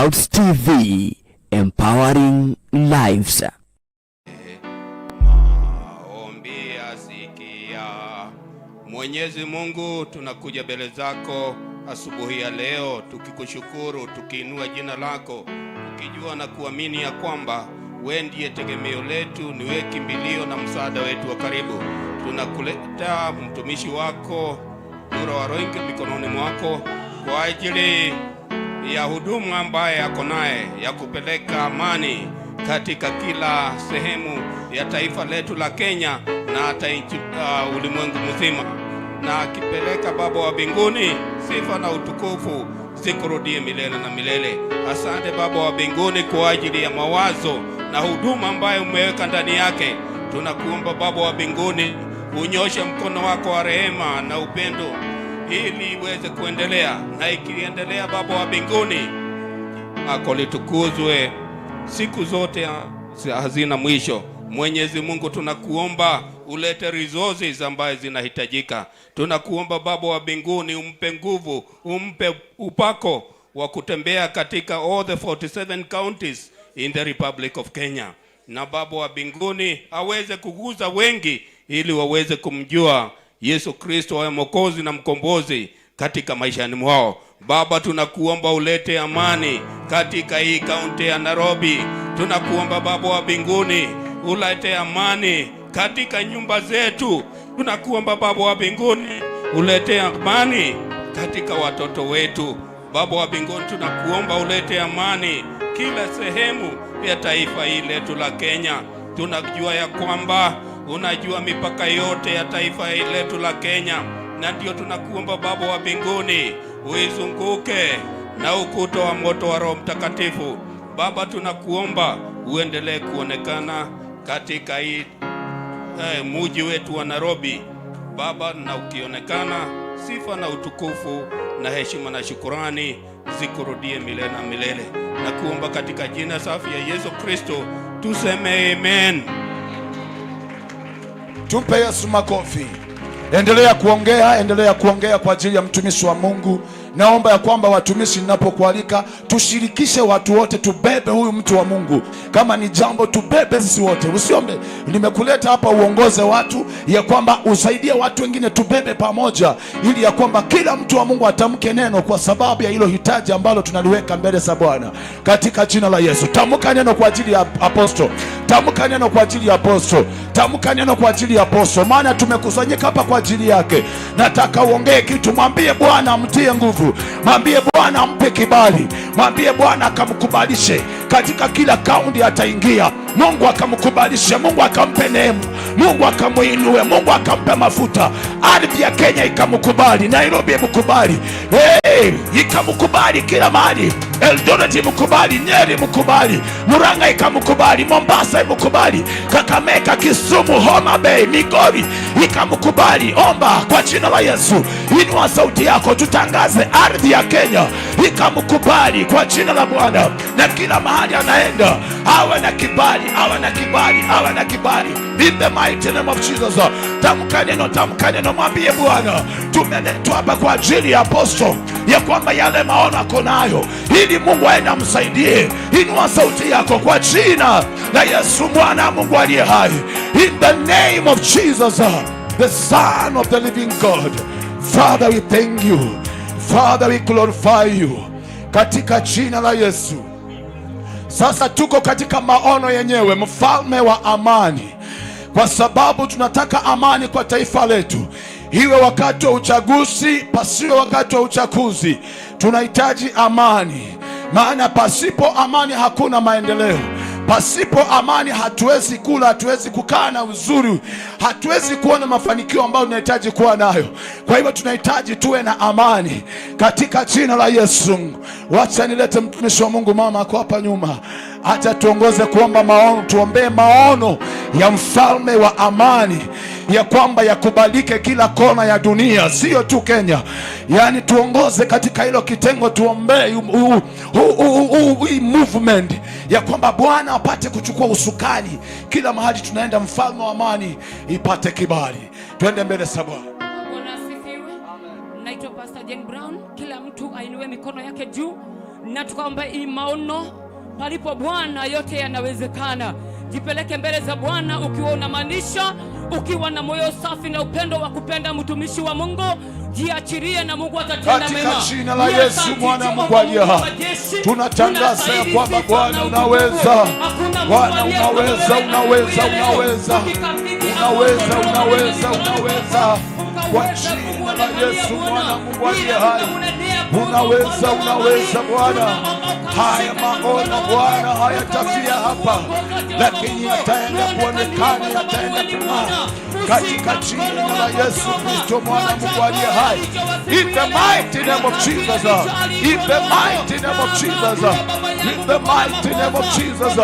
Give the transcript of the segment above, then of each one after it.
Clouds TV, empowering lives. Maombi asikia. Mwenyezi Mungu, tunakuja mbele zako asubuhi ya leo tukikushukuru, tukiinua jina lako, tukijua na kuamini ya kwamba we ndiye tegemeo letu, ni wewe kimbilio na msaada wetu wa karibu. Tunakuleta mtumishi wako Dura Waroinge mikononi mwako kwa ajili ya huduma ambaye ako naye ya kupeleka amani katika kila sehemu ya taifa letu la Kenya na hata nchi, ulimwengu mzima, na akipeleka, Baba wa mbinguni, sifa na utukufu zikurudie milele na milele. Asante, Baba wa mbinguni, kwa ajili ya mawazo na huduma ambayo umeweka ndani yake. Tunakuomba, Baba wa mbinguni, unyoshe mkono wako wa rehema na upendo ili iweze kuendelea, na ikiendelea, Baba wa mbinguni, ako litukuzwe siku zote hazina mwisho. Mwenyezi Mungu, tunakuomba ulete resources ambazo zinahitajika. Tunakuomba, Baba wa mbinguni, umpe nguvu, umpe upako wa kutembea katika all the 47 counties in the Republic of Kenya, na Baba wa mbinguni aweze kuguza wengi ili waweze kumjua Yesu Kristo awe Mwokozi na Mkombozi katika maishani mwao. Baba, tunakuomba ulete amani katika hii kaunti ya Nairobi. Tunakuomba, Baba wa mbinguni, ulete amani katika nyumba zetu. Tunakuomba, Baba wa mbinguni, ulete amani katika watoto wetu. Baba wa mbinguni, tunakuomba ulete amani kila sehemu ya taifa hili letu la Kenya. Tunajua ya kwamba unajua mipaka yote ya taifa hili letu la Kenya, na ndio tunakuomba, Baba wa mbinguni, uizunguke na ukuta wa moto wa Roho Mtakatifu. Baba, tunakuomba uendelee kuonekana katika hii muji wetu wa Nairobi, Baba, na ukionekana, sifa na utukufu na heshima na shukurani zikurudie milele na milele, na kuomba katika jina safi ya Yesu Kristo, tuseme amen. Tumpe Yesu makofi. Endelea kuongea, endelea kuongea kwa ajili ya mtumishi wa Mungu. Naomba ya kwamba watumishi, ninapokualika tushirikishe watu wote, tubebe huyu mtu wa Mungu. Kama ni jambo tubebe sisi wote, usiombe nimekuleta hapa uongoze watu, ya kwamba usaidie watu wengine, tubebe pamoja, ili ya kwamba kila mtu wa Mungu atamke neno kwa sababu ya hilo hitaji ambalo tunaliweka mbele za Bwana, katika jina la Yesu. Tamka neno kwa ajili ya apostle, tamka neno kwa ajili ya apostle, tamka neno kwa ajili ya apostle, maana tumekusanyika hapa kwa ajili yake. Nataka uongee kitu, mwambie Bwana amtie nguvu, mwambie Bwana ampe kibali, mwambie Bwana akamkubalishe katika kila kaunti ataingia. Mungu akamkubalishe, Mungu akampe neema, Mungu akamuinue, Mungu akampe mafuta, ardhi ya Kenya ikamkubali, Nairobi imkubali, hey, ikamkubali kila mahali, Eldoret imkubali, Nyeri imkubali, Murang'a ikamkubali, Mombasa imkubali, Kakamega, Kisumu, Homa Bay, Migori ikamkubali. Omba kwa jina la Yesu, inua sauti yako, tutangaze ardhi ya Kenya ikamkubali kwa jina la Bwana, na kila mahali anaenda awe na kibali, awe na kibali, awe na kibali. In the mighty name of Jesus. Tamka neno, tamka neno, mwambie Bwana, tumeletwa hapa kwa ajili ya apostle, ya kwamba yale maono ako nayo, ili Mungu aende amsaidie. Inua sauti yako kwa jina la Yesu, mwana wa Mungu aliye hai. In the name of Jesus, the Son of the living God. Father, we thank you. Father, we glorify you. Katika jina la Yesu. Sasa tuko katika maono yenyewe, mfalme wa amani, kwa sababu tunataka amani kwa taifa letu, iwe wakati wa uchaguzi, pasiwe wakati wa uchaguzi, tunahitaji amani, maana pasipo amani hakuna maendeleo. Pasipo amani hatuwezi kula, hatuwezi kukaa na uzuri, hatuwezi kuona mafanikio ambayo tunahitaji kuwa nayo. Kwa hivyo tunahitaji tuwe na amani katika jina la Yesu. Wacha nilete mtumishi wa Mungu, mama ako hapa nyuma, acha tuongoze kuomba maono, tuombee maono ya mfalme wa amani, ya kwamba yakubalike kila kona ya dunia, sio tu Kenya. Yaani tuongoze katika hilo kitengo, tuombee hii movement ya kwamba Bwana apate kuchukua usukani kila mahali tunaenda, mfalme wa amani ipate kibali. Twende mbele za Bwana. Bwana asifiwe. Naitwa Pastor Jane Brown. Kila mtu ainue mikono yake juu. Na tukaomba hii maono, palipo Bwana yote yanawezekana. Jipeleke mbele za Bwana ukiwa unamaanisha, ukiwa na moyo safi na upendo wa kupenda mtumishi wa Mungu, jiachirie na Mungu atatenda Katika mema. jina la Ni Yesu asante mwana Jehova Mungu aliye Mungu wa hai. majeshi, Tunatangaza ya unastahili kwamba sifa Bwana na unaweza. utukufu. Hakuna Mungu Bwana aliye kama unaweza, wewe. unaweza, Asubuhi ya leo, unaweza. tukikabidhi Unaweza, hapo unaweza, mikononi unaweza. mwako, Kwa ukaweza jina la kumwonekania Yesu Bwana. mwana Mungu aliye Bila hai. tunamunenea kuhusu Unaweza, ufalme wa unaweza amani. Bwana. Tunaomba ukamshike Haya na maono mkono wako, Bwana hayatafia ukaweza hapa, kumuongoza Jehova lakini Mungu. yataenda Muonekanie kuonekana, kwa sababu yataenda wewe ni kung'aa Bwana. katika Ushika jina mkono la wako Yesu Jehova. Kristo mwana Mungu aliye hai. In the mighty name of Jesus, in the mighty name of Jesus, in the mighty name of Jesus,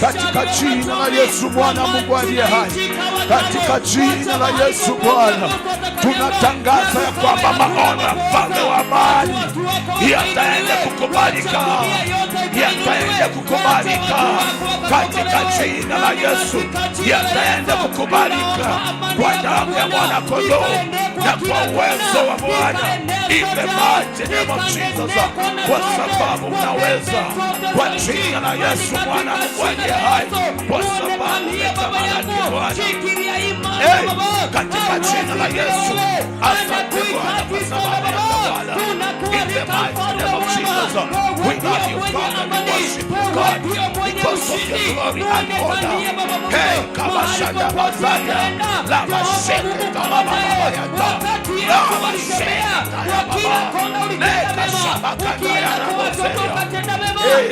katika jina la Yesu mwana Mungu aliye hai, katika jina la Yesu Bwana, tunatangaza ya kwamba maono ya mfalme wa amani yataenda kukubalika, yataenda kukubalika katika jina la Yesu, yataenda kukubalika kwa damu ya mwana kondoo na kwa uwezo wa Bwana, in the mighty name of Jesus, kwa sababu mnaweza, kwa jina la Yesu mwana Mungu aliye hai, kwa sababu umetamalaki Bwana. Hey, katika jina la Yesu, asante Bwana kwa sababu ya tawala. In the mighty name of Jesus, we love you, Father. We worship you, God, because of your glory and honor. Hey, kabashanda bazaya, lama sheke kama baba yata, lama sheke kaya baba, leka shabaka kaya raboseya. Hey,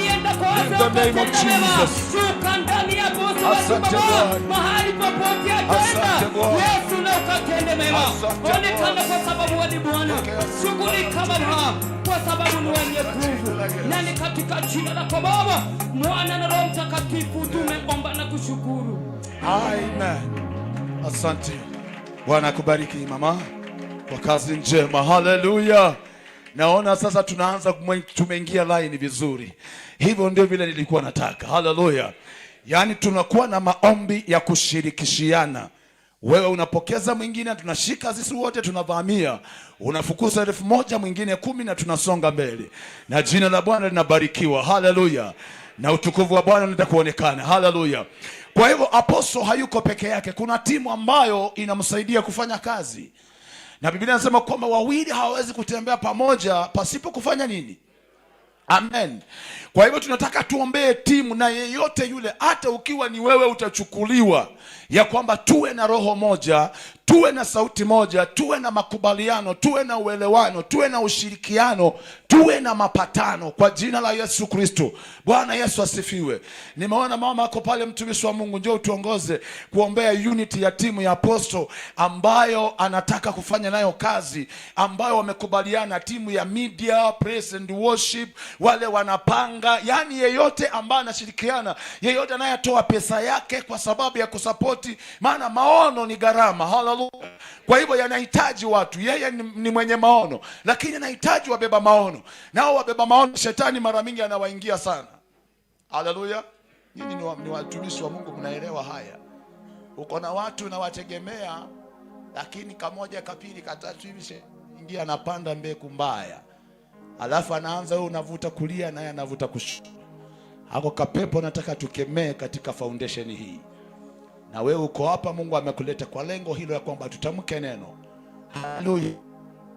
in the name of Jesus. Asante Bwana. Mahali popote Asante ataenda Bwana. Yesu na ukatende mema. Asante Onekana Bwana. kwa sababu wewe ni Bwana, Pokea sifa. shughulika Baba kwa sababu ni wenye nguvu, na ni katika jina lako Baba, Mwana na Roho Mtakatifu tumeomba na kushukuru. Amen. Asante. Bwana akubariki mama kwa kazi njema. Haleluya. Naona sasa tunaanza tumeingia line vizuri. Hivyo ndio vile nilikuwa nataka. Haleluya. Yaani tunakuwa na maombi ya kushirikishiana. Wewe unapokeza mwingine, tunashika sisi wote tunavamia. Unafukuza 1000 mwingine 10 na tunasonga mbele, na jina la Bwana linabarikiwa. Haleluya, na utukufu wa Bwana unaenda kuonekana. Haleluya. Kwa hivyo apostle hayuko peke yake, kuna timu ambayo inamsaidia kufanya kazi, na Biblia inasema kwamba wawili hawawezi kutembea pamoja pasipo kufanya nini? Amen. Kwa hivyo tunataka tuombee timu na yeyote yule, hata ukiwa ni wewe utachukuliwa, ya kwamba tuwe na roho moja, tuwe na sauti moja, tuwe na makubaliano, tuwe na uelewano, tuwe na ushirikiano, tuwe na mapatano kwa jina la Yesu Kristo. Bwana Yesu asifiwe. Nimeona mama ako pale, mtumishi wa Mungu, njoo utuongoze kuombea unity ya timu ya apostle ambayo anataka kufanya nayo kazi, ambayo wamekubaliana, timu ya media, praise and worship, wale wanapanga, yani yeyote ambaye anashirikiana, yeyote anayetoa pesa yake kwa sababu ya kusapoti, maana maono ni gharama. Haleluya! Kwa hivyo yanahitaji watu. Yeye ni mwenye maono, lakini anahitaji wabeba maono, nao wabeba maono shetani mara mingi anawaingia sana. Haleluya! Nyinyi ni watumishi wa Mungu, mnaelewa haya. Uko na watu unawategemea, lakini kamoja kapili katatu hivi ingia anapanda mbegu mbaya, alafu anaanza wewe unavuta kulia naye anavuta kushoto. Hako kapepo nataka tukemee katika foundation hii, na wewe uko hapa, Mungu amekuleta kwa lengo hilo ya kwamba tutamke neno. Haleluya,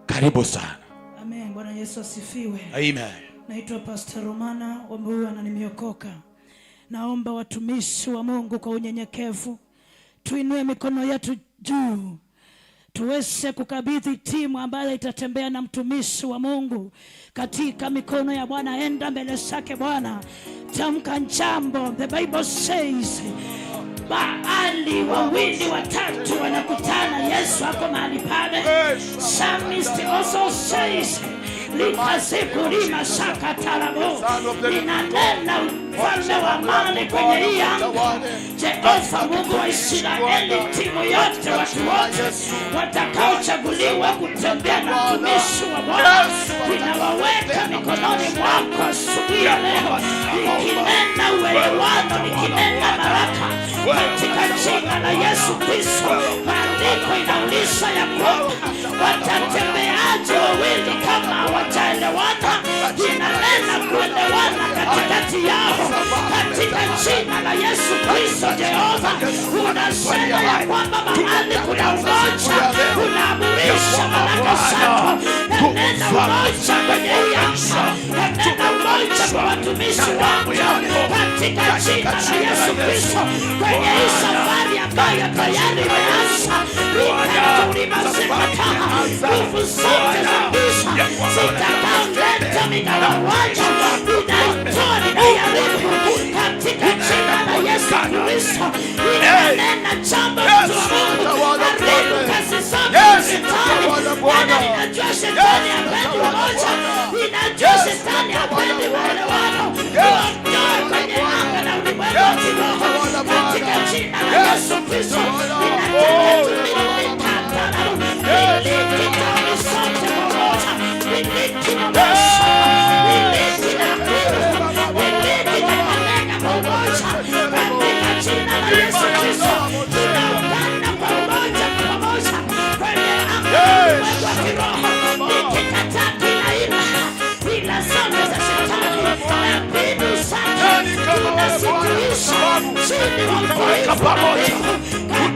karibu sana. Amen. Bwana Yesu asifiwe. Amen. Naitwa Pastor Romana Wambua na nimeokoka. Naomba watumishi wa Mungu kwa unyenyekevu tuinue mikono yetu juu tuweze kukabidhi timu ambayo itatembea na mtumishi wa Mungu katika mikono ya Bwana. Enda mbele zake Bwana, tamka jambo. The Bible says mahali wawili watatu wanakutana, Yesu ako mahali pale. Psalmist also says likazikulima sakatarabo, ninanena Mfalme wa amani kwenye hii anga, Jehova Mungu wa Israeli, timu yote, watu wote watakaochaguliwa kutembea na mtumishi wa Bwana, ninawaweka mikononi mwako asubuhi ya leo, nikinena uelewano, nikinena baraka katika jina la Yesu Kristo. Maandiko inauliza ya kwamba watatembeaje wawili kama wataelewana? Inanena kuelewana katikati yao katika jina la Yesu Kristo. Jehova, unasema ya kwamba mahali kuna umoja unaamurisha baraka zako. Nanena umoja kwenye hii anga, nanena umoja kwa watumishi wako katika jina la Yesu Kristo, kwenye hii safari ambayo tayari imeanza. Rikatulimasekataha, nguvu zote za giza zitakaoleta migawanyo ninaitoa, ninaiharibu katika jina la Yesu Kristo. Ninanena jambo, mtu wa Mungu, haribu kazi zote za shetani, maana ninajua shetani hapendi umoja, ninajua shetani hapendi maelewano. Tuondoe kwenye anga na ulimwengu wa kiroho katika jina la Yesu Kristo. Ninataka tumiliki miliki tauni sote pamoja, miliki Mombasa, miliki Nakuru, miliki Kakamega kwa umoja katika jina la Yesu Kristo. Tunaungana kwa umoja kwa pamoja kwenye anga na ulimwengu wa kiroho, nikikataa kila ila ila zote za shetani na mbinu zake, tunazitiisha chini wa utiifu wa mbingu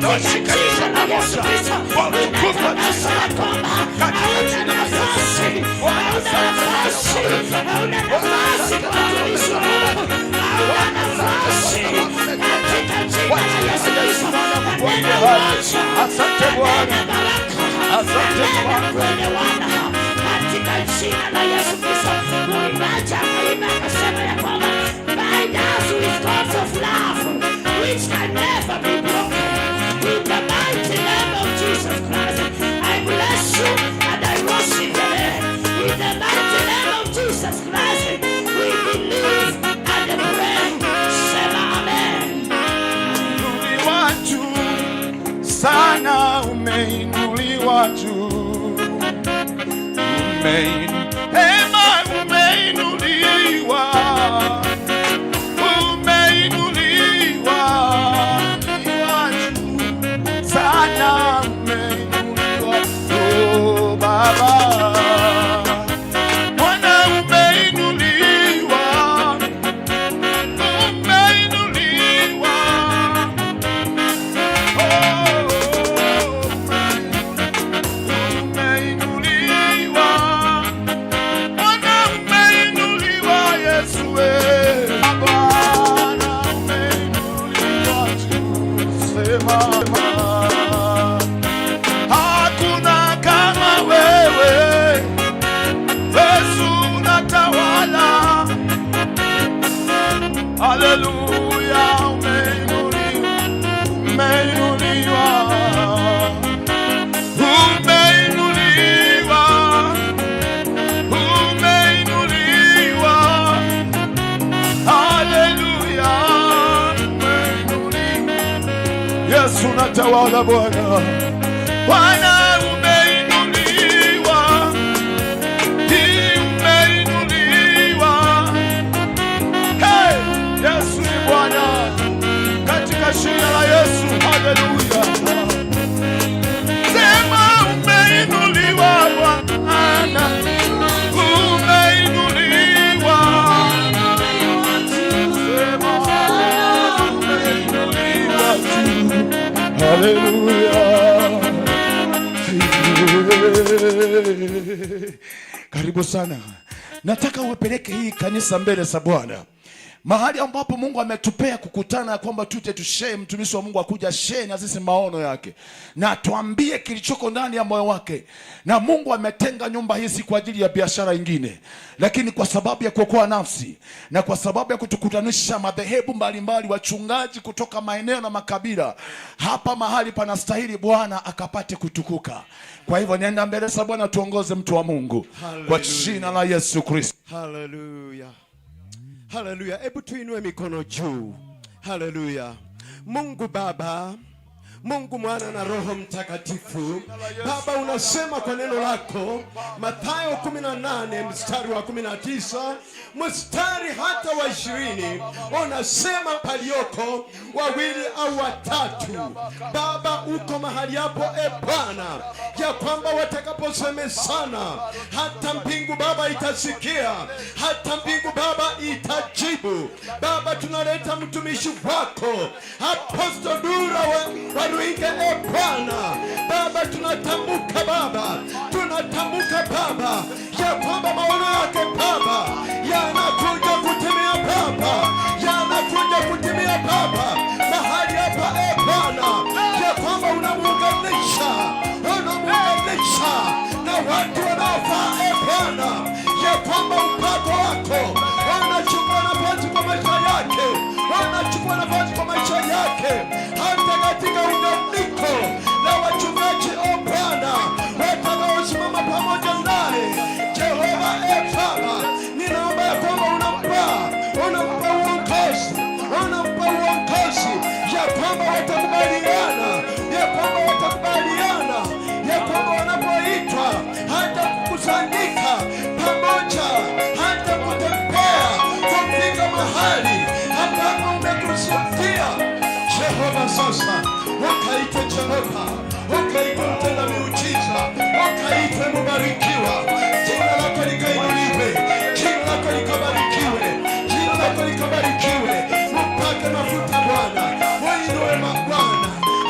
katika jina la Yesu Kristo. Ninatangaza ya kwamba hauna nafasi, hauna nafasi, hauna nafasi kwa watumishi wa Mungu, hauna nafasi katika jina la Yesu Kristo. Nanena umoja, nanena baraka, nanena kuelewana katika jina la Yesu Kristo. Mwimbaji akaimba akasema ya kwamba bind us with cords of love which can never be broken. In the mighty name of Jesus Christ, I bless you and I worship your name. In the mighty name of Jesus Christ, we believe and pray. Sema amen. Umeinuliwa juu sana, umeinuliwa juu, hema umeinuliwa, umeinuliwa juu sana, umeinuliwa, oh Baba, Bwana umeinuliwa, umeinuliwa. Oh, umeinuliwa, Bwana umeinuliwa, Yesu Bwana umeinuliwa juu, sema hakuna kama wewe, Yesu unatawala, haleluya, umeinuliwa, umeinuliwa, umeinuliwa, umeinuliwa, haleluya, umeinuliwa. Yesu unatawala Bwana, Bwana umeinuliwa, umeinuliwa. Hey, Yesu ni Bwana, katika jina la Yesu, haleluya. Sema umeinuliwa Bwana, umeinuliwa. Sema umeinuliwa juu. Haleluya. Karibu sana. Nataka uwepeleke hii kanisa mbele za Bwana, mahali ambapo Mungu ametupea kukutana, kwamba tuje tushare, mtumishi wa Mungu akuja share na sisi maono yake na tuambie kilichoko ndani ya moyo wake. Na Mungu ametenga nyumba hizi kwa ajili ya biashara ingine, lakini kwa sababu ya kuokoa nafsi na kwa sababu ya kutukutanisha madhehebu mbalimbali, wachungaji kutoka maeneo na makabila, hapa mahali panastahili Bwana akapate kutukuka. Kwa hivyo nenda mbele za Bwana, tuongoze mtu wa Mungu kwa jina la Yesu Kristo. Haleluya. Haleluya! Hebu tuinue mikono juu. Haleluya! Mungu Baba, Mungu Mwana na Roho Mtakatifu. Baba, unasema kwa neno lako Mathayo 18 mstari wa 19 mstari hata wa 20, unasema palioko wawili au watatu, Baba uko mahali hapo, e Bwana, ya kwamba watakaposemezana, hata mbingu Baba itasikia, hata mbingu Baba itajibu. Baba, tunaleta mtumishi wako Apostle Dura wa Ruinge, e Bwana. Baba, tunatamka Baba, tunatamka Baba ya kwamba maono yake Baba yanakuja kutimia Baba, yanakuja kutimia Baba mahali hapa, e Bwana, ya kwamba unamuunganisha, unamuunganisha na watu wanaofaa, e Bwana, ya kwamba upako wako wanachukua nafasi kwa maisha yake, wanachukua nafasi kwa maisha yake, hata katika unganiko la wachungaji, o Bwana, watakaosimama pamoja naye. Jehova, e Baba, ninaomba ya kwamba unampa uongozi, unampa uongozi ya kwamba watakubaliana, ya kwamba watakubaliana, ya kwamba wanapoitwa hata kukusanyika pamoja, hata kutembea kufika mahali ambapo umekusudia. Jehova, sasa ukaitwe Jehova, ukaitwe mtenda miujiza, ukaitwe mubarikiwa, jina lako likainuliwe, jina lako likabarikiwe, jina lako likabarikiwe. Mpake mafuta Bwana, uinue Bwana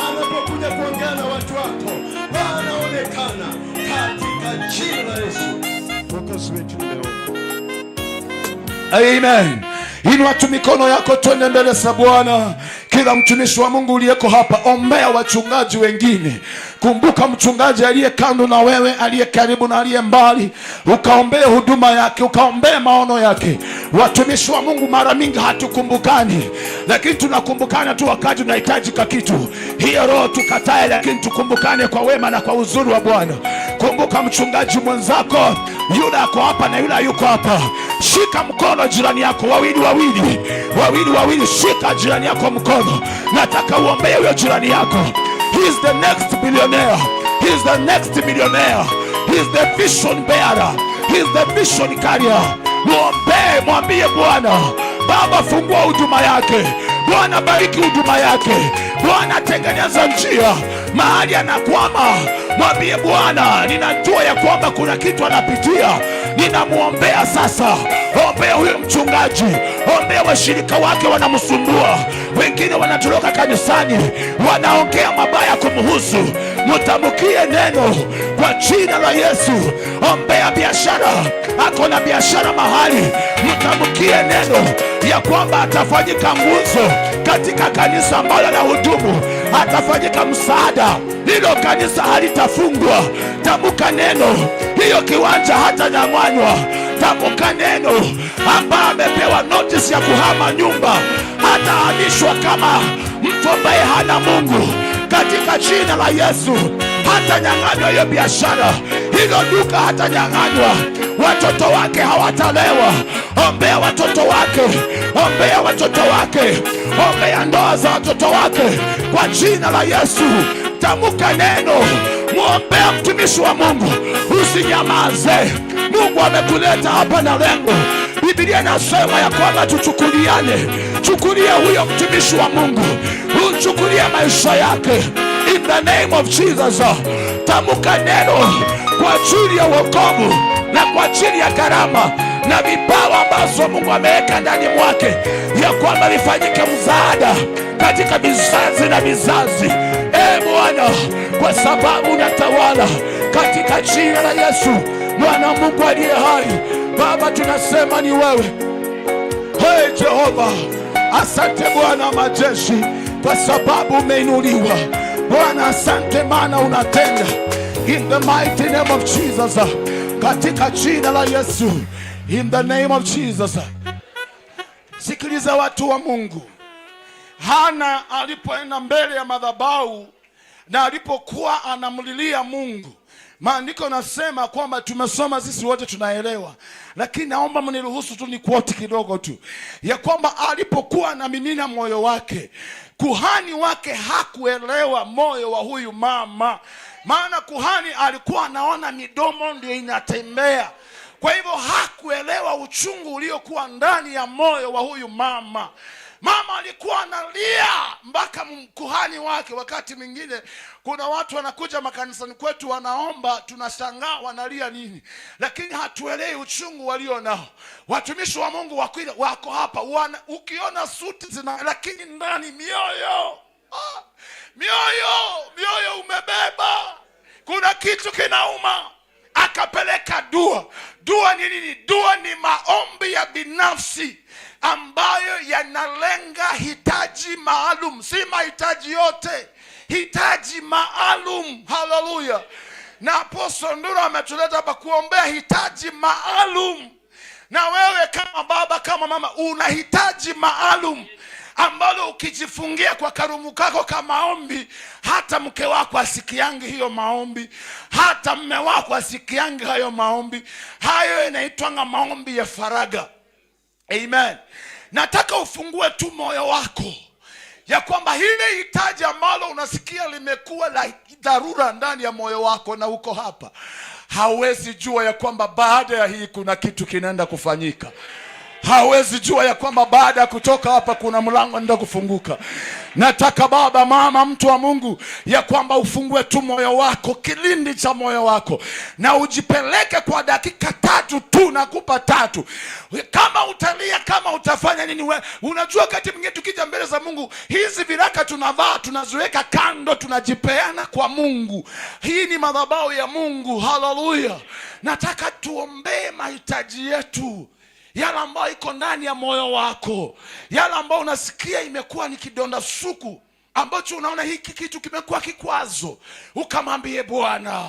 anapokuja kuongea na watu wako, Bwana onekana katika jina la Yesu Mwokozi wetu, nimeomba. Amen. Inua tu mikono yako, twende mbele za Bwana. Kila mtumishi wa Mungu uliyeko hapa, ombea wachungaji wengine. Kumbuka mchungaji aliye kando na wewe, aliye karibu na aliye mbali, ukaombee huduma yake, ukaombee maono yake. Watumishi wa Mungu mara mingi hatukumbukani, lakini tunakumbukana tu wakati tunahitajika kitu. Hiyo roho tukatae, lakini tukumbukane kwa wema na kwa uzuri wa Bwana. Kumbuka mchungaji mwenzako, yule ako hapa na yule yuko hapa. Shika mkono jirani yako, wawili wawili, wawili wawili, shika jirani yako mkono. Nataka uombee huyo jirani yako. He is the next billionaire. He is the next millionaire. He is the vision bearer. He is the vision carrier. Muombee, mwambie Bwana, Baba, fungua huduma yake. Bwana, bariki huduma yake. Bwana, tengeneza njia mahali anakwama. Mwambie Bwana, ninajua ya kwamba kuna kitu anapitia, ninamwombea sasa. Ombea huyo mchungaji, ombea washirika wake wanamsumbua, wengine wanatoroka kanisani, wanaongea mabaya kumhusu. Mtamkie neno kwa jina la Yesu. Ombea biashara, ako na biashara mahali, mtamkie neno ya kwamba atafanyika nguzo katika kanisa ambalo anahudumu, atafanyika msaada, hilo kanisa halitafungwa. Tamka neno, hiyo kiwanja hatanyang'anywa. Tamka neno, ambaye amepewa notice ya kuhama nyumba hatahamishwa kama mtu ambaye hana Mungu, katika jina la Yesu. Hatanyang'anywa hiyo biashara, hilo duka hatanyang'anywa, watoto wake hawatalewa. Ombea watoto wake, ombea watoto wake, ombea ndoa za watoto wake kwa jina la Yesu. Tamka neno, mwombea mtumishi wa Mungu, usinyamaze. Mungu amekuleta hapa na lengo. Biblia inasema ya kwamba tuchukuliane. Chukulia huyo mtumishi wa Mungu, uchukulie maisha yake in the name of Jesus. Tamka neno kwa ajili ya wokovu na kwa ajili ya karama na vipawa ambazo Mungu ameweka ndani mwake, ya kwamba vifanyike msaada katika vizazi na vizazi. E Bwana, kwa sababu unatawala katika jina la Yesu mwana wa Mungu aliye hai. Baba, tunasema ni wewe. Hey Jehova, asante Bwana wa majeshi, kwa sababu umeinuliwa. Bwana, asante maana unatenda. In the mighty name of Jesus, katika jina la Yesu, in the name of Jesus. Sikiliza watu wa Mungu, Hana alipoenda mbele ya madhabahu na alipokuwa anamlilia Mungu, Maandiko nasema kwamba tumesoma sisi wote tunaelewa, lakini naomba mniruhusu tu ni quote kidogo tu, ya kwamba alipokuwa anamimina moyo wake, kuhani wake hakuelewa moyo wa huyu mama, maana kuhani alikuwa anaona midomo ndio inatembea. Kwa hivyo hakuelewa uchungu uliokuwa ndani ya moyo wa huyu mama. Mama alikuwa analia mpaka kuhani wake. Wakati mwingine kuna watu wanakuja makanisani kwetu wanaomba, tunashangaa wanalia nini, lakini hatuelewi uchungu walio nao. Watumishi wa Mungu wako hapa ukiona suti zina, lakini ndani mioyo, mioyo, mioyo umebeba, kuna kitu kinauma. Akapeleka dua. Dua ni nini? Dua ni maombi ya binafsi ambayo yanalenga hitaji maalum, si mahitaji yote, hitaji maalum. Haleluya! Na Apostle Ndura ametuleta hapa kuombea hitaji maalum. Na wewe kama baba, kama mama, una hitaji maalum ambalo ukijifungia kwa karumu kako ka maombi, hata mke wako asikiangi hiyo maombi, hata mme wako asikiangi hayo maombi. Hayo inaitwanga maombi ya faraga. Amen. Nataka ufungue tu moyo wako ya kwamba hili hitaji ambalo unasikia limekuwa la dharura ndani ya moyo wako na uko hapa, hauwezi jua ya kwamba baada ya hii kuna kitu kinaenda kufanyika. Hawezi jua ya kwamba baada ya kutoka hapa kuna mlango unaenda kufunguka. Nataka baba, mama, mtu wa Mungu, ya kwamba ufungue tu moyo wako, kilindi cha moyo wako, na ujipeleke kwa dakika 3 tu, nakupa 3. Kama utalia, kama utafanya nini, we, unajua wakati mwingine tukija mbele za Mungu, hizi viraka tunavaa, tunaziweka kando, tunajipeana kwa Mungu. Hii ni madhabahu ya Mungu. Haleluya. Nataka tuombee mahitaji yetu, yale ambayo iko ndani ya moyo wako, yale ambayo unasikia imekuwa ni kidonda suku ambacho unaona hiki kitu kimekuwa kikwazo, ukamwambie Bwana.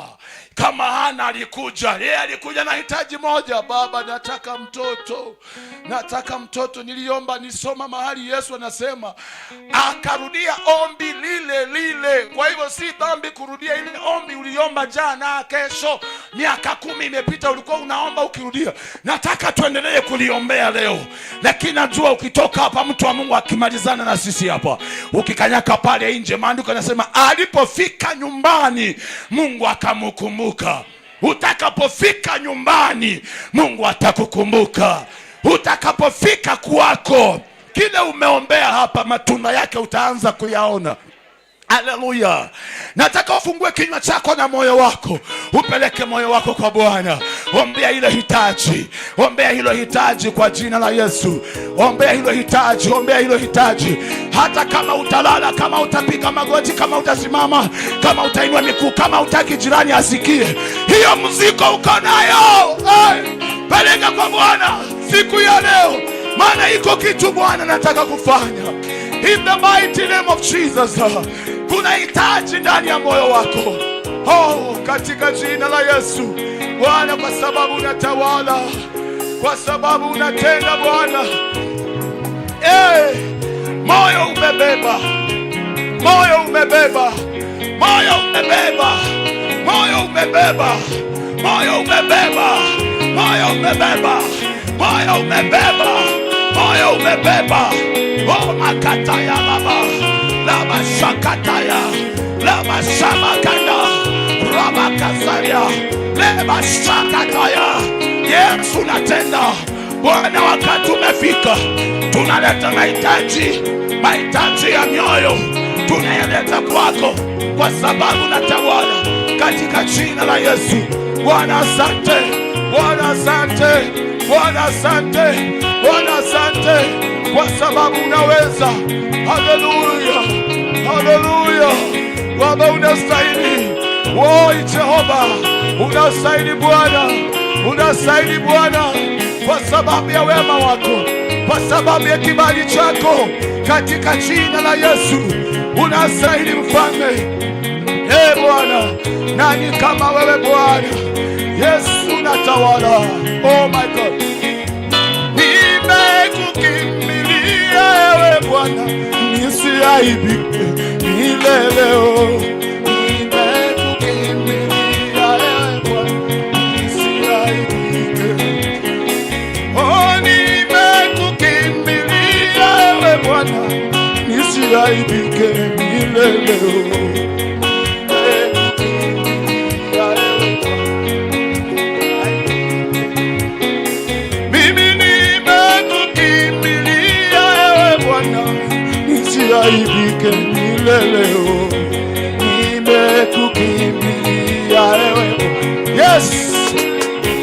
Kama Hana alikuja, yeye alikuja na hitaji moja, Baba nataka mtoto, nataka mtoto. Niliomba, nisoma mahali Yesu anasema akarudia ombi lile lile. Kwa hivyo si dhambi kurudia ile ombi uliomba jana, kesho, miaka 10 imepita, ulikuwa unaomba ukirudia. Nataka tuendelee kuliombea leo, lakini najua ukitoka hapa, mtu wa Mungu akimalizana na sisi hapa, ukikanyaka pale nje, maandiko yanasema alipofika nyumbani Mungu akamkumbuka. Utakapofika nyumbani Mungu atakukumbuka. Utakapofika kwako, kile umeombea hapa, matunda yake utaanza kuyaona. Haleluya. Nataka ufungue kinywa chako na moyo wako, upeleke moyo wako kwa Bwana. Ombea hilo hitaji, ombea hilo hitaji kwa jina la Yesu. Ombea hilo hitaji, ombea hilo hitaji. Hata kama utalala, kama utapiga magoti, kama utasimama, kama utainua miguu, kama utaki jirani asikie, hiyo mzigo uko nayo, hey, peleka kwa Bwana siku ya leo, maana iko kitu Bwana nataka kufanya. In the mighty name of Jesus. Kuna hitaji ndani ya moyo wako. Oh, katika jina la Yesu. Bwana, kwa sababu unatawala, kwa sababu unatenda Bwana. Moyo umebeba, moyo umebeba, moyo umebeba, moyo umebeba, moyo umebeba, moyo umebeba, moyo umebeba, moyo umebeba. Oh, makataya baba, lama shakataya, lama shamakanda, rama kasaria, lema shakataya. Yesu unatenda Bwana, wakati umefika, tunaleta mahitaji, mahitaji ya mioyo tunayaleta kwako, kwa sababu natawala katika jina la Yesu. Bwana asante, Bwana asante, Bwana asante, Bwana asante, kwa sababu unaweza. Haleluya, haleluya. Baba unastahili, woi Jehova unastahili Bwana, unastahili Bwana, kwa sababu ya wema wako, kwa sababu ya kibali chako, katika jina la Yesu unastahili Mfalme. Ee Bwana, nani kama wewe Bwana? Yesu unatawala. Oh my God, nimekukimbilia ewe Bwana, nisiaibike milele. Nimekukimbilia ewe Bwana, nisiaibike milele. Mimi nimekukimbilia ewe Bwana, nisiaibike milele. Nimekukimbilia ewe. Yes,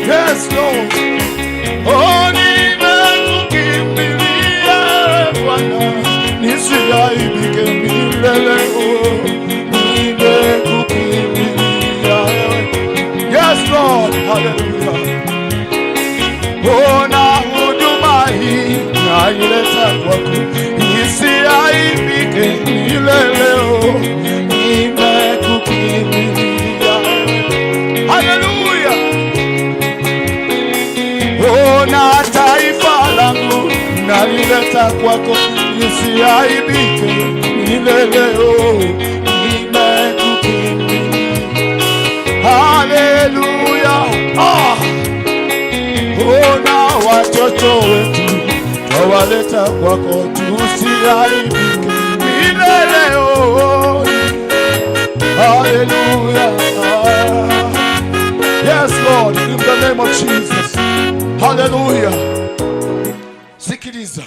yes Lord. Oh, nimekukimbilia ewe Bwana, nisiaibike milele. Nimekukimbilia ewe. Yes Lord, hallelujah. Ona huduma hii naileta kwako, isiaibike milele. Nimekukimbilia. Haleluya. Ona taifa langu nalileta kwako, isiaibike milele. Nimekukimbilia. Haleluya. Ah. Ona watoto wetu twawaleta kwako, tusiaibike milele. Hallelujah. Yes Lord, in the name of Jesus. Hallelujah. Sikiliza,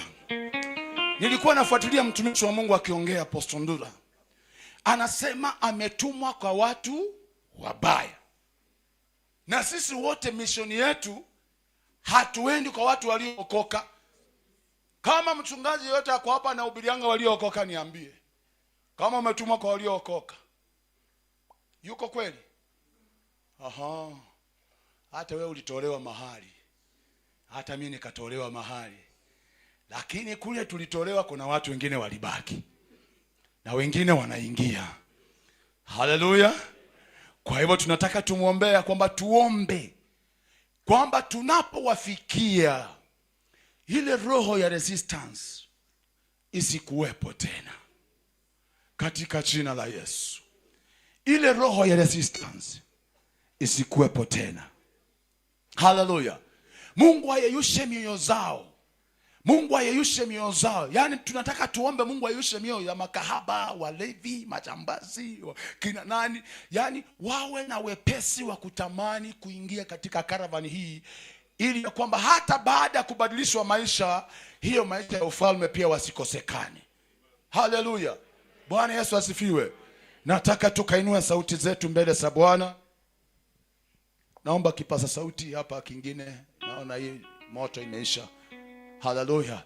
nilikuwa nafuatilia mtumishi wa Mungu akiongea, Apostle Ndura anasema ametumwa kwa watu wabaya, na sisi wote mission yetu hatuendi kwa watu waliookoka. Kama mchungaji yote ako hapa na ubirianga waliookoka, niambie kama umetumwa kwa waliookoka. Yuko kweli? Aha, hata wewe ulitolewa mahali, hata mimi nikatolewa mahali, lakini kule tulitolewa kuna watu wengine walibaki na wengine wanaingia. Haleluya! Kwa hivyo tunataka tumwombea kwamba tuombe kwamba tunapowafikia ile roho ya resistance isikuwepo tena katika jina la Yesu. Ile roho ya resistance isikuwepo tena. Haleluya! Mungu ayeyushe mioyo zao. Mungu ayeyushe mioyo zao. Yaani tunataka tuombe Mungu ayeyushe mioyo ya makahaba, walevi, majambazi, kina nani, yaani wawe na wepesi wa kutamani kuingia katika karavani hii, ili ya kwamba hata baada ya kubadilishwa maisha, hiyo maisha ya ufalme pia wasikosekane. Haleluya! Bwana Yesu asifiwe. Nataka tukainue sauti zetu mbele za Bwana. Naomba kipaza sauti hapa kingine, naona hii moto imeisha. Haleluya.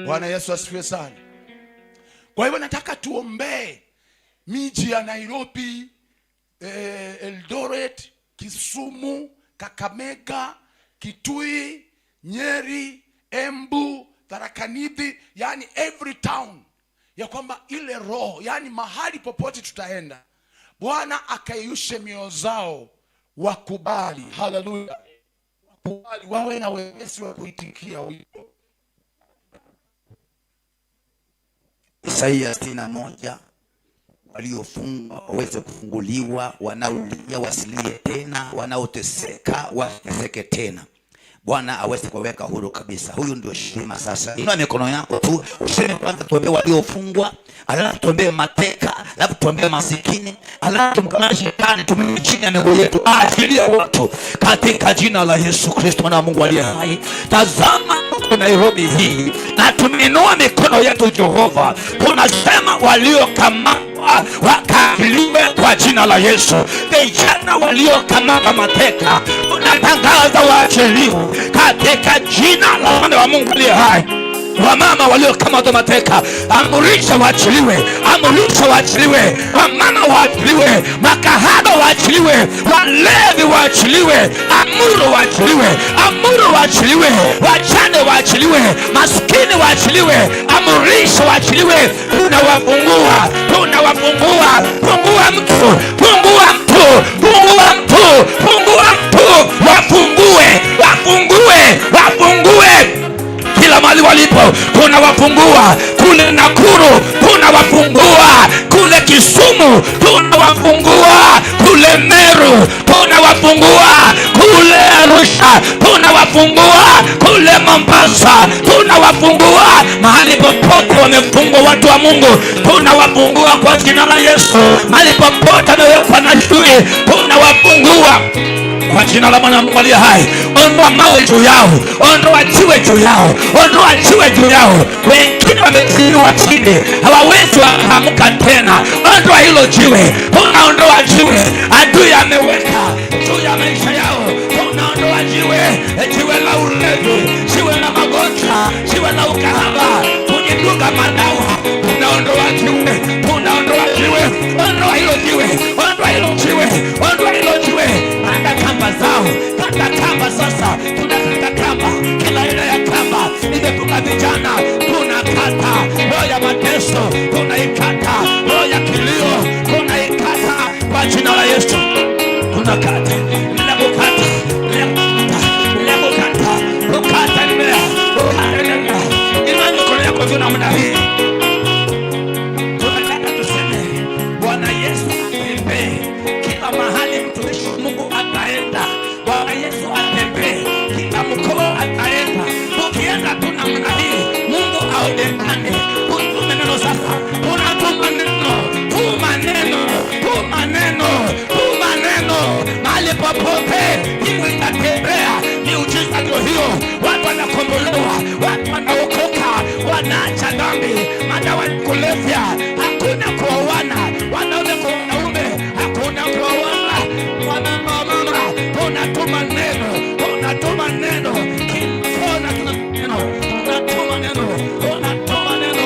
Bwana Yesu asifiwe sana. Kwa hivyo nataka tuombee miji ya Nairobi, Eldoret, Kisumu, Kakamega, Kitui, Nyeri, Embu, Tharaka Nithi, yani every town, ya kwamba ile roho, yani mahali popote tutaenda, Bwana akayeyushe mioyo zao wakubali. Haleluya. Wakubali, wawe na wepesi wa kuitikia wito. Isaia 61, waliofungwa waweze kufunguliwa, wanaolia wasilie tena, wanaoteseka wasiteseke tena. Bwana aweze kuweka huru kabisa. Huyu ndio Shema. Sasa inua mikono yako tu, useme kwanza, tuombee waliofungwa, alafu tuombee mateka, alafu tuombee masikini, alafu tumkamate shetani, tumie chini ya miguu yetu, aachilie watu katika jina la Yesu Kristo mwana wa Mungu aliye hai. Tazama huko Nairobi hii, na tumeinua mikono yetu Jehova, tunasema waliokamatwa wakaachiliwe kwa jina la Yesu. Vijana waliokamatwa mateka, tunatangaza waachiliwe katika jina la mwana wa Mungu aliye hai. Wamama waliokamatwa mateka, amrisha waachiliwe, amrisha waachiliwe, wamama waachiliwe, makahaba waachiliwe, walevi waachiliwe, amuru waachiliwe, amuru waachiliwe, wajane waachiliwe, maskini waachiliwe, amrisha waachiliwe. Tunawafungua, tunawafungua. Fungua mtu, fungua mtu, fungua mtu, fungua mtu, wafungue, wafungue, wafungue kila mahali walipo. Tunawafungua kule Nakuru, tunawafungua kule Kisumu, tunawafungua kule Meru, tunawafungua kule Arusha, tunawafungua kule Mombasa, tunawafungua mahali popote. popote wamefungwa watu wa Mungu, tunawafungua kwa jina la Yesu. Mahali popote wamewekwa na chui, tunawafungua kwa jina la Mwana Mungu aliye hai. Ondoa mawe juu yao, ondoa jiwe juu yao, ondoa jiwe juu yao. Wengine wametiliwa chini, hawawezi wakaamka tena. Ondoa hilo jiwe, tunaondoa jiwe adui ameweka juu ya maisha yao. Tunaondoa jiwe, jiwe la ulevi, jiwe la magonjwa, jiwe la ukahaba, kujidunga madawa. Tunaondoa jiwe, tunaondoa jiwe, ondoa hilo jiwe, ondoa hilo jiwe, ondoa hilo jiwe. Kata kamba zao, kata kamba sasa, tunakata kamba, kila aina ya kamba imefunga vijana, tunakata. Roho ya mateso tunaikata, roho ya kilio tunaikata kwa jina la Yesu, tunakata. Endelea kukata, endelea kukata, endelea kukata, kukata, endelea, kukata, endelea. Inua mikono yako juu namna hii. Tunataka tuseme Bwana Yesu atembee kila mahali, mtumishi wa Mungu ataenda. Bwana Yesu atembee kila mkoa ataenda. Tukienda tu namna hii, Mungu aonekane. Tutume neno sasa, tunatuma neno, tuma neno, tuma neno, tuma neno mahali popote, hiyo itatembea. Miujiza ndio hiyo, watu wanakombolewa, watu wanaokoka, wanaacha dhambi, madawa ya kulevya, hakuna kuoana, wanaume kwa wanaume, hakuna kuoana, mwanaume wa mama. Tunatuma neno, tunatuma neno, kila kona tuna neno, tunatuma neno, tunatuma neno.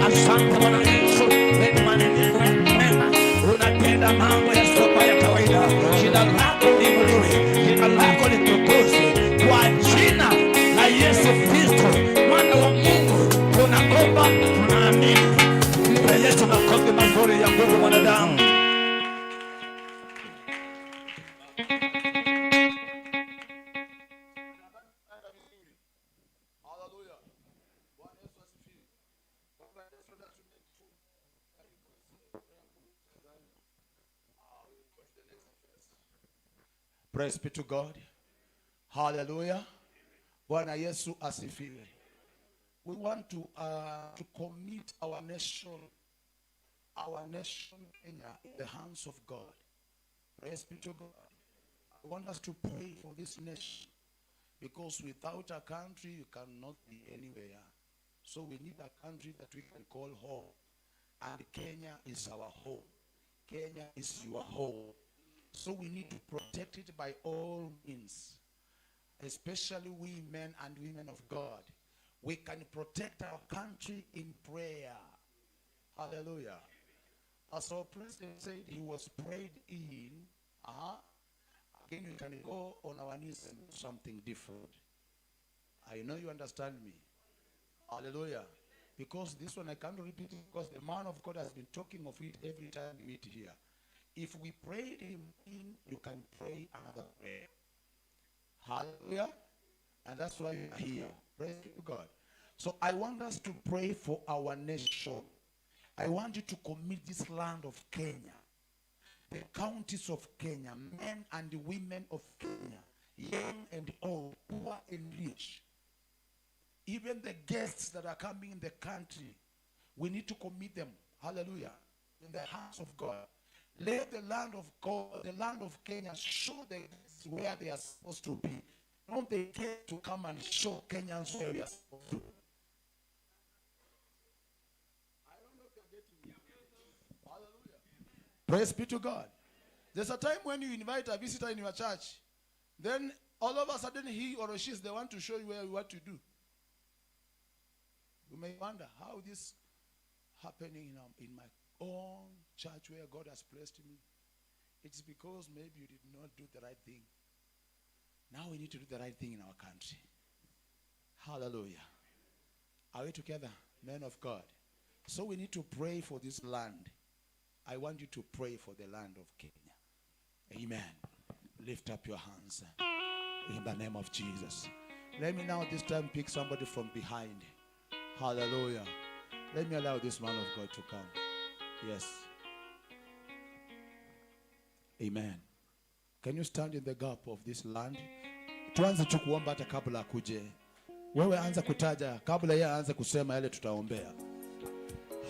Asante Bwana Yesu, wewe ni mwaminifu, wewe ni mwema, unatenda mambo yasiyokuwa ya kawaida. Jina lako liinuliwe, jina lako litukuzwe, kwa jina la Yesu Kristo mwana wa Mungu tunaomba, tunaamini. Mpe Yesu makofi mazuri ya nguvu, mwanadamu. Hallelujah. Bwana Yesu asifiwe. Bwana Yesu anatumia Praise be to God. Hallelujah. Bwana Yesu asifiwe. We want to commit our nation Kenya, in the hands of God. Praise be to God. I want us to pray for this nation because without a country, you cannot be anywhere. So we need a country that we can call home. And Kenya is our home. Kenya is your home. So we need to protect it by all means, especially we men and women of God. We can protect our country in prayer. Hallelujah. As our president said, he was prayed in. Again, we can go on our knees and do something different. I know you understand me. Hallelujah. Because this one I can't repeat it because the man of God has been talking of it every time we meet here. If we prayed him in, you can pray another prayer. Hallelujah. And that's why we are here. Praise to God. So I want us to pray for our nation. I want you to commit this land of Kenya, the counties of Kenya, men and women of Kenya, young and old, poor and rich. Even the guests that are coming in the country, we need to commit them, hallelujah, in the hands of God. Let the land of God, the land of Kenya, show the guests where they are supposed to be. Not they get to come and show Kenyans where we are supposed to be. I don't know if you're getting me. Hallelujah. Praise be to God. There's a time when you invite a visitor in your church, then all of a sudden he or she is the one to show you where what to do. You may wonder how this happening in my own church where God has placed me. It's because maybe you did not do the right thing. Now we need to do the right thing in our country. Hallelujah. Are we together, men of God? So we need to pray for this land. I want you to pray for the land of Kenya. Amen. Lift up your hands in the name of Jesus. Let me now this time pick somebody from behind. Hallelujah. Let me allow this man of God to come. Yes. Amen. Can you stand in the gap of this land? Tuanze tu kuomba hata kabla akuje. Wewe anza kutaja kabla yeye aanze kusema yale tutaombea.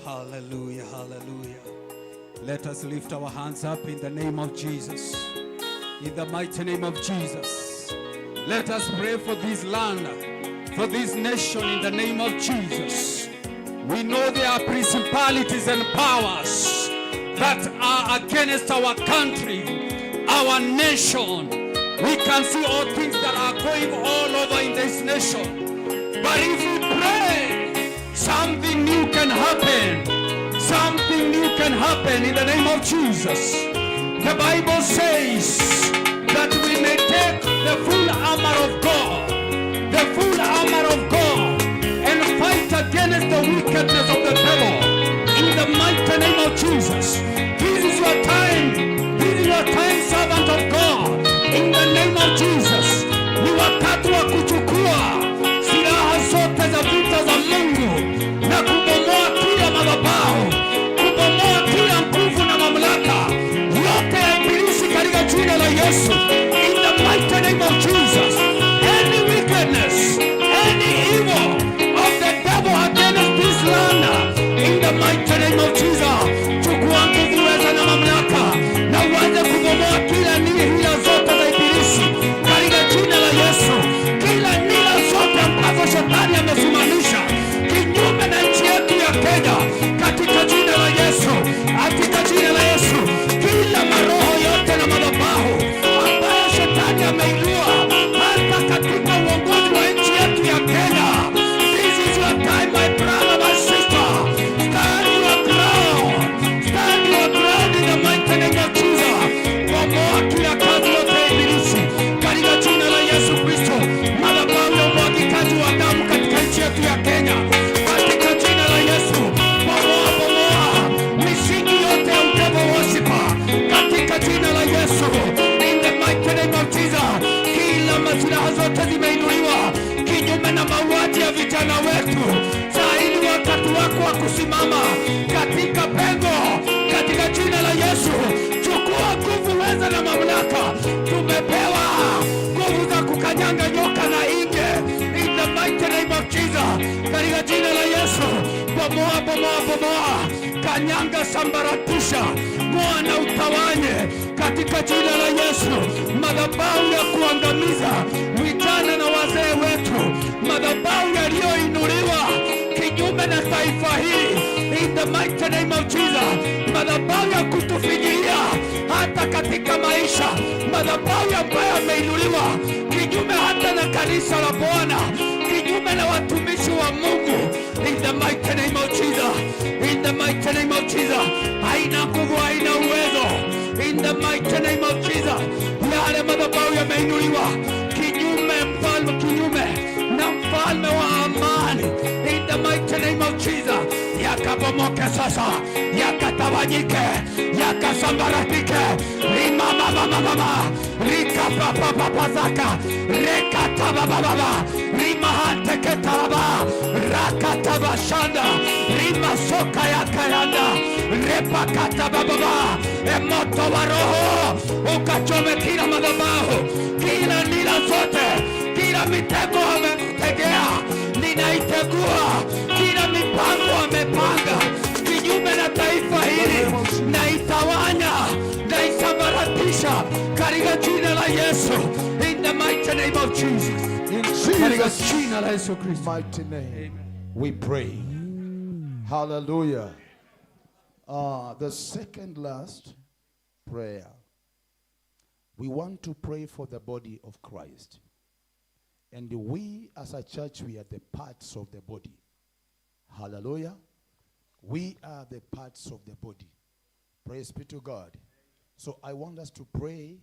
Hallelujah, hallelujah. Let us lift our hands up in the name of Jesus. In the mighty name of Jesus. Let us pray for this land, for this nation in the name of Jesus. We know there are principalities and powers that are against our country, our nation. We can see all things that are going all over in this nation. But if we pray, something new can happen. Something new can happen in the name of Jesus. The Bible says that we may take the full armor of God, the full armor of God, and fight against the wickedness of the devil in the mighty name of Jesus. This is your time. This is your time, servant of God. In the name of Jesus. Ni wakati wa kuchukua silaha zote za vita za Mungu na kubomoa kila madhabahu, kubomoa kila nguvu na mamlaka yote ya ibilisi katika jina la Yesu. In the mighty name of Jesus, any wickedness, any evil of the devil against this land, in the mighty name of Jesus, chukua nguvu, uweza na mamlaka na uanze kubomoa kila hila zote za ibilisi katika jina la Yesu. Kila nila zote ambazo shetani amesimamisha kinyume na nchi yetu ya Kenya, katika jina la Yesu, katika jina la Yesu, kila maroho yote na madhabahu ambayo shetani ameinua hata katika uongozi wa nchi yetu ya Kenya. This is your time, my brother, my sister. Stand your ground. Stand your ground in the mighty name of Jesus. Bomoa kila kazi yote ya ibilisi katika jina la Yesu Kristo. Madhabahu ya umwagikaji wa damu katika nchi yetu ya Kenya, katika jina la Yesu. Bomoa, bomoa misingi yote ya devil worshiper katika jina la Yesu. In the mighty name of Jesus. Kila masilaha zote zimeinuliwa kinyume na mauaji ya vijana wetu. Saa hii ni wakati wako wa kusimama katika pengo, katika jina la Yesu. Chukua nguvu, uweza na mamlaka. Tumepewa nguvu za kukanyanga nyoka na inge. In the mighty name of Jesus, katika jina la Yesu. Bomoa, bomoa, bomoa, kanyanga, sambaratisha, ng'oa na utawanye katika jina la Yesu. Madhabahu ya kuangamiza vijana na wazee wetu, madhabahu yaliyoinuliwa kinyume na taifa hili, in the mighty name of Jesus, madhabahu ya kutufinyilia hata katika maisha, madhabahu ambayo yameinuliwa kinyume hata na kanisa la Bwana, kinyume na watumishi wa Mungu, in the mighty name of Jesus, in the mighty name of Jesus, haina nguvu, haina uwezo, in the mighty name of Jesus. Yale madhabahu yameinuliwa kinyume mfalme, kinyume na mfalme wa amani, in the mighty name of Jesus, yakabomoke sasa, yakatawanyike, yakasambaratike, rimamamamama rikapapapapazaka rekatabababa rimahanteketaraba rakatabashanda rimasoka yakayanda repakatabababa. Moto wa Roho ukachome kila madhabahu, kila nila zote, kila mitego ametegea, ninaitegua kila mipango amepanga kinyume na taifa hili, naitawanya, naisambaratisha katika jina la Yesu, in the mighty name of Jesus, In katika Jesus' jina la Yesu Kristo. Mighty name, we pray. Hallelujah. The second last prayer. We want to pray for the body of Christ. And we as a church, we are the parts of the body. Hallelujah. We are the parts of the body. Praise be to God. So I want us to pray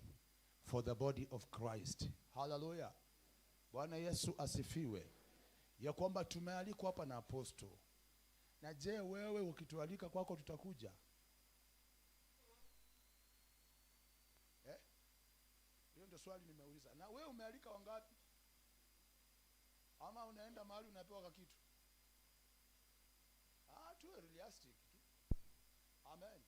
for the body of Christ. Hallelujah. Bwana Yesu asifiwe. Ya kwamba tumealikwa hapa na apostle. Na je, wewe ukitualika kwako tutakuja? Eh? Hiyo ndio swali nimeuliza. Na wewe umealika wangapi? Ama unaenda mahali unapewa kitu? Ah, tuwe realistic tu. Amen.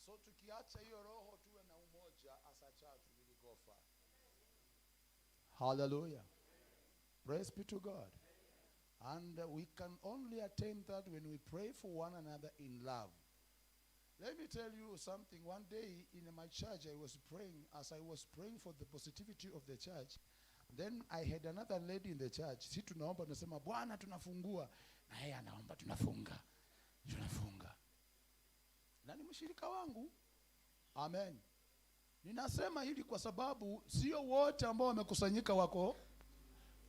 So tukiacha hiyo roho tuwe na umoja as a church, we will go far. Hallelujah. Praise be to God. And we can only attain that when we pray for one another in love. Let me tell you something. One day in my church, I was praying. As I was praying for the positivity of the church, then I had another lady in the church. Si tunaomba tunasema Bwana tunafungua, na yeye anaomba tunafunga, tunafunga. Na ni mshirika wangu. Amen. Ninasema hili kwa sababu sio wote ambao wamekusanyika wako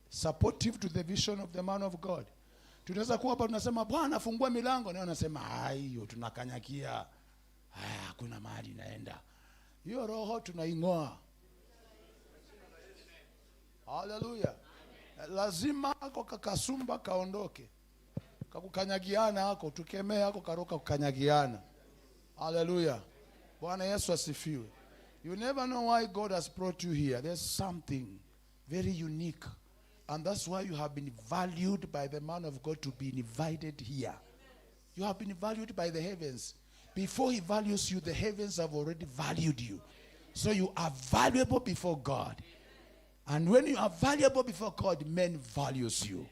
supportive to the vision of the man of God. Tunaweza kuwa hapa tunasema Bwana fungua milango, naye anasema hiyo tunakanyakia, haya hakuna mahali inaenda. Hiyo roho tunaing'oa. Haleluya! Lazima ako kakasumba kaondoke, kakukanyagiana ako, tukemee ako karoka kukanyagiana. Haleluya! Bwana Yesu asifiwe. You never know why God has brought you here. There's something very unique. And that's why you have been valued by the man of God to be invited here. You have been valued by the heavens. Before he values you, the heavens have already valued you. So you are valuable before God. And when you are valuable before God, men values you.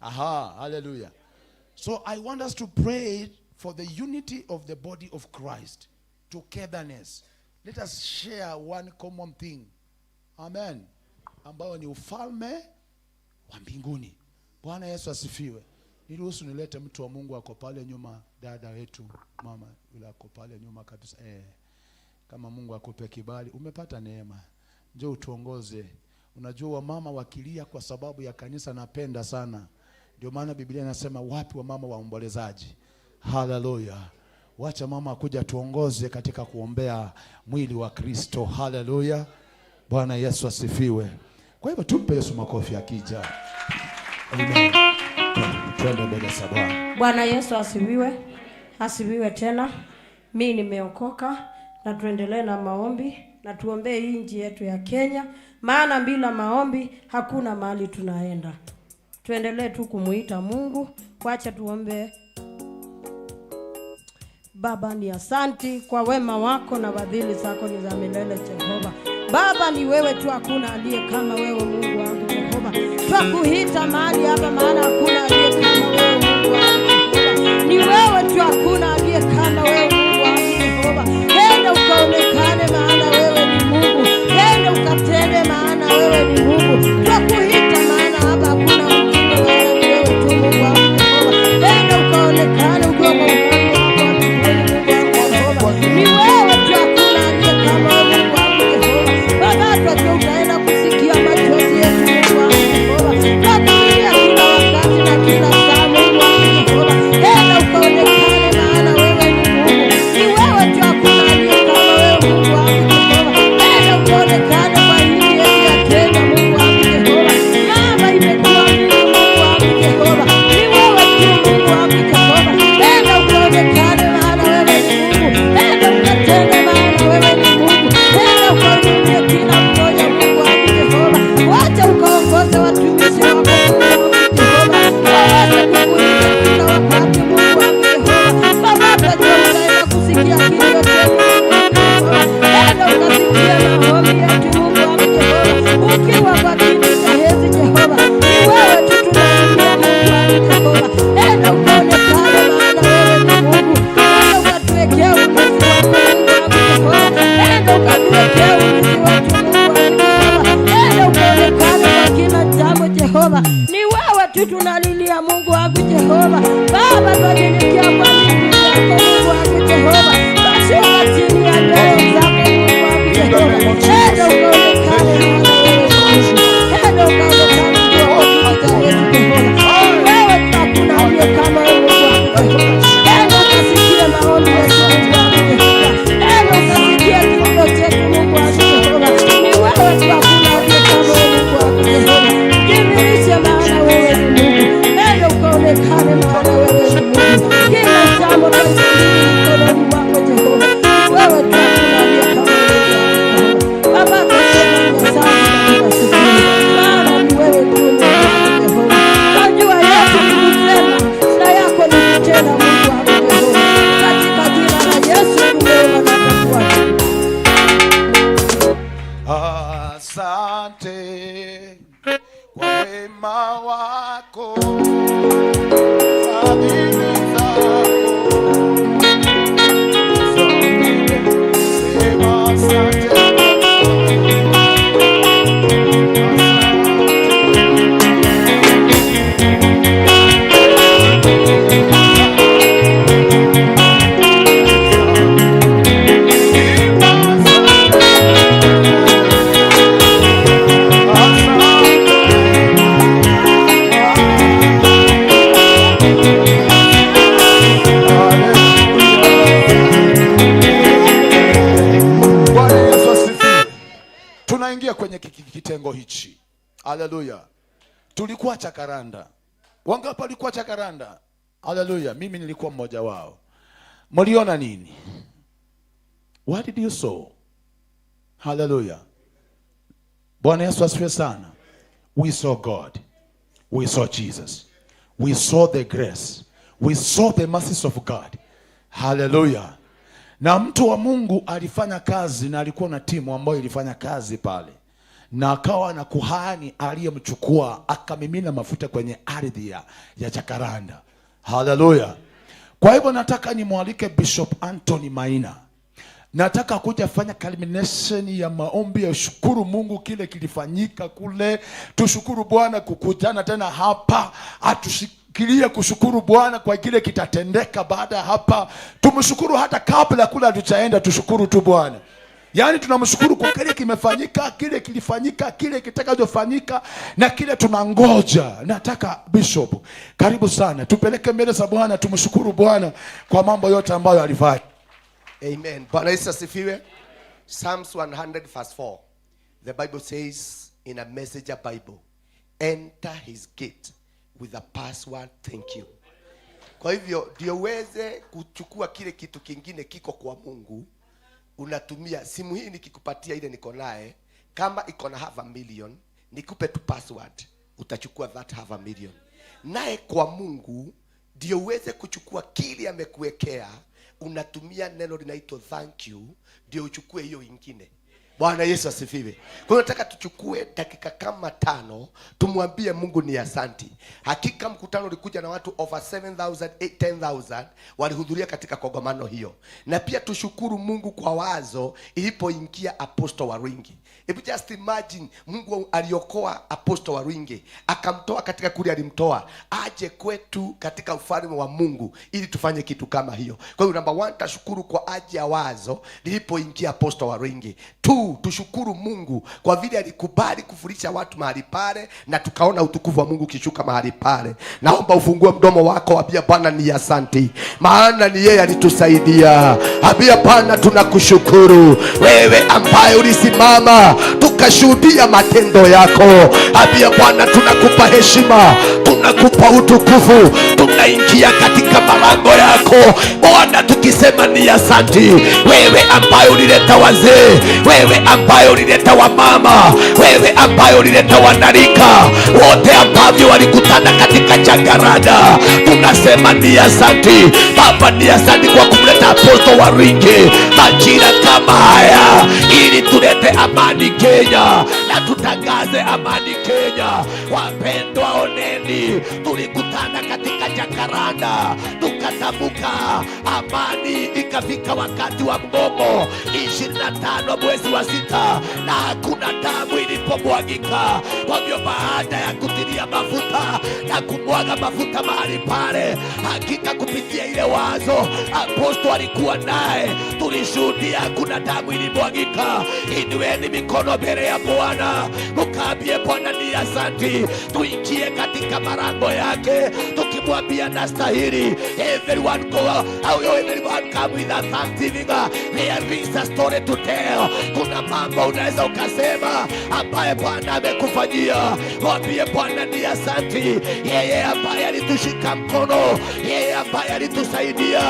Aha, hallelujah. So I want us to pray for the unity of the body of Christ, togetherness. Let us share one common thing. Amen. Ambayo ni ufalme wa mbinguni. Bwana Yesu asifiwe. Niruhusu nilete mtu wa Mungu ako pale nyuma, dada wetu, mama yule ako pale nyuma kabisa. Kama Mungu akupe kibali, umepata neema. Njoo utuongoze. Unajua wamama wakilia kwa sababu ya kanisa napenda sana. Ndio maana Biblia inasema wapi wamama waombolezaji. Haleluya. Wacha mama akuja tuongoze katika kuombea mwili wa Kristo. Haleluya. Bwana Yesu asifiwe. Kwa hivyo tumpe Yesu makofi akija. Amen. Twende mbele za Bwana. Bwana Yesu asifiwe, asifiwe tena. Mi nimeokoka na tuendelee na maombi na tuombee hii nchi yetu ya Kenya, maana bila maombi hakuna mahali tunaenda. Tuendelee tu kumuita Mungu. Wacha tuombe. Baba, ni asanti kwa wema wako na fadhili zako ni za milele Jehova. Baba, ni wewe tu, hakuna aliye kama wewe Mungu wangu Jehova. Twakuita mahali hapa, maana hakuna aliye kama wewe Mungu wangu Jehova. Ni wewe tu, hakuna aliye kama wewe Mungu wangu Jehova. Enda ukaonekane, maana wewe ni Mungu. Enda ukatende, maana wewe ni Mungu. Twakuita maana hapa hakuna mwingine, maana ni wewe tu Mungu wangu Jehova. Enda ukaonekane ukiwa kwa ufalme wako wa mbinguni Mungu wangu Jehova. Ni wewe tu, hakuna aliye kama wewe Mungu wangu Jehova. Baba, twajua utaenda kusikia machozi yetu Mungu wangu Jehova. Twakulia kila wakati na kila kwenye kitengo hichi. Haleluya. Tulikuwa Jacaranda. Wangapi walikuwa Jacaranda? Haleluya. Mimi nilikuwa mmoja wao. Mliona nini? What did you saw? Haleluya. Bwana Yesu asifiwe sana. We saw God. We saw Jesus. We saw the grace. We saw the mercies of God. Hallelujah. Na mtu wa Mungu alifanya kazi na alikuwa na timu ambayo ilifanya kazi pale, na akawa na kuhani aliyemchukua akamimina mafuta kwenye ardhi ya Jacaranda. Hallelujah. Kwa hivyo nataka nimwalike Bishop Anthony Maina. Nataka kuja fanya culmination ya maombi ya shukuru Mungu kile kilifanyika kule. Tushukuru Bwana kukutana tena hapa, atushikilie kushukuru Bwana kwa kile kitatendeka baada ya hapa. Tumshukuru hata kabla kule hatujaenda, tushukuru tu Bwana. Yaani tunamshukuru kwa kile kimefanyika, kile kilifanyika, kile kitakachofanyika na kile tunangoja. Nataka Bishop, karibu sana, tupeleke mbele za Bwana, tumshukuru Bwana kwa mambo yote ambayo alifanya. Amen. Bwana Yesu asifiwe. Psalms 100 verse 4. The Bible says in a Messenger Bible, enter his gate with a password thank you. Kwa hivyo ndio uweze kuchukua kile kitu kingine kiko kwa Mungu, unatumia simu hii. Nikikupatia ile niko naye, kama iko na half a million, nikupe tu password, utachukua that half a million. Naye kwa Mungu ndio uweze kuchukua kile amekuwekea, unatumia neno linaitwa thank you, ndio uchukue hiyo ingine. Bwana Yesu asifiwe. Kwa hiyo nataka tuchukue dakika kama 5 tumwambie Mungu ni asanti. Hakika mkutano ulikuja na watu over 7,000, 10,000 walihudhuria katika kongamano hiyo. Na pia tushukuru Mungu kwa wazo ilipoingia Apostle Waruinge. Hebu just imagine, Mungu aliokoa Apostle Waruinge, akamtoa katika kule alimtoa, aje kwetu katika ufalme wa Mungu ili tufanye kitu kama hiyo. Kwa hiyo number 1, tashukuru kwa ajili ya wazo lilipoingia Apostle Waruinge. 2, tushukuru Mungu kwa vile alikubali kufurisha watu mahali pale na tukaona utukufu wa Mungu ukishuka mahali pale. Naomba ufungue mdomo wako, ambia Bwana ni asanti, maana ni yeye alitusaidia. Ambia Bwana tunakushukuru wewe ambaye ulisimama tukashuhudia matendo yako. Ambia Bwana tunakupa heshima, tunakupa utukufu, tunaingia katika malango yako Bwana tukisema ni asanti. Wewe ambaye ulileta wazee, wewe ambaye ulileta wamama, wewe ambaye ulileta wanarika wote ambao walikutana katika Jacaranda, tunasema ni asanti Baba, ni asanti kwa kumleta Apostle Waruinge majira kama haya ili tulete amani Kenya na tutangaze amani Kenya. Wapendwa, oneni, tulikutana katika Jacaranda tukatamka amani, ikafika wakati wa mgomo 25 mwezi wa 6 na hakuna damu ilipomwagika. Kwa hivyo baada ya kutilia mafuta na kumwaga mafuta mahali pale, hakika kupitia ile wazo Apostle alikuwa naye, tulishuhudia hakuna damu ilimwagika. Inueni mikono mbele ya Bwana, mkaambie Bwana ni asanti. Tuingie katika malango yake tukimwambia nastahili. Everyone go, everyone come with a thanksgiving. There is a story to tell. Kuna mambo unaweza ukasema ambaye Bwana amekufanyia. Mwambie Bwana ni asanti, yeye ambaye alitushika mkono, yeye ambaye alitusaidia,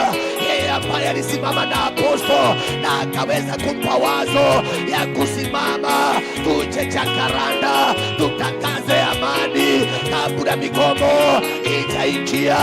yeye ambaye alisimama na aposto na akaweza kumpa wazo ya kusimama tuje Jacaranda tutangaze amani kabla migomo itaingia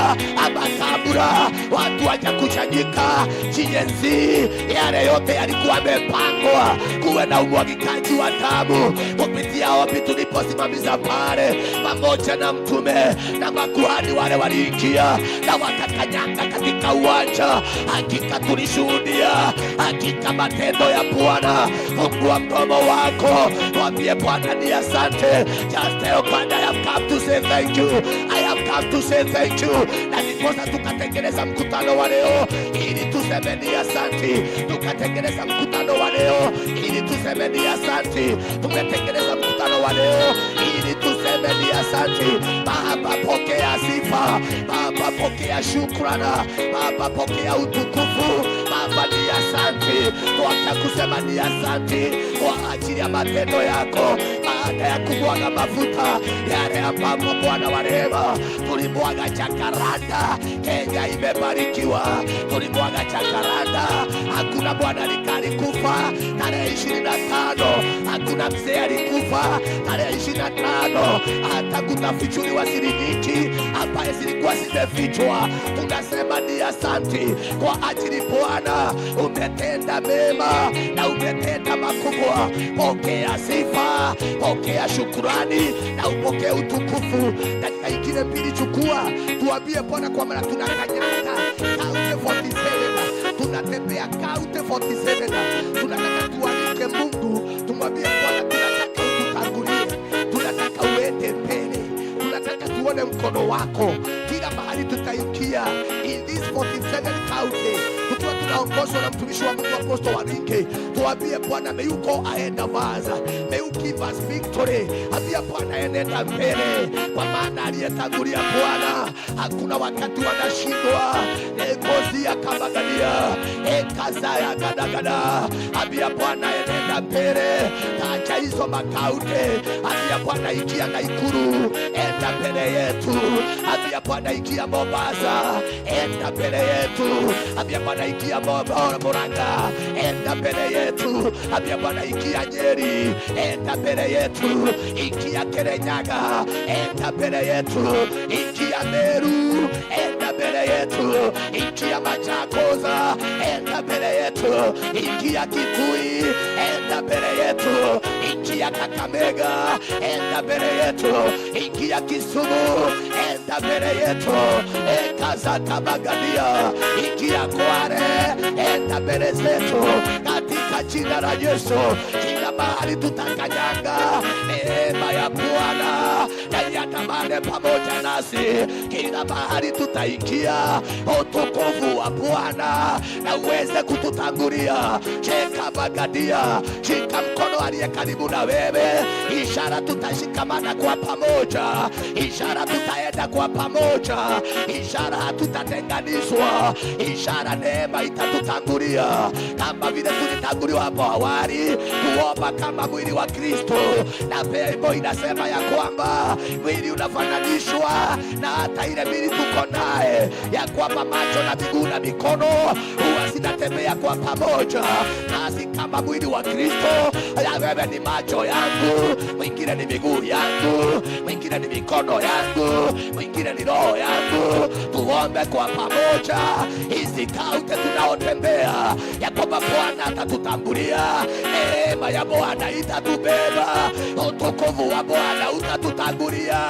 ama kabla watu hawajakusanyika. Jinsi yale yote yalikuwa yamepangwa, kuwe na umwagikaji wa damu kupitia ombi tuliposimamiza pale pamoja na mtume na makuhani wale waliingia na wakakanyanga katika uwanja. Hakika tulishuhudia hakika matendo ya Bwana. Fungua mdomo wako, mwambie Bwana ni asante. Just tell God, I have come to say thank you. I have come to say thank you. Na ndiposa tukatengeneza mkutano wa leo ili tuseme ni asante. Tukatengeneza mkutano wa leo ili tuseme ni asante. Tumetengeneza mkutano wa leo ili tuseme ni asante. Baba pokea sifa, Baba pokea shukrana, Baba pokea utukufu. Baba ni asante. Tuacha kusema ni asante kwa ajili ya matendo yako. Baada ya kumwaga mafuta yale ambapo Bwana wa rehema tulimwaga chakaranda, Kenya imebarikiwa. Tulimwaga chakaranda, hakuna bwana alikufa tarehe 25, hakuna mzee alikufa tarehe 25, hata kutafichuliwa siri nyingi ambaye zilikuwa zimefichwa. Tunasema ni asante kwa ajili Bwana, umetenda mema na umetenda makubwa. Pokea sifa, pokea shukurani na upokee utukufu. Dakika ingine mbili chukua, tuambie Bwana kwa maana tunakanyaga Kaunti 47, tunatembea Kaunti 47. Tunataka tualike Mungu, tumwambie Bwana tunataka ututangulie, tunataka uende mbele, tunataka tuone mkono wako kila mahali tutaingia in this 47 county, tukiwa tunaongozwa na mtumishi wa Mungu Apostle Waringe. Tuambie Bwana, may you go ahead of us, may you give us victory. Ambia Bwana enenda mbele, kwa maana aliyetangulia Bwana hakuna wakati wanashindwa. Ekozia kabagadia ekazaya gadagada. Ambia Bwana enenda mbele, tacha hizo makaute. Ambia Bwana ingia Nakuru, enda mbele yetu. Ambia Bwana ingia Mombasa, enda mbele yetu. Ambia Bwana ingia Murang'a, enda mbele yetu. Ambia Bwana ingia Nyeri, enda mbele yetu. Ingia Kirinyaga, enda mbele yetu. Ingia Meru, enda mbele yetu. Ingia Machakos, enda mbele yetu. Ingia Kitui, enda mbele yetu. Ingia Kakamega, enda mbele yetu. Ingia Kisumu, enda mbele yetu. Ekazatabagadia, ingia Kware, enda mbele zetu katika jina la Yesu. Kila mahali tutakanyanga, neema ya Bwana na iandamane pamoja nasi. Kila mahali tutaingia, utukufu wa Bwana na uweze kututangulia. Shika bagadia, shika mkono aliye karibu na wewe. Ishara tutashikamana kwa pamoja, ishara tutaenda kwa pamoja, ishara hatutatenganishwa, ishara neema itatutangulia kama vile tulitanguliwa hapo awali kuomba kama mwili wa Kristo. Na Biblia inasema ya kwamba mwili unafananishwa na hata ile mwili tuko naye, ya kwamba macho na miguu na mikono huwa zinatembea kwa pamoja. Nasi kama mwili wa Kristo, ya wewe ni macho yangu, mwingine ni miguu yangu, mwingine ni mikono yangu, mwingine ni roho yangu. Tuombe kwa pamoja hizi kaunti tunaotembea, ya kwamba Bwana atatutangulia, neema ya Bwana itatubeba, utukufu wa Bwana utatutangulia,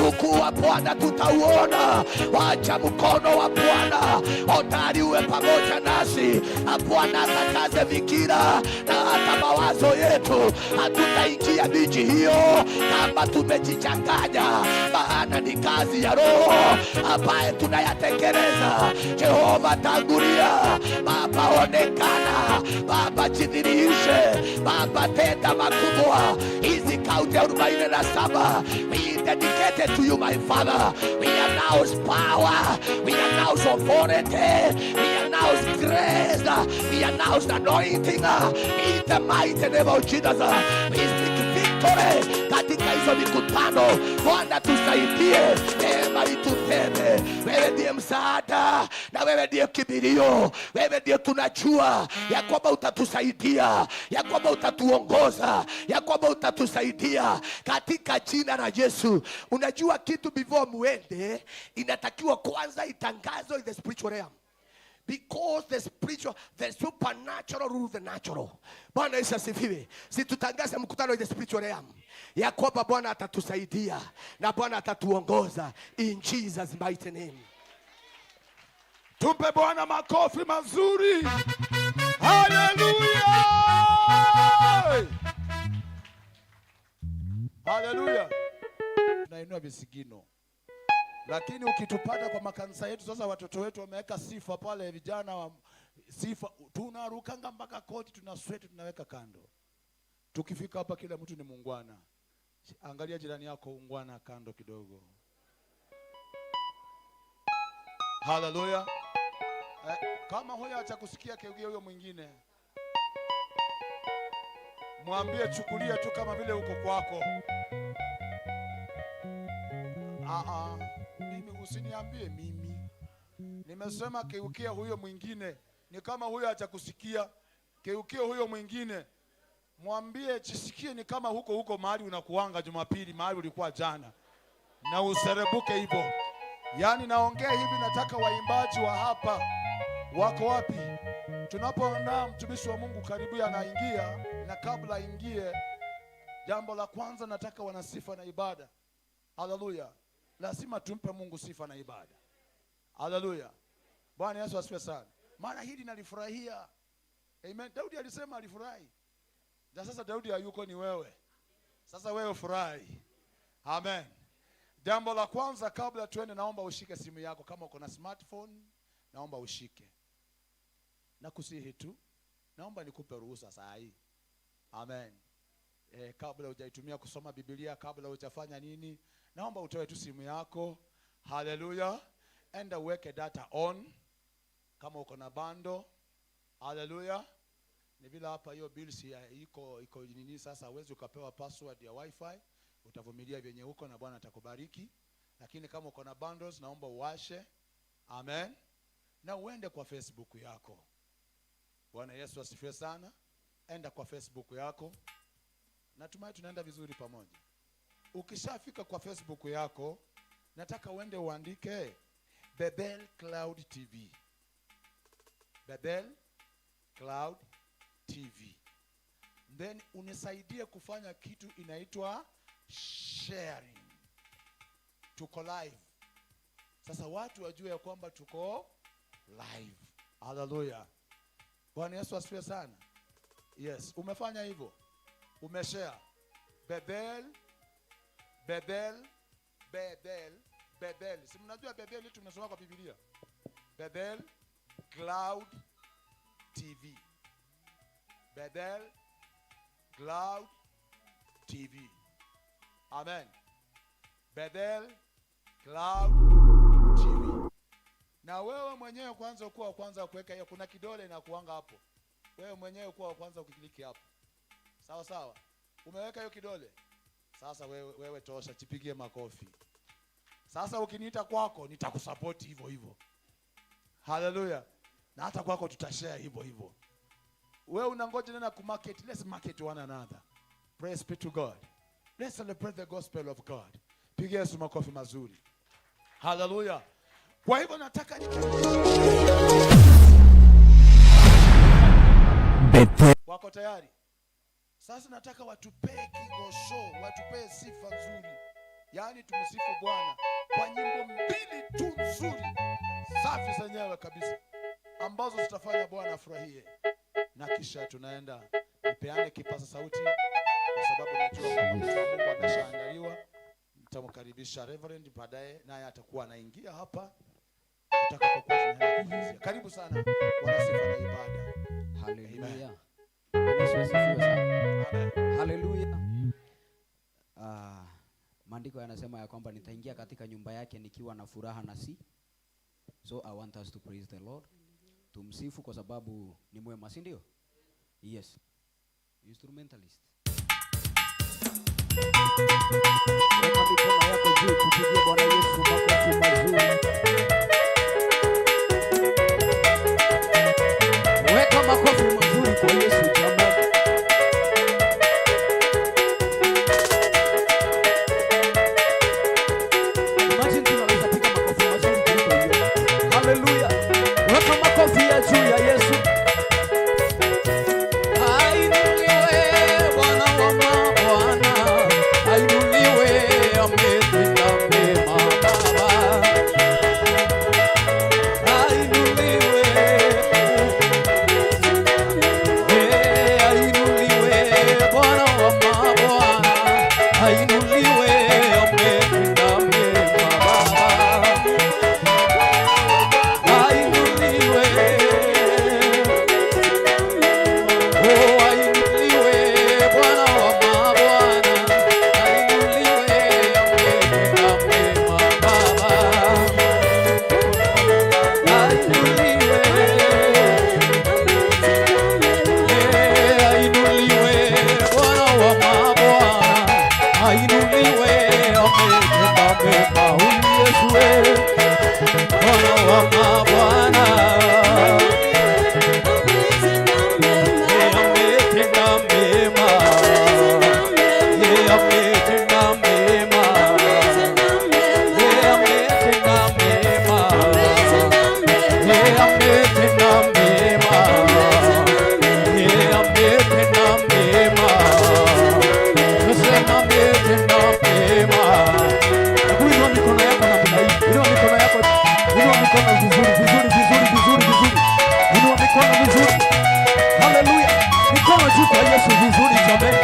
ukuu wa Bwana tutauona. Wacha mkono wa Bwana hodari uwe pamoja nasi. Bwana atakaze fikira na hata mawazo yetu. Hatutaingia miji hiyo kama tumejichanganya, maana ni kazi ya Roho ambaye tunayatekeleza. Jehova tangulia, Baba onekana, Baba jidhihirishe, Baba tenda makubwa. Hizi kaunti 47 we dedicated to you, my Father. We announce power, we announce authority, we announce grace, we announce anointing in the mighty name of Jesus. We speak victory katika hizo mikutano. Bwana tusaidie, neema itutende. Wewe ndiye msaada na wewe ndiye kimbilio, wewe ndiye tunajua ya kwamba utatusaidia, ya kwamba utatuongoza, ya kwamba utatusaidia katika jina la Yesu. Unajua kitu before muende inatakiwa kwanza itangazwe in the spiritual realm. Because the spiritual, the supernatural rule the natural. Bwana Yesu asifiwe. Si tutangaze mkutano in the spiritual realm ya kwamba Bwana atatusaidia na Bwana atatuongoza in Jesus mighty name. Tumpe Bwana makofi mazuri. Haleluya! Haleluya! Tunainua visigino. Lakini ukitupata kwa makanisa yetu sasa, watoto wetu wameweka sifa pale, vijana wa sifa, tunarukanga mpaka koti, tuna sweat, tunaweka kando. Tukifika hapa kila mtu ni muungwana. Angalia jirani yako, ungwana kando kidogo. Haleluya. Kama huyo acha kusikia keugia huyo mwingine. Mwambie chukulia tu kama vile uko kwako. Mimi usiniambie mimi. Nimesema keukia huyo mwingine. Ni kama huyo hajakusikia. Keukia huyo mwingine. Mwambie jisikie ni kama huko huko mahali unakuanga Jumapili, mahali ulikuwa jana. Na userebuke hivyo. Yaani naongea hivi, nataka waimbaji wa hapa wako wapi? Tunapoona mtumishi wa Mungu karibu anaingia, na kabla aingie, jambo la kwanza nataka wana sifa na ibada. Haleluya. Lazima tumpe Mungu sifa na ibada. Haleluya. Bwana Yesu asifiwe sana. Maana hili nalifurahia. Amen. Daudi alisema alifurahi. Na sasa Daudi hayuko, ni wewe. Sasa wewe furahi. Amen. Jambo la kwanza kabla tuende, naomba ushike simu yako. Kama uko na smartphone, naomba ushike. Nakusihi tu, naomba nikupe ruhusa saa hii. Amen. Kabla hujaitumia kusoma Biblia, kabla hujafanya nini, naomba utoe tu simu yako. Haleluya. Enda uweke data on kama uko na bando. Haleluya. Ni vile hapa hiyo bills ya iko nini sasa, huwezi ukapewa password ya wifi. Utavumilia vyenye huko na Bwana atakubariki. Lakini kama uko na bundles, naomba uwashe. Amen. Na uende kwa Facebook yako. Bwana Yesu asifiwe sana. Enda kwa Facebook yako. Natumai tunaenda vizuri pamoja. Ukishafika kwa Facebook yako, nataka uende uandike Bethel Cloud TV. Bethel Cloud TV. Then unisaidie kufanya kitu inaitwa sharing. Tuko live. Sasa watu wajue ya kwamba tuko live. Hallelujah. Bwana Yesu asifiwe sana. Yes, umefanya hivyo. Umeshare. Bethel, Bethel, Bethel, Bethel. Si mnajua Bethel tumesoma kwa Biblia. Bethel Cloud TV. Bethel Cloud TV. Amen. Bethel Cloud TV. Na wewe mwenyewe kwanza kuwa kwanza kuweka hiyo, kuna kidole na kuanga hapo. Wewe mwenyewe kuwa kwanza ukikiliki hapo. Sawa sawa. Umeweka hiyo kidole. Sasa wewe tosha, jipigie makofi. Sasa ukiniita kwako nitakusupport hivyo hivyo. Hallelujah. Na hata kwako tutashare hivyo hivyo. Wewe unangoja nena kumarket. Let's market one another. Praise be to God. Let's celebrate the gospel of God. Pigia Yesu makofi mazuri. Hallelujah. Kwa hivyo nataka wako tayari. Sasa nataka watupee kigosho, watupee sifa nzuri. Yaani tumsifu Bwana kwa nyimbo mbili tu nzuri, safi zenyewe kabisa, ambazo zitafanya Bwana afurahie. Na kisha tunaenda nipeane kipaza sauti, kwa sababu najua kwamba mtu wa Mungu ameshaandaliwa. Nitamkaribisha Reverend baadaye, naye atakuwa anaingia hapa tutakapokuwa tunaenda kumalizia. Karibu sana wana sifa na ibada. Haleluya. Yesu asifiwe sana. Haleluya. Maandiko yanasema ya kwamba nitaingia katika nyumba yake nikiwa na furaha na si. So I want us to praise the Lord. Tumsifu kwa sababu ni mwema, si ndio? Yes. Instrumentalist. Weka mikono yako juu tupigie Bwana Yesu makofi mazuri. Weka makofi mazuri kwa Yesu jamani. Imagine tunaweza piga makofi mazuri kuliko hiyo. Hallelujah. Weka makofi ya juu ya Yesu. Ainuliwe Bwana wa mabwana, ainuliwe ametenda mema Baba. Ainuliwe, ainuliwe Bwana wa mabwana, ainuliwe ametenda mema Baba. Ainuliwe, Ametenda mema, ametenda mema, nasema ametenda mema. Hebu inua mikono yako namna hii, inua mikono yako, inua mikono vizuri vizuri vizuri vizuri vizuri, inua mikono vizuri. Haleluya, mikono juu kwa Yesu vizuri jamani.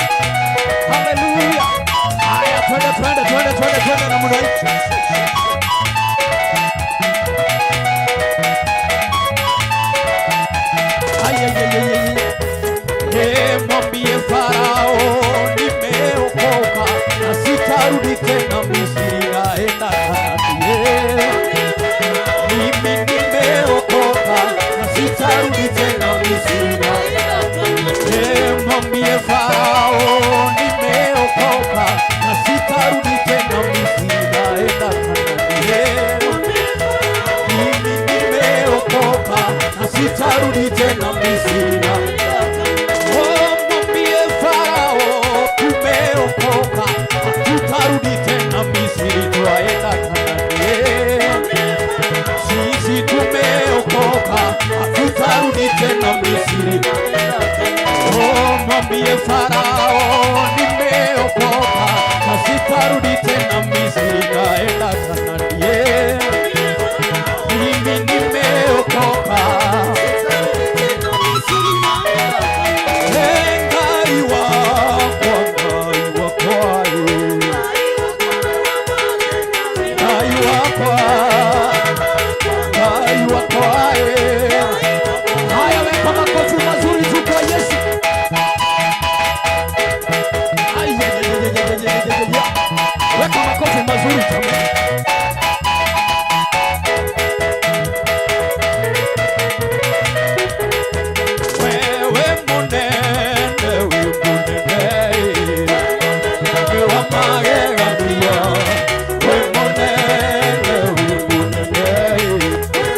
Haleluya. Haya, twende twende twende twende twende namna hii. Mwambie Farao nimeokoka na sitarudi tena Misri, naenda Kanaani. Mimi nimeokoka na sitarudi tena Misri. Mwambie Farao nimeokoka na sitarudi tena Misri, naenda Kanaani. Mimi nimeokoka na sitarudi tena Misri. Mwambie Farao tumeokoka, hatutarudi tena Misri, twaenda Kanaani. Sisi tumeokoka, hatutarudi tena Misri. Mwambie Farao nimeokoka na sitarudi tena Misri, naenda Kanaani. Mimi nimeokoka. Haya, weka makofi mazuri tu kwa Yesu. Weka makofi mazuri jamani. Wewe munene, wewe munene, wewe magegania, wewe munene, wewe munene.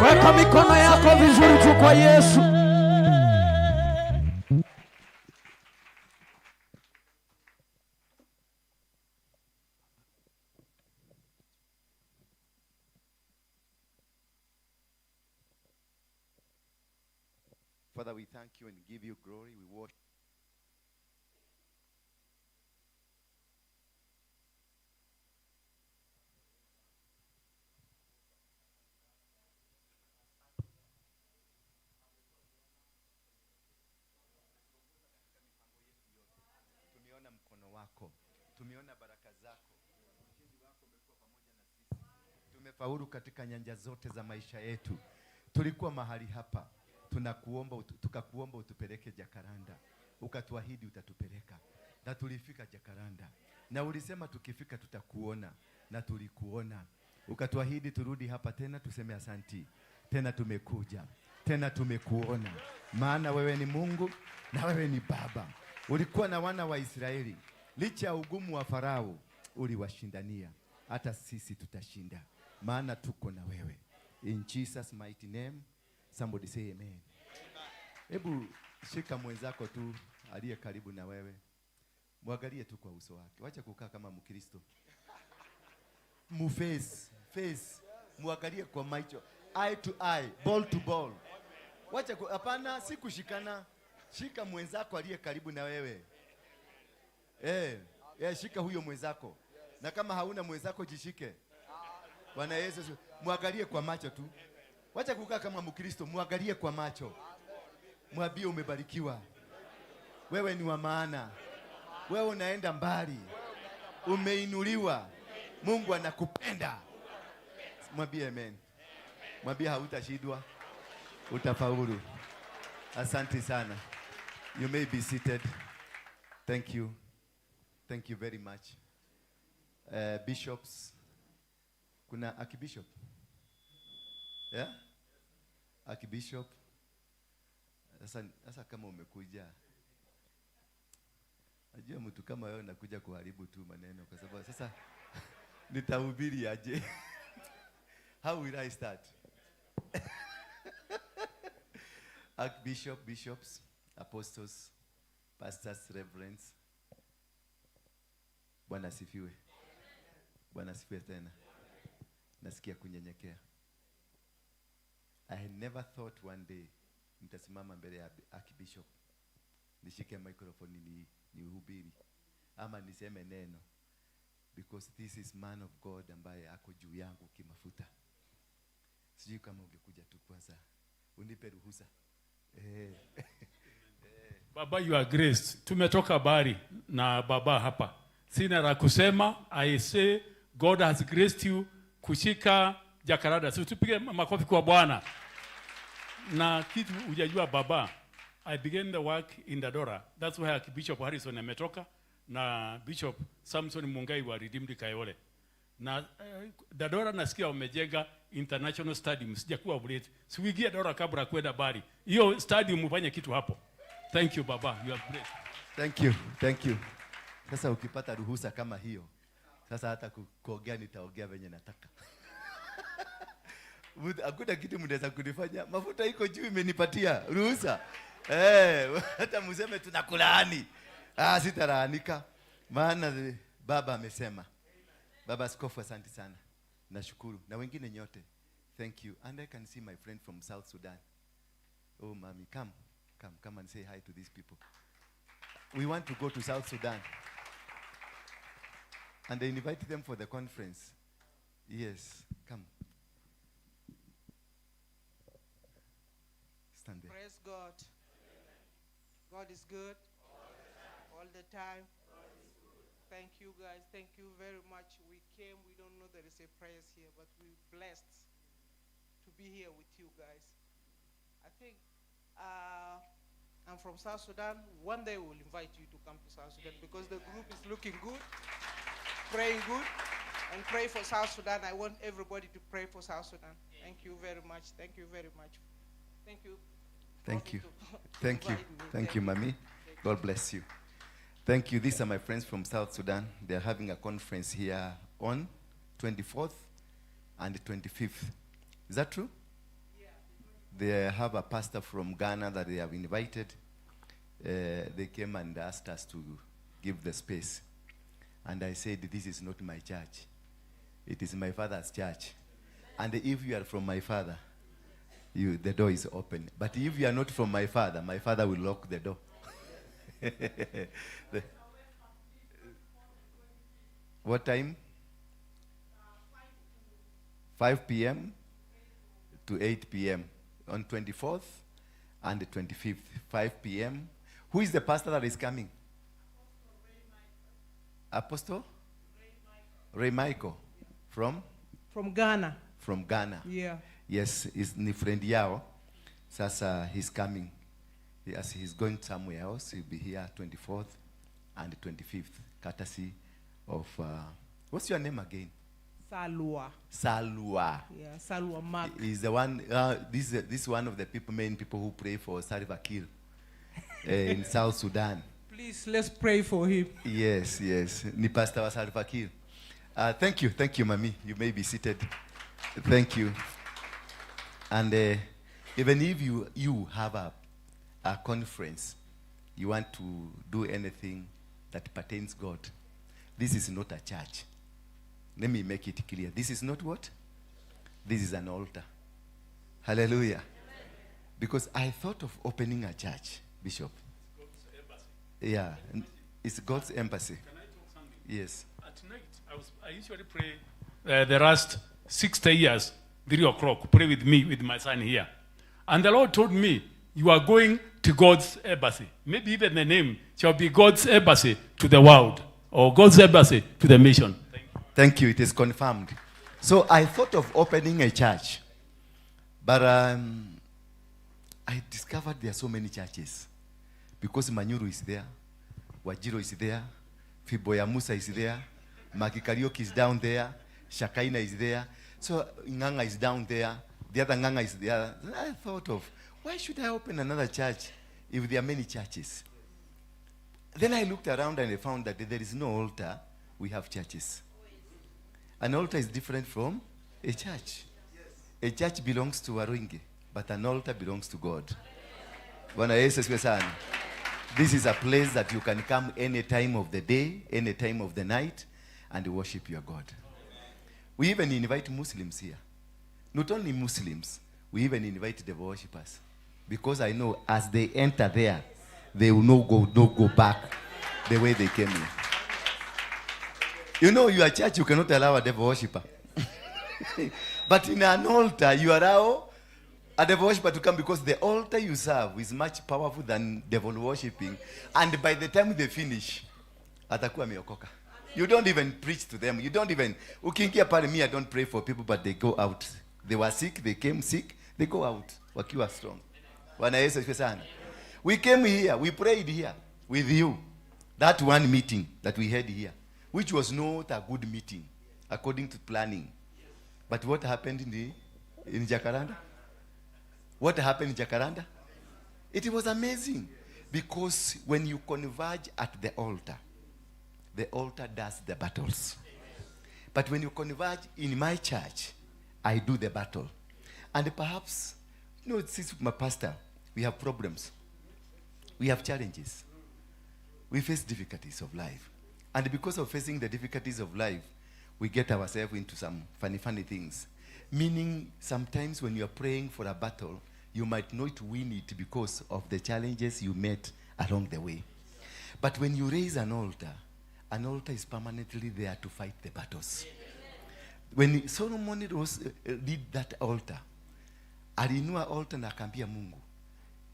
Weka mikono yako vizuri tu kwa Yesu. Father, we thank you and give you glory. We worship. Tumeona mkono wako, tumeona baraka zako, ushindi wako umekuwa pamoja na sisi. Tumefaulu katika nyanja zote za maisha yetu. Tulikuwa mahali hapa, tunakuomba, tukakuomba utupeleke Jakaranda, ukatuahidi utatupeleka, na tulifika Jakaranda, na ulisema tukifika tutakuona, na tulikuona. Ukatuahidi turudi hapa tena tuseme asanti, tena tumekuja, tena tumekuona, maana wewe ni Mungu na wewe ni Baba. Ulikuwa na wana wa Israeli, licha ya ugumu wa Farao uliwashindania. Hata sisi tutashinda, maana tuko na wewe. In Jesus mighty name, somebody say amen. Hebu shika mwenzako tu aliye karibu na wewe, mwangalie tu kwa uso wake. Wacha kukaa kama Mkristo. Muface, face, mwangalie kwa macho, eye to eye, ball to ball. Wacha hapana, si kushikana. Shika mwenzako aliye karibu na wewe. Shika huyo mwenzako. Na kama hauna mwenzako jishike. Bwana Yesu, mwangalie kwa macho tu. Wacha kukaa kama Mkristo, mwangalie kwa macho. Mwambie umebarikiwa. Wewe ni wa maana. Wewe unaenda mbali. Umeinuliwa. Mungu anakupenda. Mwambie amen. Mwambie hautashindwa. Utafaulu. Asante sana. You may be seated. Thank you. Thank you very much. Bishops. Kuna Archbishop? Yeah? Archbishop. Sasa kama umekuja, najua mtu kama wewe unakuja kuharibu tu maneno, kwa sababu sasa nitahubiri aje? How will I start? Archbishop, bishops, apostles, pastors, reverends. Bwana asifiwe. Bwana asifiwe tena. Nasikia kunyenyekea. I had never thought one day nitasimama mbele ya Archbishop, nishike microphone nihubiri ama niseme neno, because this is man of God ambaye ako juu yangu kimafuta. Sijui kama ungekuja tu kwanza unipe ruhusa. Baba, you are graced. Tumetoka habari na baba hapa. Sina la kusema. I say God has graced you kushika Jacaranda. So tupige makofi kwa Bwana. Na kitu hujajua baba, I began the work in Dandora. That's where Bishop Harrison ametoka na Bishop Samson Mungai wa Redeemed Kayole. Na Dandora nasikia wamejenga international stadium. Sijakuwa bullet. Siwigie Dandora kabla kwenda bari. Hiyo stadium ufanye kitu hapo. Thank you baba, you are great. Thank you. Thank you. Sasa ukipata ruhusa kama hiyo, sasa hata kuongea nitaongea venye nataka. Hakuna kitu mnaweza kunifanya. Mafuta iko juu imenipatia ruhusa. Hata mseme tunakulaani. Sitalaanika. Maana baba amesema. Baba Askofu, asante sana. Nashukuru. Na wengine nyote. Thank you. And I can see my friend from South Sudan. Oh, mommy, come. Come, come and say hi to these people. We want to go to South Sudan. And they invite them for the conference. Yes, come. Stand there. Praise God. God is good. All the time. Thank you guys. Thank you very much. We came, we don't know there is a prayers here, but we're blessed to be here with you guys. I think I'm from South Sudan. One day we'll invite you to come to South Sudan because the group is looking good, praying good, and pray for South Sudan. I want everybody to pray for South Sudan. Thank you very much. Thank you very much. Thank you. Thank you. Thank you. Thank you, Mami. God bless you. Thank you. These are my friends from South Sudan. They are having a conference here on 24th and 25th. Is that true? Yeah. They have a pastor from Ghana that they have invited. They came and asked us to give the space. And I said, this is not my church. It is my father's church. And if you are from my father, the door is open. But if you are not from my father will lock the door. What time? 5 p.m. to 8 p.m. on 24th and the 25th, 5 p.m. Who is the pastor that is coming? Apostle? Ray Michael. From? From Ghana. From Ghana. Yeah. Yes, is ni friend yao. Sasa he's coming. As he's going somewhere else, he'll be here 24th and 25th, courtesy of, what's your name again? Salwa. Salwa. Yeah, Salwa Mark. He's the one, this is one of the people, main people who pray for Salva Kiir in South Sudan. Please, let's pray for him. Yes, yes. Ni Pastor wa Salva Kiir. Thank you, Mami. You may be seated. Thank you. And even if you have a conference, you want to do anything that pertains God. This is not a church. Let me make it clear. This is not what? This is an altar. Hallelujah. Because I thought of opening a church, Bishop. Yeah, it's God's embassy. Can I talk something? Yes. At night, I usually pray the last 60 years, 3 o'clock, pray with me, with my son here. And the Lord told me, you are going to God's embassy. Maybe even the name shall be God's embassy to the world, or God's embassy to the mission. Thank you. Thank you. It is confirmed. So I thought of opening a church, but I discovered there are so many churches. Because Manyuru is there, Wajiro is there, Fiboya Musa is there, Maki Kariuki is down there, Shakaina is there, so Nganga is down there, the other Nganga is there. Then I thought of, why should I open another church if there are many churches? Then I looked around and I found that there is no altar, we have churches. An altar is different from a church. A church belongs to Waruinge, but an altar belongs to God. Bwana Yesu asifiwe sana. This is a place that you can come any time of the day, any time of the night, and worship your God. We even invite Muslims here. Not only Muslims, we even invite the worshippers. Because I know as they enter there, they will not go back the way they came here. You know, your church, you cannot allow a devil worshipper. But in an altar, you allow a devil worshipper to come, because the altar you serve is much powerful than devil worshipping. And by the time they finish, atakuwa ameokoka. You don't even preach to them. You don't even... Ukiingia pale, me, I don't pray for people, but they go out. They were sick, they came sick, they go out. Wakiwa strong. Bwana Yesu asifiwe sana. We came here, we prayed here with you. That one meeting that we had here, which was not a good meeting, according to planning. But what happened in Jacaranda? What happened in Jacaranda? It was amazing. Because when you converge at the altar does the battles. But when you converge in my church, I do the battle. And perhaps, you know, since my pastor, we have problems. We have challenges. We face difficulties of life. And because of facing the difficulties of life, we get ourselves into some funny, funny things. Meaning, sometimes when you are praying for a battle, you might not win it because of the challenges you met along the way. But when you raise an altar is permanently there to fight the battles. When Solomon did that altar, alinua altar na akaambia Mungu,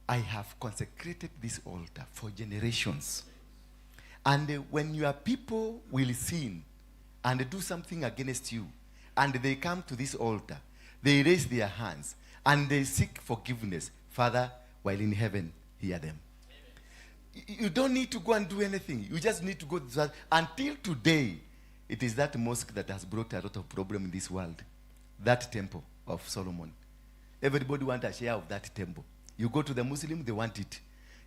I have consecrated this altar for generations. And when your people will sin and do something against you, and they come to this altar, they raise their hands, and they seek forgiveness. Father, while in heaven, hear them. You don't need to go and do anything. You just need to go to that. Until today, it is that mosque that has brought a lot of problem in this world. That temple of Solomon. Everybody wants a share of that temple. You go to the Muslim, they want it.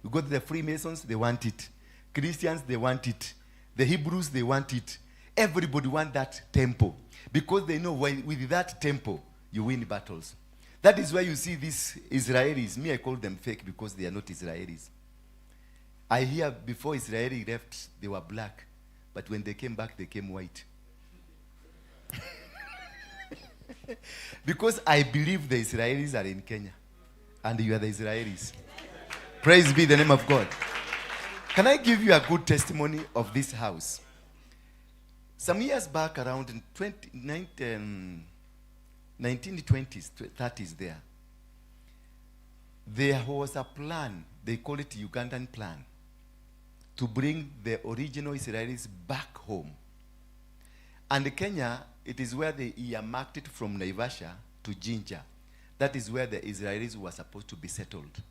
You go to the Freemasons, they want it. Christians, they want it. The Hebrews, they want it. Everybody wants that temple. Because they know with that temple, you win battles. That is why you see these Israelis. Me, I call them fake because they are not Israelis. I hear before Israeli left, they were black. But when they came back, they came white. Because I believe the Israelis are in Kenya. And you are the Israelis. Praise be the name of God. Can I give you a good testimony of this house? Some years back, around in 1920s, 30s there was a plan, they call it Ugandan plan, to bring the original Israelis back home. And Kenya, it is where they earmarked it from Naivasha to Jinja. That is where the Israelis were supposed to be settled.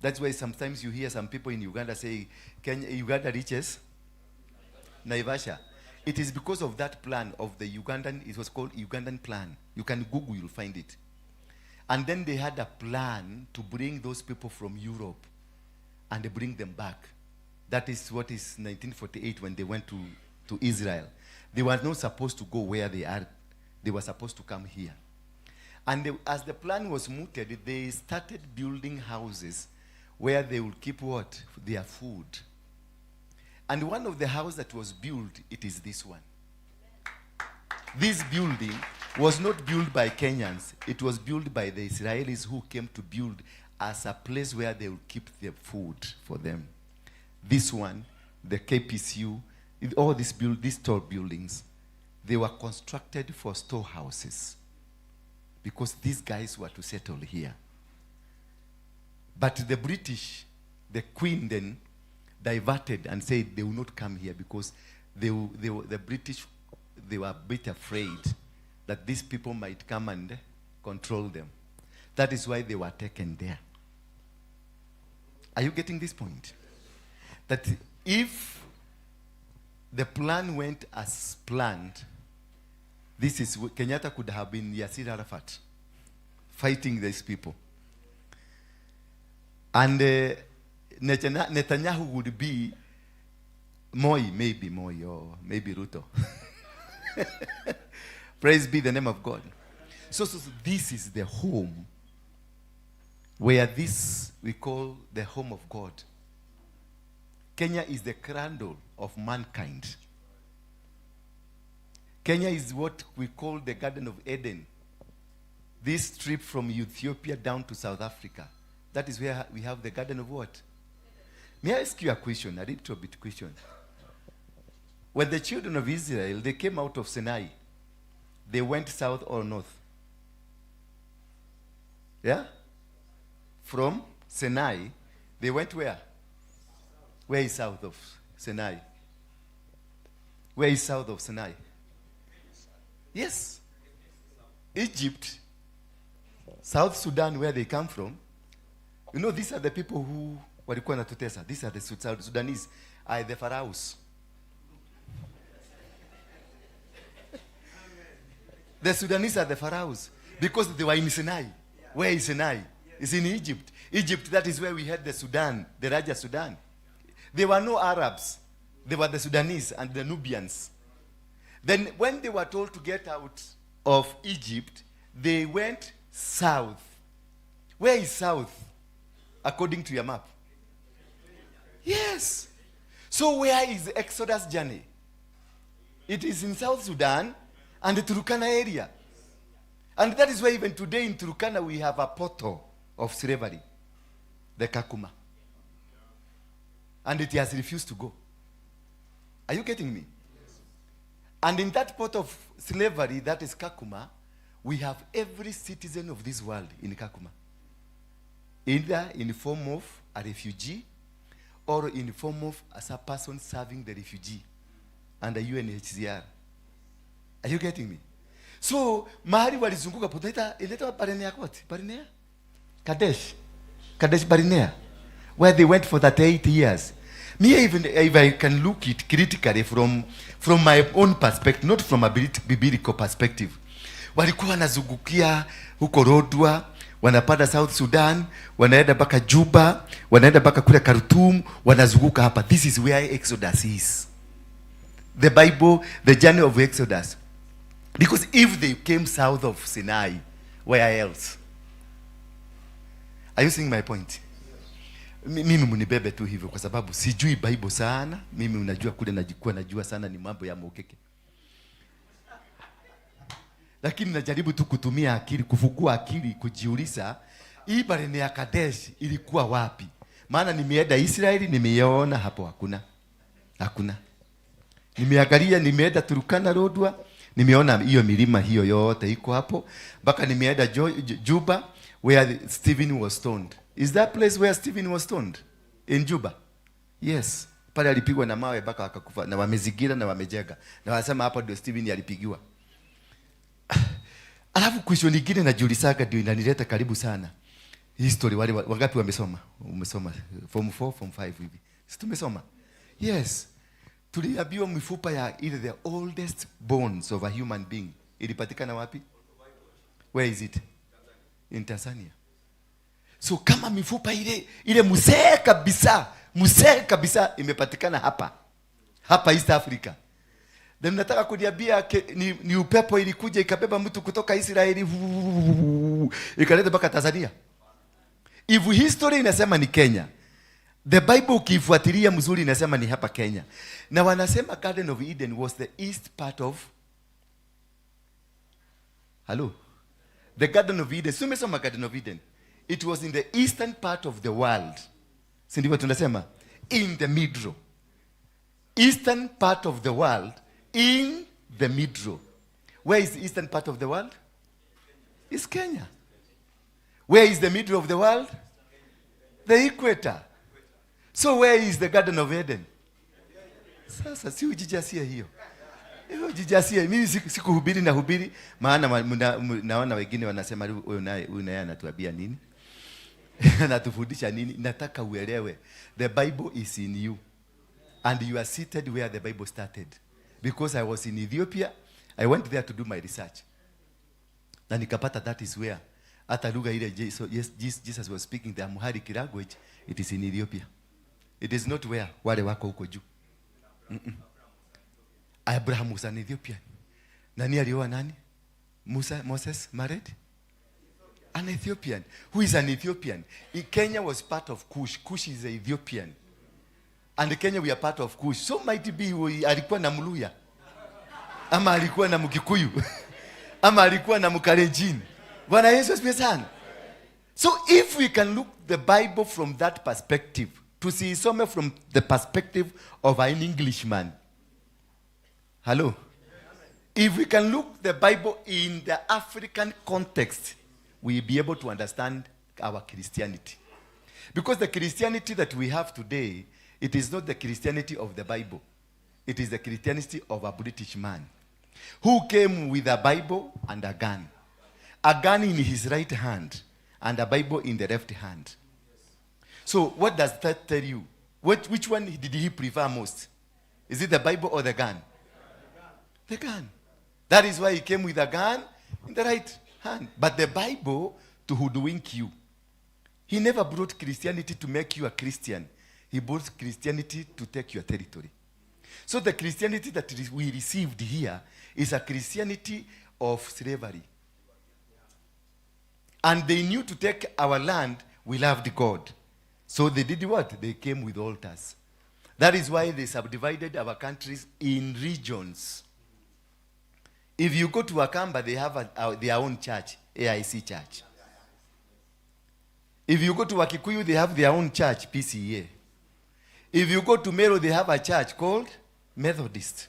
That's why sometimes you hear some people in Uganda say, Kenya, Uganda reaches Naivasha. It is because of that plan of the Ugandan, it was called Ugandan plan. You can Google, you'll find it. And then they had a plan to bring those people from Europe and they bring them back. That is what is 1948 when they went to Israel. They were not supposed to go where they are. They were supposed to come here. And as the plan was mooted, they started building houses where they will keep what? Their food. And one of the houses that was built, it is this one. This building was not built by Kenyans. It was built by the Israelis who came to build as a place where they will keep their food for them. This one, the KPCU, all these, build, these tall buildings, they were constructed for storehouses because these guys were to settle here. But the British, the Queen then, diverted and said they will not come here because the British, they were a bit afraid that these people might come and control them. That is why they were taken there. Are you getting this point? That if the plan went as planned, this is Kenyatta could have been Yasser Arafat fighting these people. And Netanyahu would be Moi, maybe Moi, or maybe Ruto. Praise be the name of God. So this is the home where this we call the home of God. Kenya is the cradle of mankind. Kenya is what we call the Garden of Eden. This trip from Ethiopia down to South Africa, that is where we have the Garden of what? May I ask you a question, a little bit question? When the children of Israel, they came out of Sinai, they went south or north? Yeah? From Sinai, they went where? Where is south of Sinai? Where is south of Sinai? Yes. Egypt, South Sudan, where they come from. You know, these are the people who walikuwa wanatutesa. These are the Sudanese, are the pharaohs. The Sudanese are the pharaohs because they were in Sinai. Where is Sinai? It's in Egypt. Egypt, that is where we had the Sudan, the Raja Sudan. There were no Arabs. They were the Sudanese and the Nubians. Then when they were told to get out of Egypt, they went south. Where is south, according to your map? Yes. So where is the Exodus journey? It is in South Sudan and the Turkana area. And that is why even today in Turkana we have a portal of slavery, the Kakuma. And it has refused to go. Are you getting me? And in that port of slavery, that is Kakuma, we have every citizen of this world in Kakuma. Either in the form of a refugee or in the form of as a person serving the refugee under UNHCR. Are you getting me? So, mahali walizunguka potaita inaitwa Barinea what? Barinea? Kadesh. Kadesh Barinea. Where they went for 38 years. Me, even if I can look it critically from my own perspective, not from a biblical perspective. Walikuwa wanazungukia huko Rodwa, wanapanda South Sudan, wanaenda mpaka Juba, wanaenda mpaka kule Khartoum, wanazunguka hapa. This is where Exodus is. The Bible, the journey of Exodus. Because if they came south of Sinai, where else? Are you seeing my point? Mimi munibebe tu hivyo kwa sababu sijui Bible sana. Mimi unajua kule najikuwa najua sana ni mambo ya mokeke. Lakini najaribu tu kutumia akili, kufungua akili, kujiuliza hii Barene ya Kadesh ilikuwa wapi? Maana nimeenda Israeli nimeiona hapo hakuna. Hakuna. Nimeangalia, nimeenda Turkana Lodwar, nimeona hiyo milima hiyo yote iko hapo mpaka nimeenda Juba where Stephen was stoned. Is that place where Stephen was stoned? In Juba? Yes. Pale alipigwa na mawe mpaka akakufa, na wamezingira na wamejenga. Na wanasema hapo ndio Stephen alipigiwa. Alafu question nyingine najiulizaga ndio inanileta karibu sana. History wale wangapi wamesoma? Umesoma form 4, form 5 hivi. Si tumesoma? Yes. Tuliambiwa mifupa ya ile the oldest bones of a human being ilipatikana wapi? Where is it? In Tanzania. So kama mifupa ile mzee kabisa imepatikana hapa. Hapa East Africa. Then nataka kuniambia ni upepo ilikuja ikabeba mtu kutoka Israeli ikaleta mpaka Tanzania. If history inasema ni Kenya, the Bible ukiifuatilia mzuri inasema ni hapa Kenya. Na wanasema Garden of Eden was the east part of. Hello? The Garden of Eden. Si umesoma Garden of Eden? It was in the eastern part of the world. Si ndivyo tunasema? In the middle. Eastern part of the world, in the middle. Where is the eastern part of the world? It's Kenya. Where is the middle of the world? The equator. So where is the Garden of Eden? Sasa si ujijasie hiyo. Hiyo ujijasie. Mimi sikuhubiri na hubiri maana naona wengine wanasema, "Huyu naye anatuambia nini? Anatufundisha nini?" Nataka uelewe. The Bible is in you. And you are seated where the Bible started. Because I was in Ethiopia, I went there to do my research. Na nikapata that is where hata lugha ile yes, Jesus was speaking, the Amharic language, it is in Ethiopia. It is not where wale wako huko juu. Abraham was an Ethiopian. Nani alioa nani? Musa, Moses married an Ethiopian. Who is an Ethiopian? Kenya was part of Cush. Cush is an Ethiopian. And Kenya, we are part of Cush. So might be alikuwa na Mluya. Ama alikuwa na Mkikuyu. Ama alikuwa na Mkalenjin. Bwana Yesu asifiwe sana. So if we can look the Bible from that perspective, tusiisome from the perspective of an Englishman. Hello? If we can look the Bible in the African context, we'll be able to understand our Christianity. Because the Christianity that we have today, it is not the Christianity of the Bible. It is the Christianity of a British man who came with a Bible and a gun. A gun in his right hand and a Bible in the left hand. So what does that tell you? Which one did he prefer most? Is it the Bible or the gun? The gun. That is why he came with a gun in the right hand. But the Bible to hoodwink you. He never brought Christianity to make you a Christian. He brought Christianity to take your territory. So the Christianity that we received here is a Christianity of slavery. And they knew to take our land, we loved God. So they did what? They came with altars. That is why they subdivided our countries in regions. If you go to Wakamba, they have their own church, AIC church. If you go to Wakikuyu, they have their own church, PCEA. If you go to Meru, they have a church called Methodist.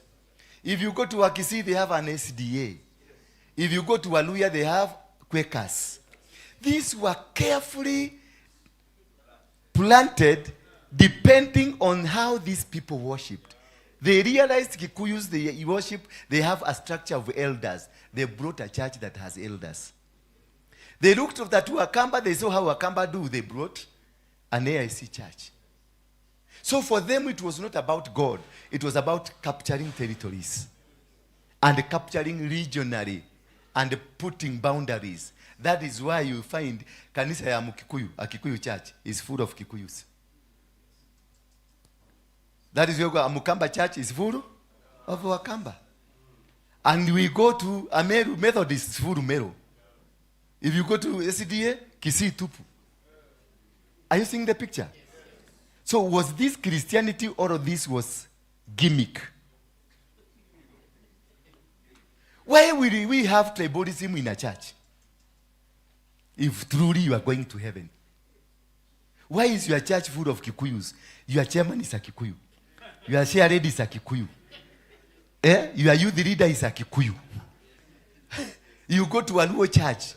If you go to Wakisi, they have an SDA. If you go to Waluya, they have Quakers. These were carefully planted depending on how these people worshipped. They realized Kikuyus, they worship, they have a structure of elders. They brought a church that has elders. They looked at that Wakamba, they saw how Wakamba do. They brought an AIC church. So for them, it was not about God. It was about capturing territories and capturing regionally and putting boundaries. That is why you find kanisa ya Mkikuyu, a Kikuyu church, is full of Kikuyus. That is where Mukamba church is full of Wakamba. And we go to Ameru, Methodist is full Meru. If you go to SDA, Kisii tupu. Are you seeing the picture? So was this Christianity or this was gimmick? Why will we have tribalism in a church? If truly you are going to heaven. Why is your church full of Kikuyus? Your chairman is a Kikuyu. Your chair lady is a Kikuyu. Eh? Your youth leader is a Kikuyu. You go to a Luo church.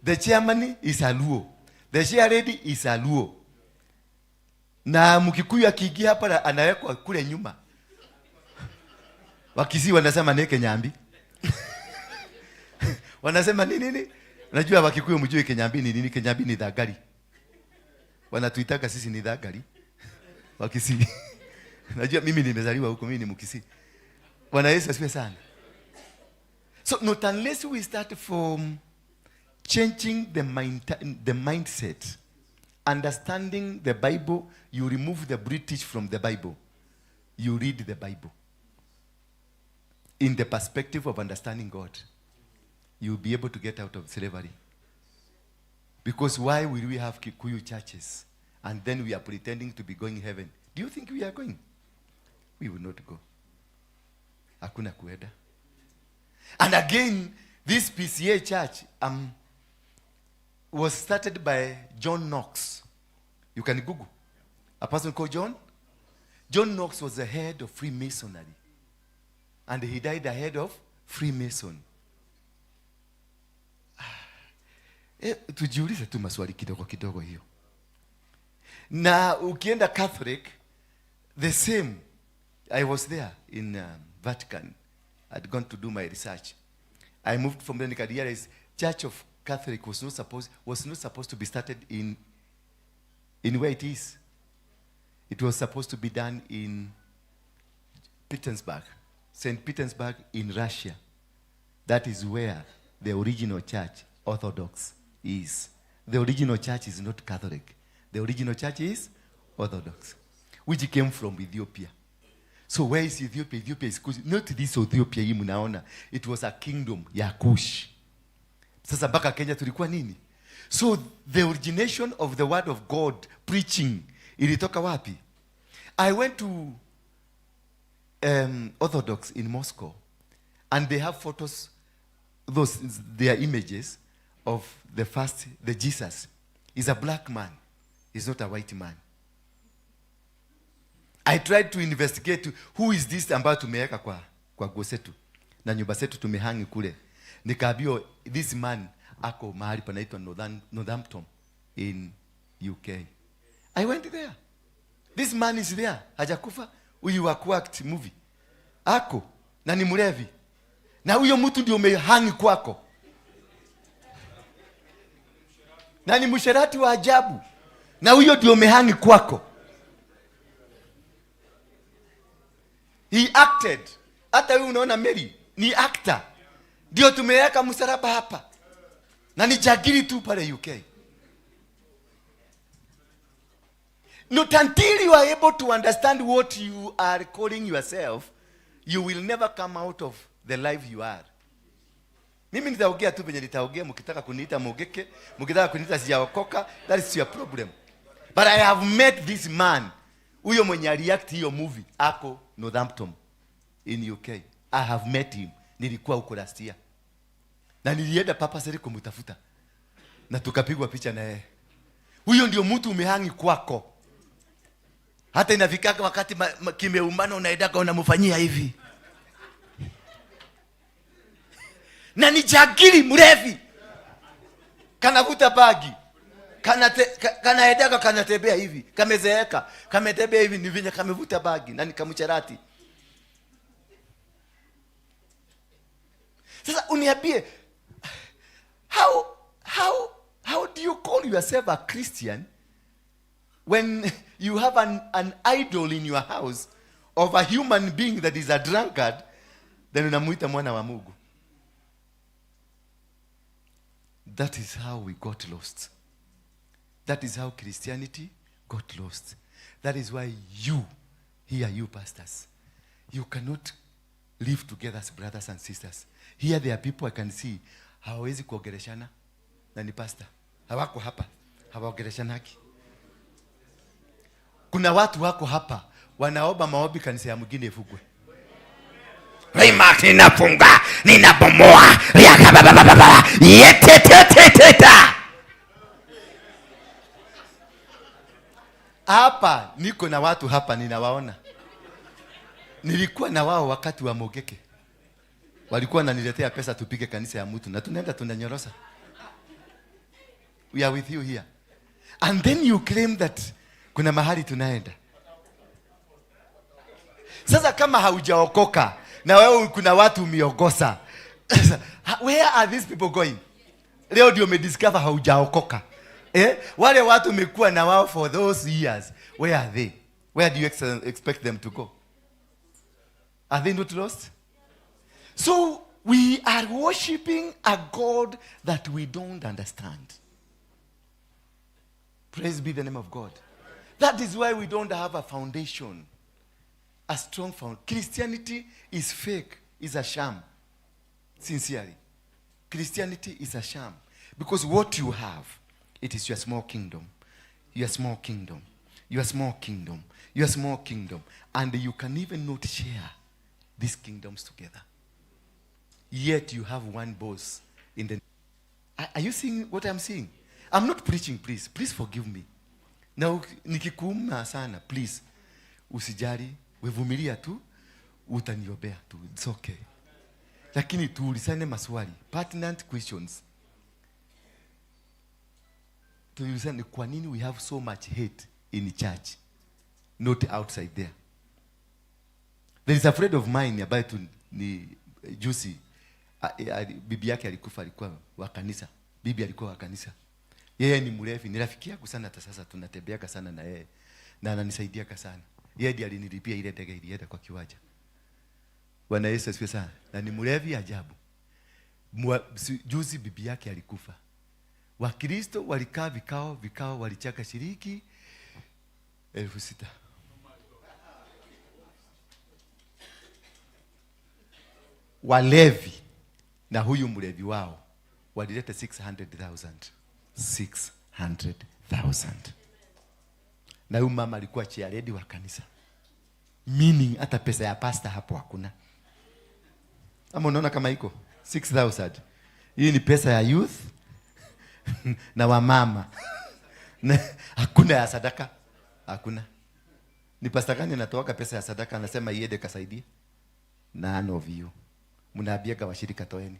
The chairman is a Luo. The chair lady is a Luo. Na Mkikuyu akiingia hapa anawekwa kule nyuma. Wakisii wanasema ni Kenyambi. Wanasema nini nini? Unajua Wakikuyu mjue Kenyambi ni nini? Kenyambi ni dhagari. Wanatuitaka sisi ni dhagari. Wakisii. Najua mimi nimezaliwa huko, mimi ni Mkisii. Bwana Yesu asifiwe sana. So not unless we start from changing the mindset, understanding the Bible, you remove the British from the Bible. You read the Bible in the perspective of understanding God. You'll be able to get out of slavery. Because Because why will we have Kikuyu churches and then we are pretending to be going heaven? Do you think we are going? We will not go. Hakuna kuenda. And again, this PCA church was started by John Knox. You can Google. A person called John. John Knox was the head of Freemasonry. And he died the head of Freemason. Tujiulize tu maswali kidogo kidogo hiyo. Na ukienda Catholic, the same. I was there in Vatican. I'd gone to do my research. I moved from there and realized Church of Catholic was not supposed to be started in where it is. It was supposed to be done in Petersburg, St. Petersburg in Russia. That is where the original church, Orthodox, is. The original church is not Catholic. The original church is Orthodox, which came from Ethiopia. So where is Ethiopia? Ethiopia is Kush. Not this Ethiopia hii mnaona. It was a kingdom ya Kush. Sasa mpaka Kenya tulikuwa nini? So the origination of the word of God preaching ilitoka wapi? I went to Orthodox in Moscow, and they have photos, those their images of the first, the Jesus. He's a black man. He's not a white man. I tried to investigate who is this ambayo tumeweka kwa nguo zetu na nyumba zetu tumehangi kule. Nikaambiwa this man ako mahali panaitwa Northampton in UK. I went there. This man is there. Hajakufa. Huyu wa kuact movie. Ako na ni mlevi. Na huyo mtu ndio umehangi kwako. Na ni msherati wa ajabu. Na huyo ndio umehangi kwako. He acted. Hata wewe unaona Mary ni actor. Ndio tumeweka msalaba hapa. Na ni jagiri tu pale UK. Not until you are able to understand what you are calling yourself, you will never come out of the life you are. Mimi nitaongea tu venye nitaongea, mkitaka kuniita Mogeke, mkitaka kuniita sijaokoka, that is your problem. But I have met this man. Huyo mwenye aliact hiyo movie ako Northampton in UK. I have met him. Nilikuwa huko last year. Na nilienda purposely kumtafuta. Na tukapigwa picha na yeye. Huyo ndio mtu umehangi kwako. Hata inafikaka wakati kimeumana unaendaka unamfanyia hivi. Na ni jagiri mrevi. Kanavuta bagi. Kanaendaka kanatembea hivi. Kamezeeka. Kametembea hivi ni vinye kamevuta bagi na ni kamcherati. Sasa uniambie, how do you call yourself a Christian when you have an idol in your house of a human being that is a drunkard, then unamuita mwana wa Mungu? That is how we got lost. That is how Christianity got lost. That is why you, here you pastors, you cannot live together as brothers and sisters. Here there are people I can see hawawezi kuongeleshana na ni pastor. Hawako hapa, hawaongeleshanaki. Kuna watu wako hapa wanaomba maombi kanisa ya mwingine ifungwe. Rima ninafunga, ninabomoa. Yeteteteteta. Hapa niko na watu hapa ninawaona. Nilikuwa na wao wakati wa Mogeke. Walikuwa wananiletea pesa tupige kanisa ya mtu na tunaenda tunanyorosa. We are with you here. And then you claim that kuna mahali tunaenda. Sasa kama haujaokoka na wewe kuna watu umeogosa. Where are these people going? Leo ndio umediscover haujaokoka. Wale watu umekuwa na wao for those years, where are they? Where do you expect them to go? Are they not lost? So we are worshiping a God that we don't understand. Praise be the name of God. That is why we don't have a foundation. A strong foundation. Christianity is fake, is a sham. Sincerely. Christianity is a sham. Because what you have It is your small kingdom. Your small kingdom. Your small kingdom. Your small kingdom. And you can even not share these kingdoms together. Yet you have one boss in the... Are you seeing what I'm seeing? I'm not preaching, please. Please forgive me. Na nikikuuma sana, please. Usijali, wevumilia tu, utaniombea tu. It's okay. Lakini tuulizane maswali, pertinent questions. Tuulizane kwa nini we have so much hate in church, not outside there. There is a friend of mine ambaye tu ni juzi, bibi yake alikufa, alikuwa wa kanisa. Bibi alikuwa wa kanisa. Yeye ni mlevi, ni rafiki yangu sana hata sasa, tunatembeaga sana na yeye na ananisaidiaga sana. Yeye ndiye alinilipia ile ndege ilienda kwa kiwanja. Bwana Yesu asifiwe sana. Na ni mlevi ajabu. Juzi bibi yake alikufa. Wakristo walikaa vikao, vikao walichaka shilingi 6,000. Walevi na huyu mlevi wao walileta 600,000. 600,000. Na huyu mama alikuwa chairlady wa kanisa. Meaning hata pesa ya pastor hapo hakuna. Ama unaona kama iko 6,000. Hii ni pesa ya youth na wamama. Na hakuna ya sadaka. Hakuna. Ni pastor gani anatoa pesa ya sadaka anasema iende kasaidie? None of you. Mnaambiaga washirika toeni.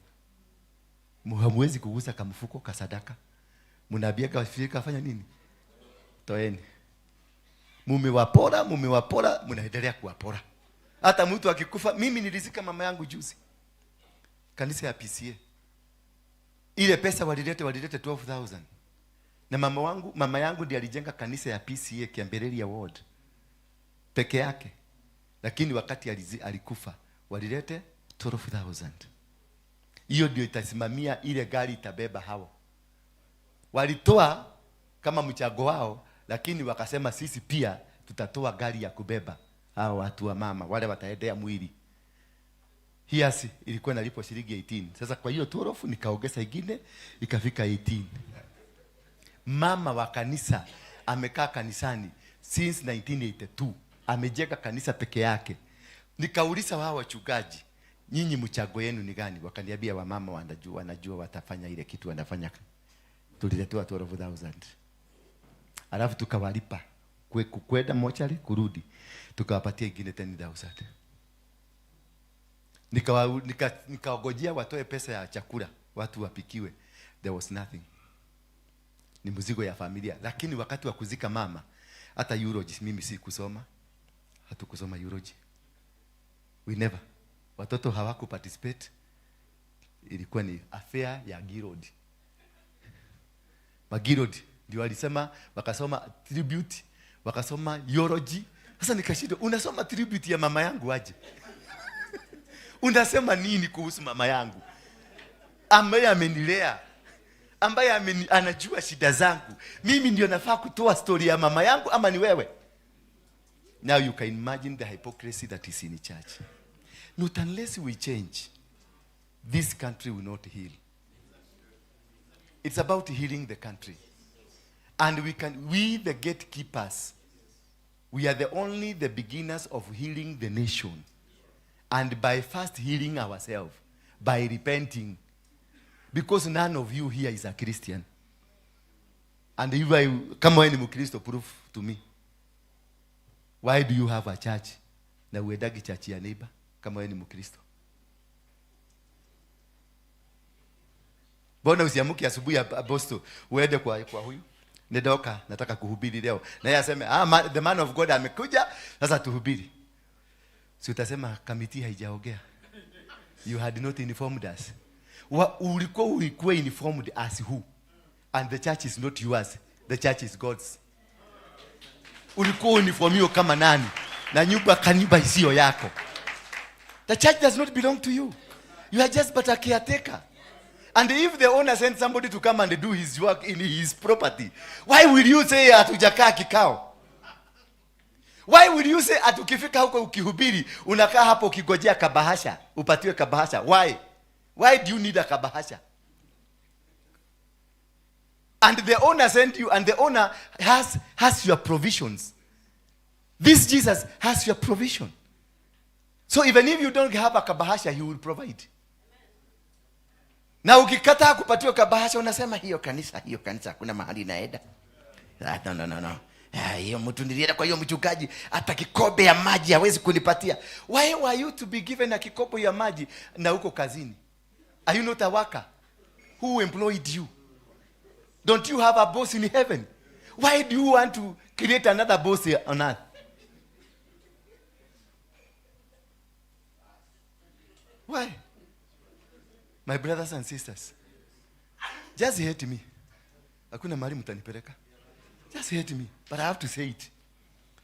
Hamwezi kugusa kamfuko ka sadaka. Mnaambiaga washirika fanya nini? Toeni. Mumewapora, mumewapora, mnaendelea kuwapora. Hata mtu akikufa, mimi nilizika mama yangu juzi. Kanisa ya PCA. Ile pesa walilete 12,000. Na mama yangu ndiye alijenga kanisa ya PCA Kiambeleria Ward. Peke yake. Lakini wakati alikufa, walilete 12,000. Hiyo ndio itasimamia ile gari itabeba hao. Walitoa kama mchango wao, lakini wakasema sisi pia tutatoa gari ya kubeba hao watu wa mama wale wataendea mwili. Hiasi ilikuwa inalipwa shilingi 18. Sasa kwa hiyo 12 nikaongeza ingine ikafika 18. Mama wa kanisa amekaa kanisani since 1982. Amejenga kanisa peke yake. Nikauliza wao wachungaji, nyinyi mchango yenu ni gani? Wakaniambia wamama wanajua watafanya ile kitu wanafanya. Tuliletewa 12,000. Alafu tukawalipa kwenda mochari kurudi. Tukawapatia ingine 10,000. Nikaogojea watoe pesa ya chakula, watu wapikiwe. There was nothing. Ni mzigo ya familia. Lakini wakati wa kuzika mama, hata eulogy mimi si kusoma. Hatukusoma eulogy. We never. Watoto hawaku participate. Ilikuwa ni affair ya Girod. Magirod ndio walisema, wakasoma tribute, wakasoma eulogy. Sasa nikashindwa, unasoma tribute ya mama yangu aje? Unasema nini kuhusu mama yangu? Ambaye amenilea, ambaye anajua shida zangu. Mimi ndio nafaa kutoa story ya mama yangu ama ni wewe? Now you can imagine the hypocrisy that is in the church. Not unless we change, this country will not heal. It's about healing the country. And we the gatekeepers, we are the only the beginners of healing the nation. And by first healing ourselves, by repenting. Because none of you here is a Christian. And if I come on Mkristo, prove to me. Why do you have a church? Na uendagi church ya neighbor kama wewe ni Mkristo. Mbona usiamke asubuhi apostle uende kwa huyu? Nidoka, nataka kuhubiri leo. Na yeye aseme, the man of God amekuja, sasa tuhubiri. Si utasema kamiti haijaongea. You had not informed us. Ulikuwa informed as who? And the church is not yours. The church is God's. Ulikuwa uniformiwa kama nani? Na nyumba kaniba isiyo yako. The church does not belong to you. You are just but a caretaker. And if the owner sends somebody to come and do his work in his property, why will you say hatujakaa kikao? Why will you say atukifika huko ukihubiri unakaa hapo ukigojea kabahasha, upatiwe kabahasha? Why? Why do you need a kabahasha? And the owner sent you, and the owner has your provisions. This Jesus has your provision. So even if you don't have a kabahasha, he will provide. Na ukikataa kupatiwa kabahasha, unasema hiyo kanisa, hiyo kanisa hakuna mahali inaenda. Ah, no, no, no, no. Ah, hiyo mtu nilienda kwa hiyo mchungaji, hata kikombe ya maji hawezi kunipatia. Why were you to be given a kikombe ya maji na uko kazini? Are you not a worker? Who employed you? Don't you have a boss in heaven? Why do you want to create another boss here on earth? Why? My brothers and sisters, just hate me. Hakuna mahali mtanipeleka. Just hate me, but I have to say it.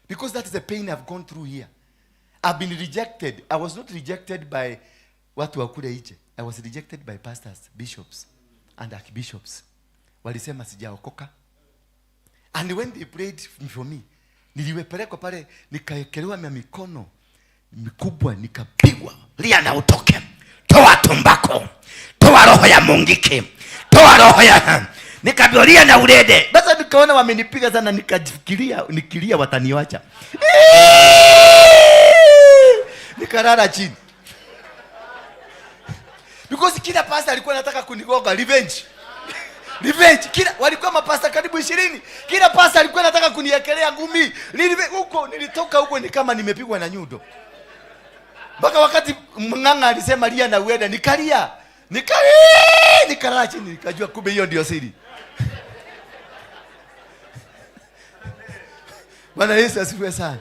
Because that is the pain I've gone through here. I've been rejected. I was not rejected by watu wa kule nje. I was rejected by pastors, bishops, and archbishops. Walisema sijaokoka. And when they prayed for me, niliwepelekwa pale, nikaekelewa na mikono mikubwa, nikapigwa. Lia na utoke. Toa tumbako. Toa roho ya Mungiki. Toa roho ya nikaambiwa lia na ulede. Sasa nikaona wamenipiga sana, nikajifikiria nikilia wataniacha. Nikalala chini. Because kila pastor alikuwa anataka kunigonga revenge. Revenge. Kila walikuwa mapasta karibu 20. Kila pastor alikuwa anataka kuniekelea ngumi. Huko nilitoka huko ni kama nimepigwa na nyundo. Mpaka wakati mng'ang'a alisema lia na uende, nikalia. Nikalia, nikalala chini, nikajua kumbe hiyo ndio siri. Bwana Yesu asifiwe sana.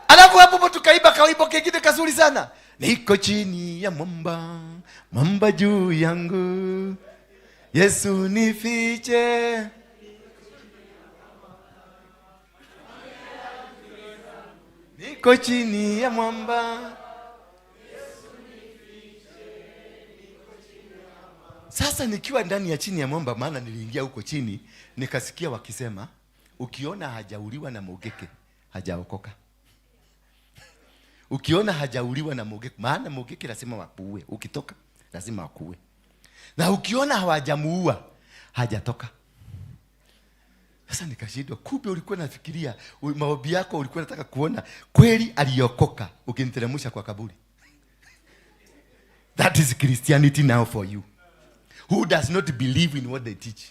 Alafu hapo tukaiba kawimbo kingine kazuri sana. Niko chini ya mwamba, mwamba juu yangu. Yesu nifiche. Niko chini ya mwamba. Sasa nikiwa ndani ya chini ya mwamba, maana niliingia huko chini, nikasikia wakisema, ukiona hajauliwa na Mungiki, hajaokoka. Ukiona hajauliwa na Mungiki, maana Mungiki lazima wakuue. Ukitoka, lazima wakuue. Na ukiona hawajamuua, hajatoka. Sasa nikashindwa, kumbe ulikuwa unafikiria, maombi yako ulikuwa unataka kuona kweli aliokoka ukimteremsha kwa kaburi. That is Christianity now for you. Who does not believe in what they teach.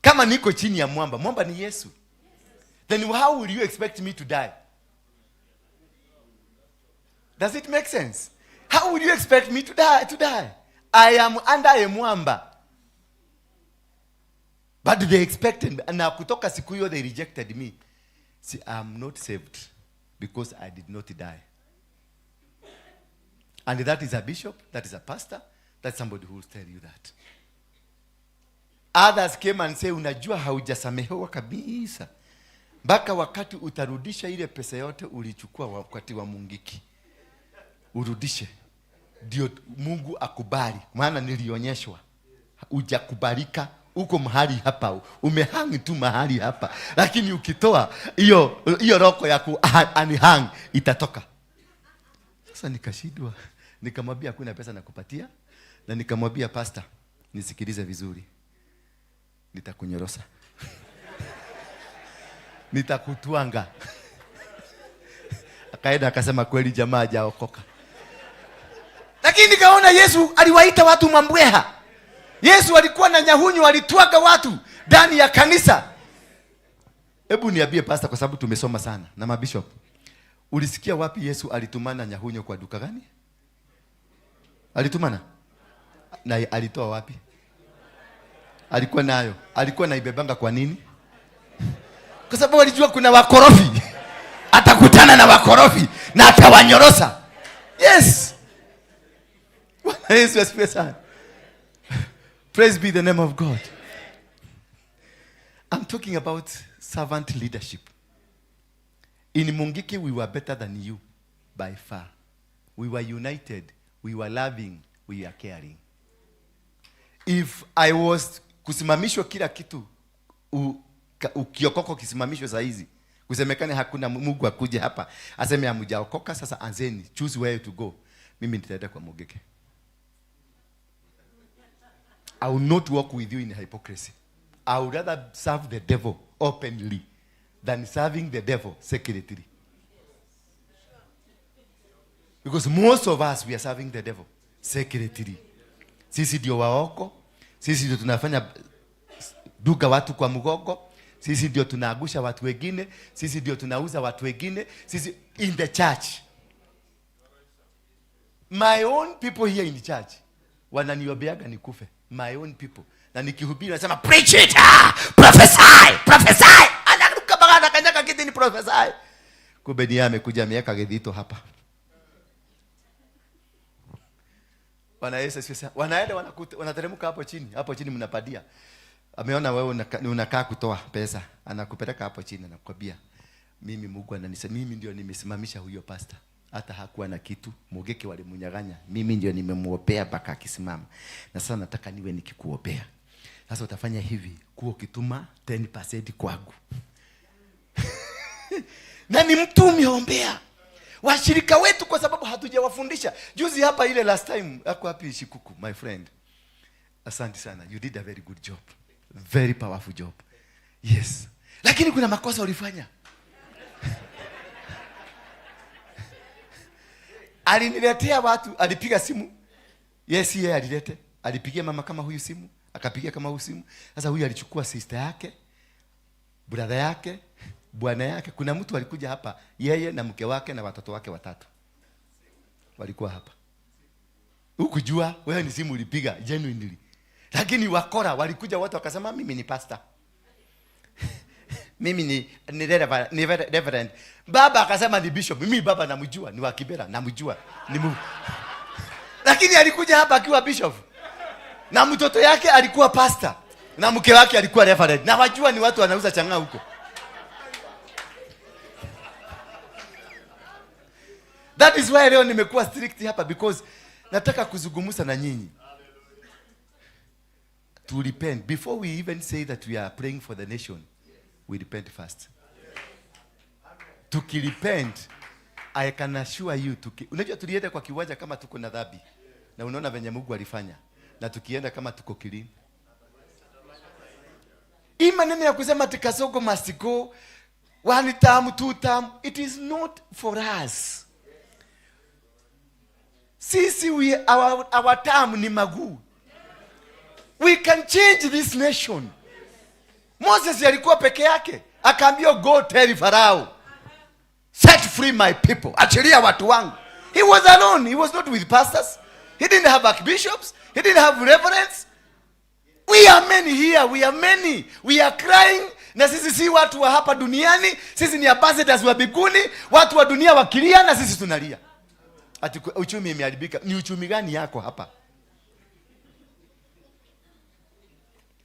Kama niko chini ya mwamba, mwamba ni Yesu. Then how will you expect me to die? Does it make sense? How will you expect me to die? To die? I am under a mwamba. But they expected me. Na kutoka siku hiyo they rejected me. See, I am not saved because I did not die. And that is a bishop, that is a pastor, that's somebody who will tell you that. Others came and say, unajua haujasamehewa kabisa. Mpaka wakati utarudisha ile pesa yote ulichukua wakati wa Mungiki. Urudishe. Ndio Mungu akubali. Maana nilionyeshwa. Hujakubalika. Uko mahali hapa, umehang tu mahali hapa. Lakini ukitoa hiyo roko ya ku unhang itatoka. Sasa nikashindwa. Nikamwambia hakuna pesa nakupatia, na nikamwambia pastor, nisikilize vizuri. Nitakunyorosa. Nitakutwanga. Akaenda akasema kweli jamaa hajaokoka. Lakini nikaona Yesu aliwaita watu mambweha. Yesu alikuwa na nyahunyu, alitwaga watu ndani ya kanisa. Hebu niambie pastor, kwa sababu tumesoma sana na mabishop. Ulisikia wapi Yesu alitumana nyahunyo kwa duka gani? Alitumana? Na alitoa wapi? Alikuwa nayo. Alikuwa naibebanga kwa nini? Kwa sababu alijua kuna wakorofi. Atakutana na wakorofi na atawanyorosa. Yes. Bwana Yesu asifiwe sana. Praise be the name of God. I'm talking about servant leadership. In Mungiki, we were better than you by far. We were united. We were loving. We were caring. If I was kusimamishwa kila kitu, ukiokoko kisimamishwe saa hizi, kusemekane hakuna Mungu akuje hapa aseme hamjaokoka, sasa anzeni, choose where to go. Mimi nitaenda kwa Mungiki. I will not walk with you in hypocrisy. I would rather serve the devil openly than serving the devil secretly. Because most of us, we are serving the devil secretly. Sisi ndio waoko, sisi ndio tunafanya duga watu kwa mgongo, sisi ndio tunaagusha watu wengine, sisi ndio tunauza watu wengine, sisi in the church. My own people here in the church wananiombeaga nikufe. My own people. Na nikihubiri nasema preach it, prophesy, prophesy. Anaruka mpaka anakanyaga kiti ni prophesy. Kumbe ni yeye amekuja miaka githito hapa. Bwana Yesu asifiwe sana. Wanaenda wanateremka hapo chini, hapo chini mnapadia. Ameona wewe unakaa kutoa pesa, anakupeleka hapo chini anakuambia mimi Mungu ananisa, mimi ndio nimesimamisha huyo pastor. Hata hakuwa na kitu, Mugeke walimunyang'anya. Mimi ndio nimemuopea mpaka akisimama. Na sasa nataka niwe nikikuopea. Sasa utafanya hivi, kuwa ukituma 10% kwangu. Na ni mtu umeombea. Washirika wetu kwa sababu hatujawafundisha. Juzi hapa ile last time, ako wapi Shikuku, my friend. Asante sana. You did a very good job. Very powerful job. Yes. Lakini kuna makosa ulifanya. Aliniletea watu, alipiga simu. Yes, yeye alilete. Alipigia mama kama huyu simu, akapigia kama huyu simu. Sasa huyu alichukua sister yake, brother yake, bwana yake. Kuna mtu alikuja hapa, yeye na mke wake na watoto wake watatu. Walikuwa hapa. Hukujua, wewe ni simu ulipiga genuinely. Lakini wakora walikuja watu wakasema mimi ni pastor. Mimi ni reverend. Baba akasema ni bishop. Mimi baba namjua, ni wa Kibera, namjua. Lakini alikuja hapa akiwa bishop. Na mtoto yake alikuwa pastor. Na mke wake alikuwa reverend. Na wajua ni watu wanauza chang'aa huko. That is why leo nimekuwa strict hapa, because nataka kuzungumza na nyinyi. To repent. Before we even say that we are praying for the nation, we repent first. Tukirepent, I can assure you, unajua tulienda kwa kiwanja kama tuko na dhambi. Na unaona venye Mungu alifanya. Na tukienda kama tuko clean. Hii maneno ya kusema ati Kasongo must go, 1 term, 2 term, it is not for us. Sisi our term ni maguu. We can change this nation. Moses alikuwa peke yake. Akaambiwa go tell Pharaoh, set free my people. Achilia watu wangu. He was alone. He was not with pastors. He didn't have archbishops. He didn't have reverends. We are many here. We are many. We are crying. Na sisi si watu wa hapa duniani. Sisi ni ambassadors wa mbinguni. Watu wa dunia wakilia na sisi tunalia. Ati uchumi imeharibika. Ni uchumi gani yako hapa?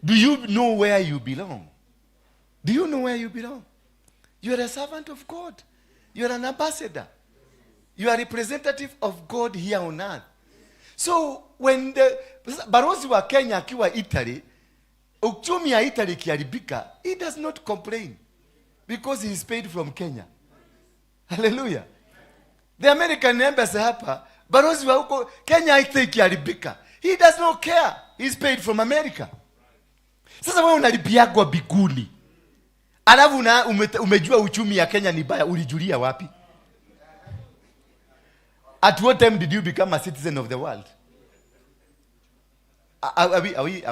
Do you know where you belong? Do you know where you belong? You are a servant of God. You are an ambassador. You are a representative of God here on earth. So when the balozi wa Kenya akiwa Italy, uchumi ya Italy ikiharibika, he does not complain because he is paid from Kenya. Hallelujah. The American embassy hapa, balozi wa huko Kenya ikiharibika, he does not care. He is paid from America. Sasa wewe unalipiagwa biguni. Alafu umejua uchumi ya Kenya ni baya, ulijulia wapi? At what time did you become a citizen of the world? Are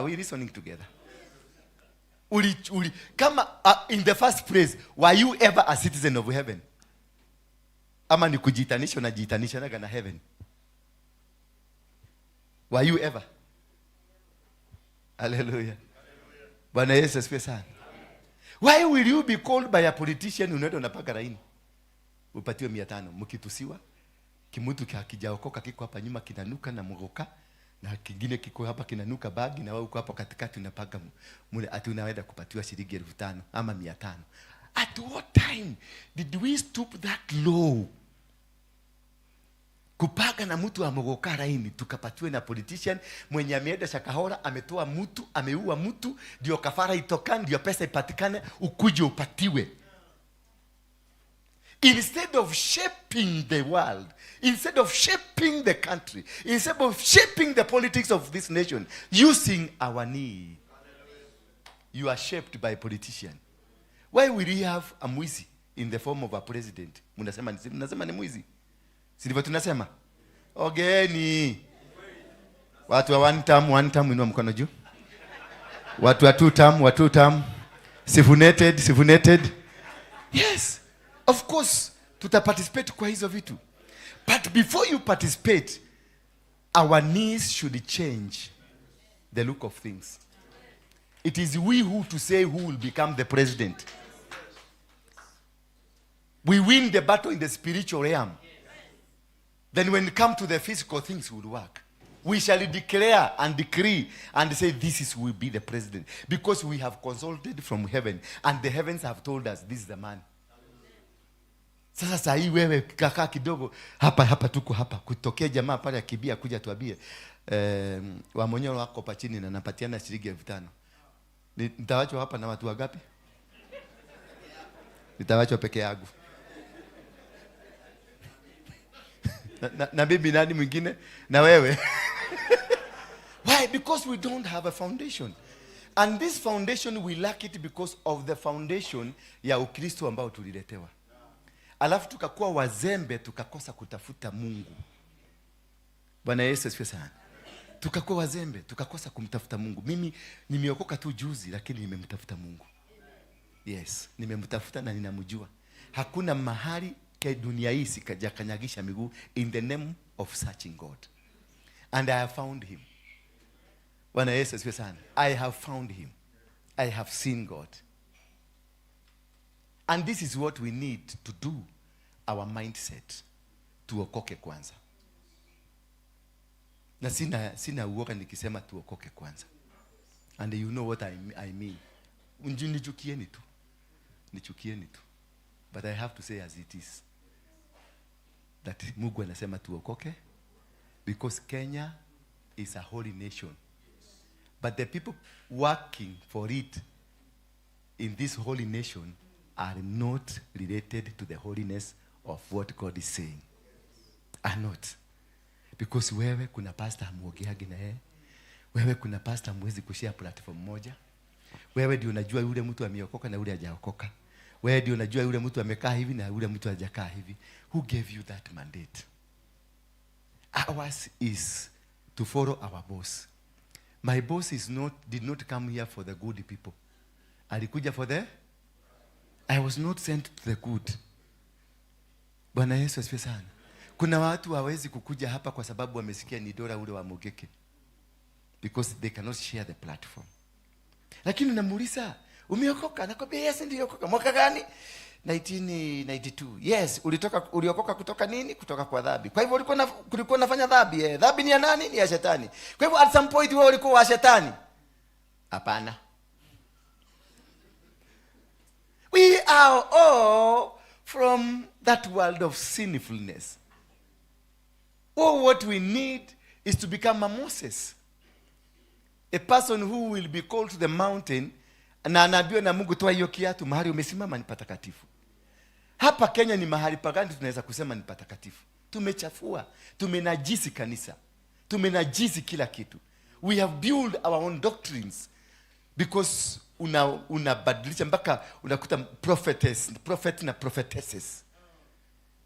we reasoning together? In the first place, were you ever a citizen of heaven? Ama ni kujitanisha, unajitanisha na heaven? Were you ever? Hallelujah. Bwana Yesu asifiwe sana. Why will you be called by a politician? Unaenda unapaka laini upatiwe 500, mkitusiwa kimutu hakijaokoka kiko hapa nyuma kinanuka na mgoka, na kingine kiko hapa kinanuka bagi, na wewe uko hapa katikati unapaka mule, ati unaenda kupatiwa shilingi 5,000 ama 500. At what time did we stoop that low? Kupaga na mtu amogoka laini tukapatiwe na politician mwenye ameenda Shakahola, ametoa mtu, ameua mtu, ndio kafara itoka, ndio pesa ipatikane, ukuje upatiwe. Instead of shaping the world, instead of shaping the country, instead of shaping the politics of this nation, using our knee, you are shaped by politician. Why will we have a mwizi in the form of a president? Mnasema ni mwizi, si ndivyo tunasema? Ogeni watu wa one term, one term, inua mkono juu. Watu wa two term, wa two term, sifuneted, sifuneted. Yes, of course tuta participate kwa hizo vitu, but before you participate, our knees should change the look of things. It is we who to say who will become the president. We win the battle in the spiritual realm. Then when it come to the physical, things will work. We shall declare and decree and say this is will be the president, because we have consulted from heaven and the heavens have told us this is the man. Sasa saa hii wewe kakaa kidogo hapa hapa, tuko hapa, kutokea jamaa pale akibia kuja tuambie, Wamonyoro wako hapa chini na napatiana shilingi 5,000. Nitawachwa hapa na watu wangapi? Nitawachwa peke yangu. Na bibi nani mwingine? Na wewe. Why? Because we don't have a foundation. And this foundation, we lack it because of the foundation ya Ukristo ambao tuliletewa. Alafu tukakuwa wazembe, tukakosa kutafuta Mungu. Bwana Yesu asifiwe sana. Tukakuwa wazembe, tukakosa kumtafuta Mungu. Mimi nimeokoka tu juzi, lakini nimemtafuta Mungu. Yes, nimemtafuta na ninamjua. Hakuna mahali ke dunia hii sikajakanyagisha miguu in the name of searching God. And I have found him. Bwana Yesu asifiwe sana. I have found him. I have seen God. And this is what we need to do, our mindset. Tuokoke kwanza. Na sina uoga nikisema tuokoke kwanza. And you know what I mean. Nichukieni tu. Nichukieni tu. But I have to say as it is. That Mungu anasema tuokoke. Because Kenya is a holy nation. But the people working for it in this holy nation are not related to the holiness of what God is saying. Are not. Because wewe kuna pastor hamuongeagi na yeye. Wewe kuna pastor hamwezi kushare platform moja. Wewe ndio unajua yule mtu ameokoka na yule hajaokoka. Wewe ndio unajua yule mtu amekaa hivi na yule mtu hajakaa hivi. Who gave you that mandate? Ours is to follow our boss. My boss did not come here for the good people. Alikuja for the, I was not sent to the good. Bwana Yesu asifiwe sana. Kuna watu hawezi kukuja hapa kwa sababu wamesikia ni Dora ule wa Mugeke. Because they cannot share the platform. Lakini unamuuliza, umeokoka? Anakwambia yes, niliokoka. Mwaka gani? 1992. Yes, uliokoka kutoka nini? Kutoka kwa dhambi. Kwa hivyo ulikuwa unafanya dhambi. Dhambi ni ya nani? Ni ya shetani. Kwa hivyo at some point wewe ulikuwa wa shetani? Hapana. We are all from that world of sinfulness. All what we need is to become a Moses. A person who will be called to the mountain na anaambiwa na Mungu, toa hiyo kiatu, mahali umesimama ni patakatifu. Hapa Kenya ni mahali pagani tunaweza kusema ni patakatifu? Tumechafua, tumenajisi kanisa, tumenajisi kila kitu. We have built our own doctrines because unabadilisha mpaka unakuta prophetess, prophet na prophetesses.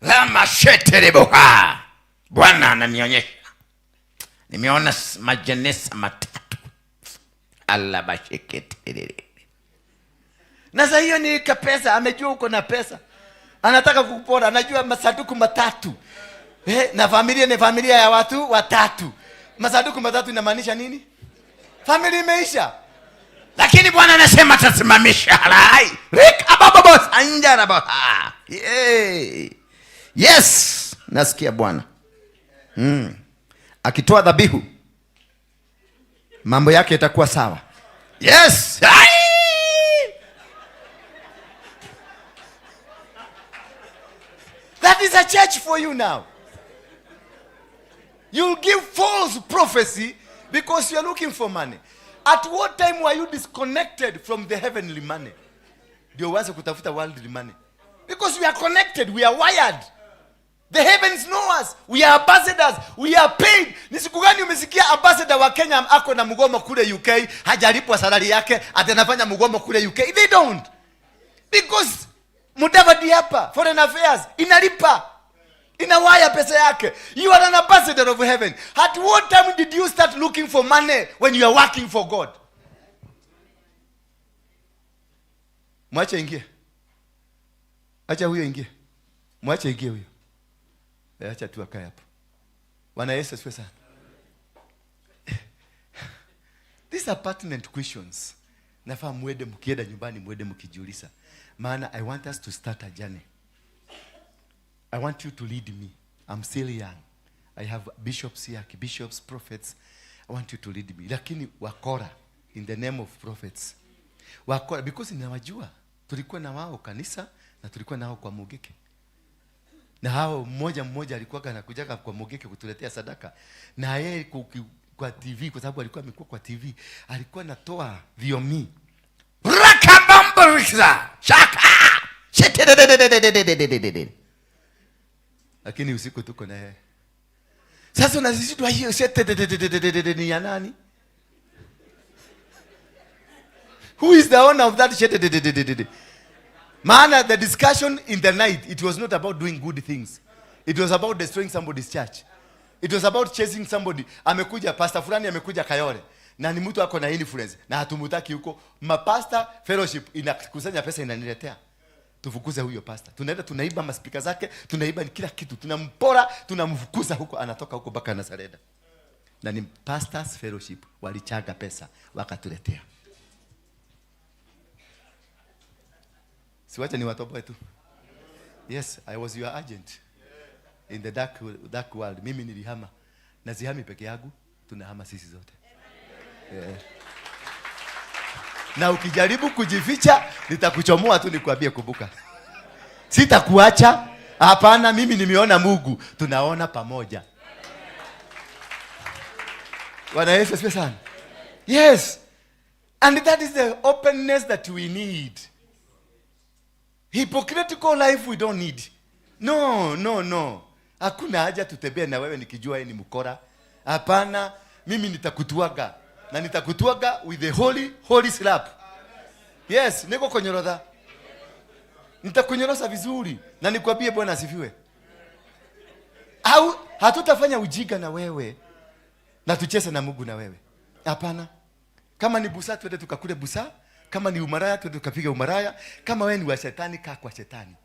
Lama shetereboha. Bwana ananionyesha. Nimeona majenesa matatu. Alabasheketerere. Na sasa hiyo ni pesa, amejua uko na pesa. Anataka kukupora, anajua masanduku matatu. Na familia ni familia ya watu watatu. Masanduku matatu inamaanisha nini? Familia imeisha. Lakini Bwana anasema atasimamisha halai. Rekababos anjarabaha. Yeah. Yes, nasikia Bwana. Akitoa dhabihu mambo yake itakuwa sawa. Yes. Ai! That is a church for you now. You'll give false prophecy because you're looking for money. At what time were you disconnected from the heavenly money? Ndio uanze kutafuta worldly money. Because we are connected, we are wired. The heavens know us. We are ambassadors. We are paid. Ni siku gani umesikia ambassador wa Kenya ako na mgomo kule UK, hajalipwa salary yake, ati anafanya mgomo kule UK? They don't. Because Mudavadi hapa, foreign affairs, inalipa. Inawaya pesa yake. You are an ambassador of heaven. At what time did you start looking for money when you are working for God? Mwache ingie. Acha huyo ingie. Mwache ingie huyo. Acha tu akae hapo. Bwana Yesu asifiwe sana. These are pertinent questions. Nafaa mwende mkienda nyumbani mwende mkijiuliza. Maana I want us to start a journey. I want you to lead me. I'm still young. I have bishops here, bishops, prophets. I want you to lead me. Lakini wakora in the name of prophets. Wakora because ninawajua. Tulikuwa na wao kanisa na tulikuwa nao kwa Mugeke. Na hao mmoja mmoja alikuwa anakujaga kwa Mugeke kutuletea sadaka. Na yeye kwa TV, kwa sababu alikuwa amekuwa kwa TV, alikuwa anatoa viomi. Rakabambarisa shaka. Shetelelelelelelelelelele. Lakini usiku tuko na yeye. Sasa unazizidwa hiyo shetelelelelelelele ni ya nani? Who is the owner of that shetelelelelelele? Maana the discussion in the night, it was not about doing good things. It was about destroying somebody's church. It was about chasing somebody. Amekuja, pastor fulani amekuja Kayole. Na ni mtu ako na influence. Na hatumutaki huko. Mapastor fellowship inakusanya pesa inaniletea. Tufukuze huyo pastor. Tunaenda tunaiba maspika zake, tunaiba kila kitu. Tunampora, tunamfukuza huko, anatoka huko mpaka anasarenda. Na ni pastors fellowship walichanga pesa wakatuletea. Siwache ni watoboe tu. Yes, I was your agent in the dark world. Mimi nilihama. Na sihami peke yangu, tunahama sisi zote. Yeah. Na ukijaribu kujificha, nitakuchomoa tu nikwambie kumbuka. Sitakuacha. Hapana, mimi nimeona Mungu. Tunaona pamoja. Bwana Yesu asifiwe sana. Yes. And that is the openness that we need. Hypocritical life we don't need. No, no, no. Hakuna haja tutembee na wewe nikijua wewe ni mkora. Hapana, mimi nitakutuaga. Na nitakutuaga with the holy slap. Yes, niko konyorotha. Nitakunyorosa vizuri na nikwambie Bwana asifiwe. Au hatutafanya ujinga na wewe na tucheze na Mungu na wewe. Hapana. Kama ni busaa twende tukakule busaa. Kama ni umaraya twende tukapiga umaraya. Kama wewe ni wa shetani kaa kwa shetani.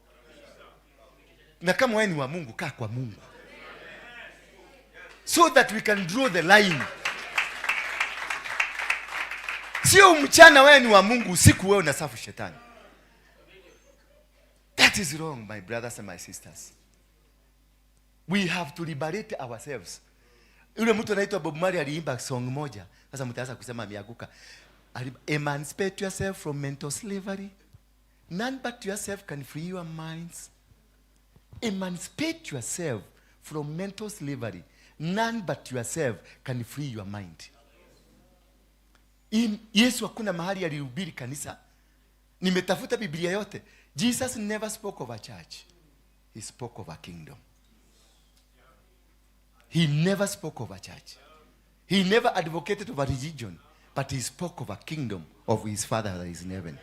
Na kama wewe ni wa Mungu kaa kwa Mungu. So that we can draw the line. Sio mchana wewe ni wa Mungu, usiku wewe unasafu shetani. That is wrong, my brothers and my sisters. We have to liberate ourselves. Yule mtu anaitwa Bob Marley aliimba song moja. Sasa mtaanza kusema ameanguka. Emancipate yourself from mental slavery. None but yourself can free your minds. Emancipate yourself from mental slavery. None but yourself can free your mind. Yesu hakuna mahali alihubiri kanisa. Nimetafuta Biblia yote. Jesus never spoke of a church. He spoke of a kingdom. He never spoke of a church. He never advocated of a religion, but he spoke of a kingdom of his Father that is in heaven.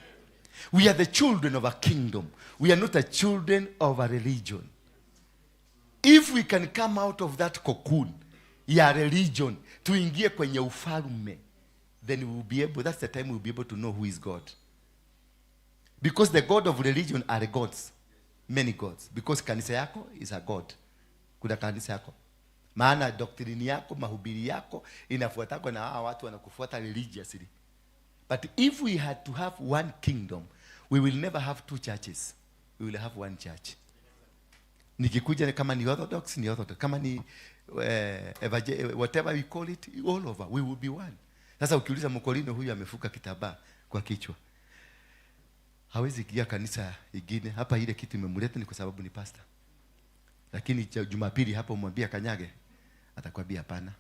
We are the children of a kingdom. We are not the children of a religion. If we can come out of that cocoon ya religion, tuingie kwenye ufalme, then we will be able, that's the time we will be able to know who is God. Because the God of religion are gods. Many gods. Because kanisa yako is a God. Kuna kanisa yako. Maana doctrine yako, mahubiri yako, inafuatwa na hawa watu wanakufuata religiously. But if we had to have one kingdom, we will never have two churches. We will have one church. Nikikuja kama ni Orthodox, ni Orthodox. Kama ni whatever we call it, all over, we will be one. Sasa ukiuliza Mkorino huyu amefuka kitambaa kwa kichwa, hawezi ingia kanisa ingine. Hapa ile kitu imemleta ni kwa sababu ni pastor. Lakini Jumapili hapa umwambia kanyage, atakwambia hapana.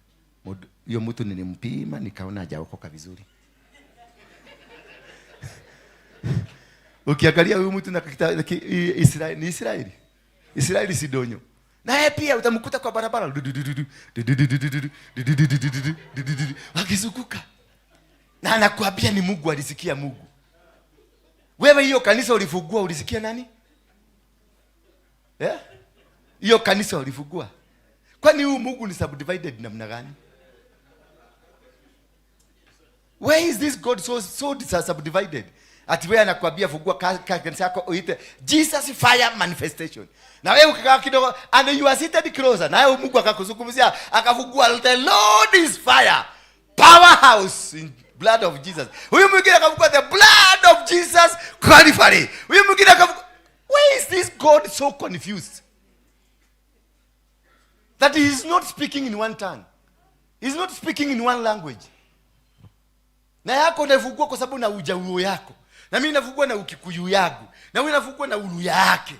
Hiyo mtu nilimpima nikaona hajaokoka vizuri. Ukiangalia huyu mtu na Israeli, ni Israeli. Israeli Sidonyo. Na yeye pia utamkuta kwa barabara wakizunguka. Na anakuambia ni Mungu, alisikia Mungu. Wewe hiyo kanisa ulifungua ulisikia nani? Eh? Hiyo kanisa ulifungua. Kwani huyu Mungu ni subdivided namna gani? Where is this God so subdivided? Ati wewe anakuambia fungua kanisa yako uite Jesus Fire Manifestation. Na wewe ukikaa kidogo and you are seated closer, na wewe Mungu akakuzungumzia akafungua the Lord is fire. Powerhouse in blood of Jesus. Huyu mwingine akafungua the blood of Jesus Calvary. Huyu mwingine akafungua. Why is this God so confused? That he is not speaking in one tongue. He is not speaking in one language. Na yako unafungua kwa sababu na ujaluo yako. Na mimi nafungua na ukikuyu yangu. Na wewe unafungua na uluya yake.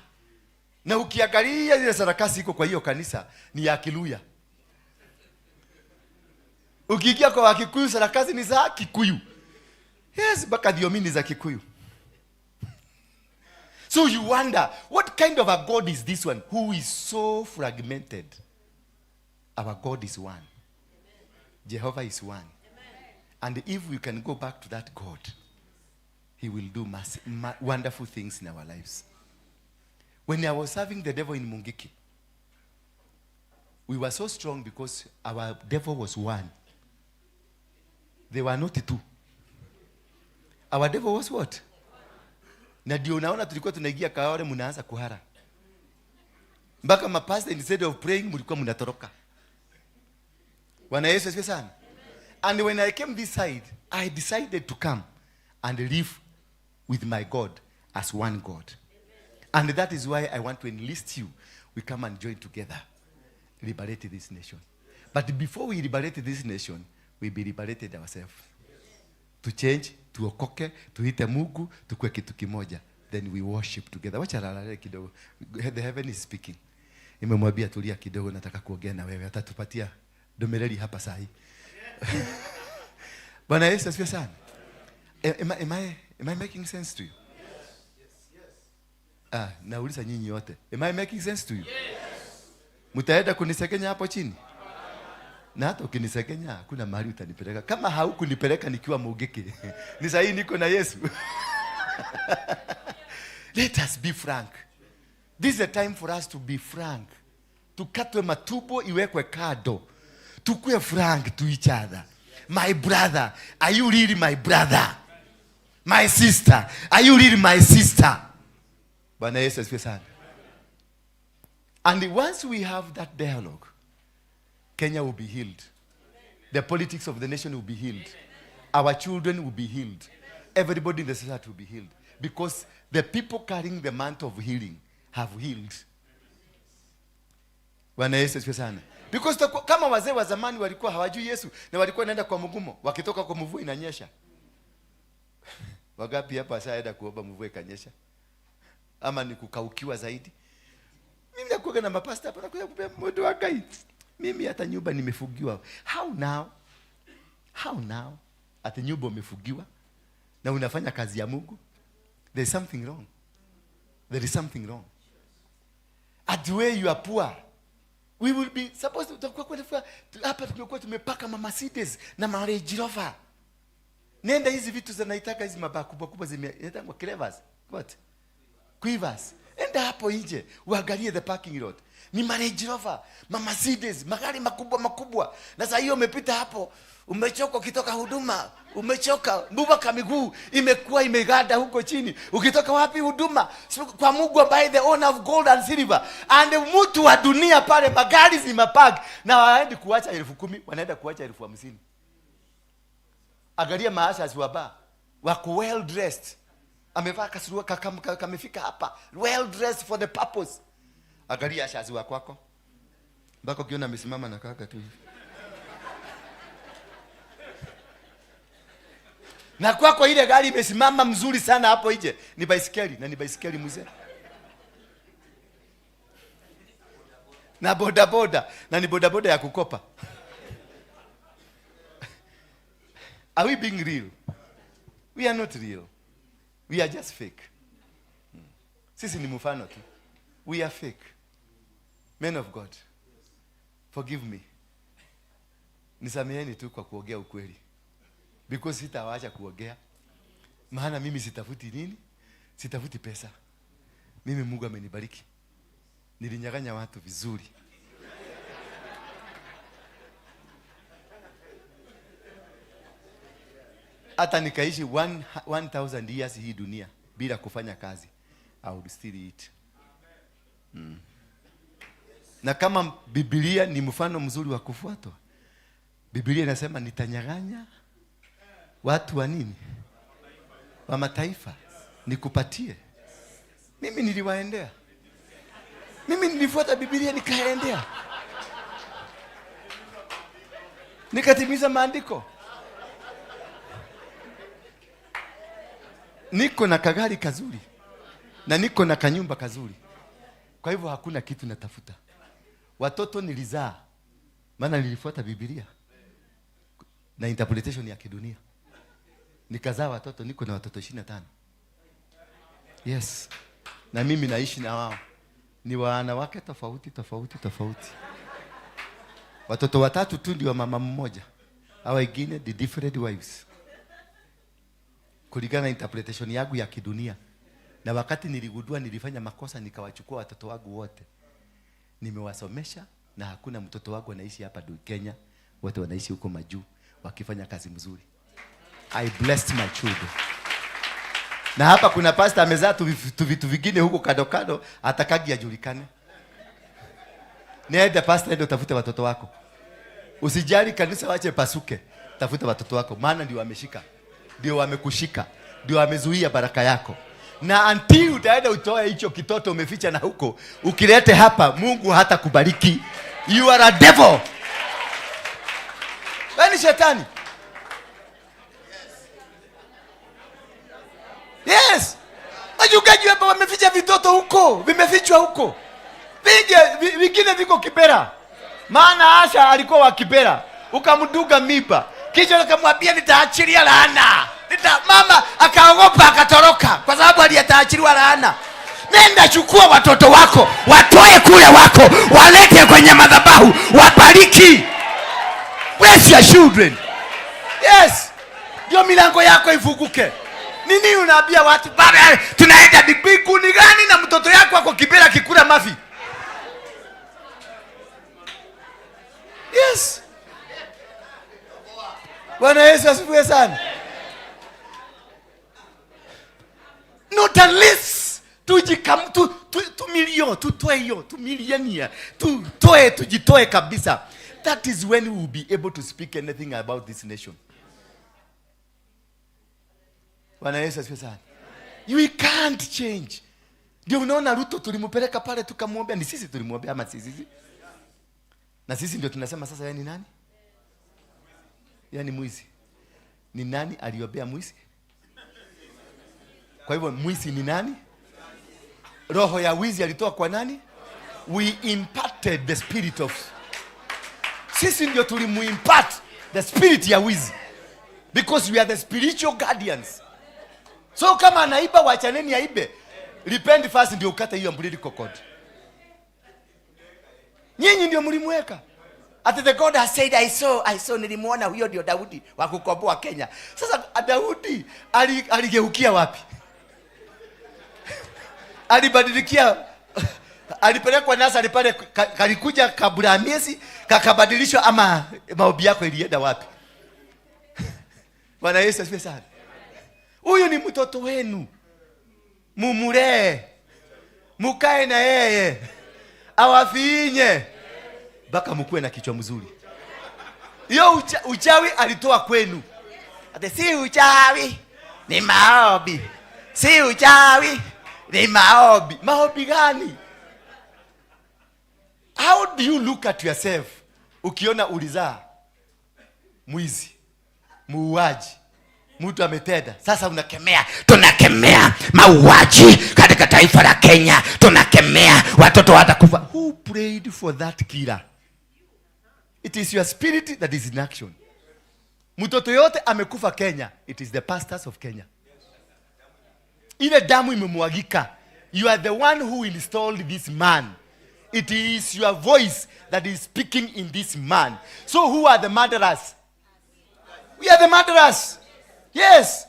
Na ukiangalia ile sarakasi iko kwa hiyo kanisa ni ya Kiluya. Ukiingia kwa Wakikuyu sarakasi ni za Kikuyu. Yes, mpaka thiomi ni za Kikuyu. So you wonder, what kind of a God is this one who is so fragmented? Our God is one. Jehovah is one. And if we can go back to that God, he will do wonderful things in our lives. When I was serving the devil in Mungiki, we were so strong because our devil was one. They were not two. Our devil was what? Na ndio unaona tulikuwa tunaingia Kaore mnaanza kuhara. Mpaka mapastor instead of praying mlikuwa mnatoroka. Bwana Yesu asifiwe sana. And when I came this side, I decided to come and live with my God as one God. And that is why I want to enlist you. We come and join together. Liberate this nation. But before we liberate this nation, we be liberated ourselves. To change, tuokoke, tuite Mungu, tukue kitu kimoja. Then we worship together. Wacha lalale kidogo. The heaven is speaking. Nimemwambia tulia kidogo, nataka kuongea na wewe. Atatupatia domereli hapa saa hii. Bwana Yesu asifiwe sana. Am I making sense to you? Yes. Ah, nauliza nyinyi wote. Am I making sense to you? Yes. Mtaenda kunisekenya hapo chini? Na hata ukinisekenya hakuna mahali utanipeleka. Kama haukunipeleka nikiwa Mungiki. Ni sahihi niko na Yesu. Let us be frank. This is a time for us to be frank. Tukatwe matubo iwekwe kado. Tukue frank to each other. My brother, are you really my brother? My sister, are you really my sister? Bwana Yesu asifiwe sana. And once we have that dialogue, Kenya will be healed. The politics of the nation will be healed. Our children will be healed. Everybody in the society will be healed. Because the people carrying the mantle of healing have healed. Bwana Yesu asifiwe sana. Because kama wazee wa zamani walikuwa hawajui Yesu na walikuwa wanaenda kwa mgumo, wakitoka kwa mvua inanyesha. Wagapi hapa ashaenda kuomba mvua ikanyesha? Ama ni kukaukiwa zaidi? Mimi nakuwa na mapasta hapa nakuja kupea moto wa Ngai. Mimi hata nyumba nimefugiwa. How now? How now? Ati nyumba umefugiwa na unafanya kazi ya Mungu? There is something wrong. There is something wrong. At the way you are poor, we will be supposed to hapa tumekuwa tumepaka ma Mercedes na ma Range Rover. Nenda hizi vitu zinaitaka hizi mabaa kubwa kubwa zimeitangwa Clevers. What? Quivers. Enda hapo nje uangalie the parking lot. Ni ma Range Rover, ma Mercedes, magari makubwa makubwa. Na sasa hiyo umepita hapo, umechoka ukitoka huduma, umechoka, mpaka miguu imekuwa imeganda huko chini. Ukitoka wapi huduma? Kwa Mungu ambaye the owner of gold and silver. And mtu wa dunia pale magari zimepark na waende kuacha 10,000, wanaenda kuacha 50,000. Angalia maasha wa bar, wako well dressed. Amevaa kasurua kamefika hapa, well dressed for the purpose. Angalia ashazi wa kwako. Mpaka ukiona amesimama na kaka tu hivi. Na kwako ile gari imesimama mzuri sana hapo nje, ni baisikeli, na ni baisikeli mzee. Na boda boda, na ni boda boda ya kukopa. Are we being real? We are not real. We are just fake. Sisi ni mfano tu. We are fake. Men of God, forgive me. Nisameheni tu kwa kuongea ukweli. Because sitawaacha kuongea. Maana mimi sitafuti nini? Sitafuti pesa. Mimi Mungu amenibariki. Nilinyang'anya watu vizuri. Hata nikaishi 1000 years hii dunia bila kufanya kazi, I would still eat. Na kama Biblia ni mfano mzuri wa kufuatwa, Biblia inasema nitanyang'anya watu wa nini? Wa mataifa, nikupatie. Mimi niliwaendea. Mimi nilifuata Biblia nikaendea. Nikatimiza maandiko. Niko na kagari kazuri na niko na kanyumba kazuri. Kwa hivyo hakuna kitu natafuta. Watoto nilizaa maana nilifuata Biblia na interpretation ya kidunia. Nikazaa watoto, niko na watoto 25. Yes. Na mimi naishi na wao. Ni wanawake tofauti tofauti tofauti. Watoto watatu tu ndio mama mmoja. Hawa wengine the different wives. Kulingana na interpretation yangu ya kidunia. Na wakati niligundua nilifanya makosa, nikawachukua watoto wangu wote. Nimewasomesha na hakuna mtoto wangu anaishi hapa Kenya. Wote wanaishi huko majuu wakifanya kazi mzuri. I blessed my children. Na hapa kuna pastor amezaa tu vitu vingine huko kando kando, atakagi ajulikane. Niende pastor, ende utafute watoto wako. Usijali kanisa wache pasuke. Tafuta watoto wako, maana ndio wameshika. Ndio wamekushika. Ndio wamezuia baraka yako. Na until utaenda utoe hicho kitoto umeficha na huko, ukilete hapa, Mungu hatakubariki. You are a devil. Wewe ni shetani. Yes. Wachungaji hapa wameficha vitoto huko, vimefichwa huko. Vingine viko Kibera. Maana Asha alikuwa wa Kibera, ukamduga miba. Kisha akamwambia nitaachilia laana. Mama akaogopa akatoroka kwa sababu aliyetaachiliwa laana. Nenda chukua watoto wako, watoe kule wako, walete kwenye madhabahu, wabariki. Bless your children. Yes. Ndio milango yako ifunguke. Nini unaambia watu baba tunaenda mbinguni gani na mtoto yako ako Kibera kikula mafi? Yes. Bwana Yesu asifiwe sana. Not unless tu milioni, tutoe hiyo, tu milioni, tutoe, tujitoe kabisa. That is when we will be able to speak anything about this nation. Bwana Yesu asifiwe sana. We can't change. Ndio unaona Ruto tulimpeleka pale tukamwombea, ni sisi tulimwombea ama si sisi? Na sisi ndio tunasema sasa yeye ni nani? Yeye ni mwizi. Ni nani aliombea mwizi? Kwa hivyo mwizi ni nani? Roho ya wizi alitoa kwa nani? We imparted the spirit of. Sisi ndio tulimuimpart the spirit ya wizi. Because we are the spiritual guardians. So kama anaiba wachaneni aibe. Repent first ndio ukate hiyo umbilical cord. Nyinyi ndio mlimweka. Ati the God has said I saw nilimuona huyo ndio Daudi wa kukomboa Kenya. Sasa Daudi aligeukia wapi? Alibadilikia, alipelekwa Nasari pale, kalikuja kabla ya miezi, kakabadilishwa ama maombi yako ilienda wapi? Bwana Yesu asifiwe sana. Huyu ni mtoto wenu. Mumulee. Mukae na yeye. Awafinye. Mpaka mkuwe na kichwa mzuri. Hiyo uchawi alitoa kwenu. Ate si uchawi ni maombi. Si uchawi ni maombi. Maombi gani? How do you look at yourself ukiona ulizaa mwizi, muuaji, mtu ametenda? Sasa unakemea, tunakemea mauaji katika taifa la Kenya, tunakemea watoto watakufa. Who prayed for that killer? It is your spirit that is in action. Mtoto yote amekufa Kenya, it is the pastors of Kenya. Ile damu imemwagika. You are the one who installed this man. It is your voice that is speaking in this man. So who are the murderers? We are the murderers. Yes.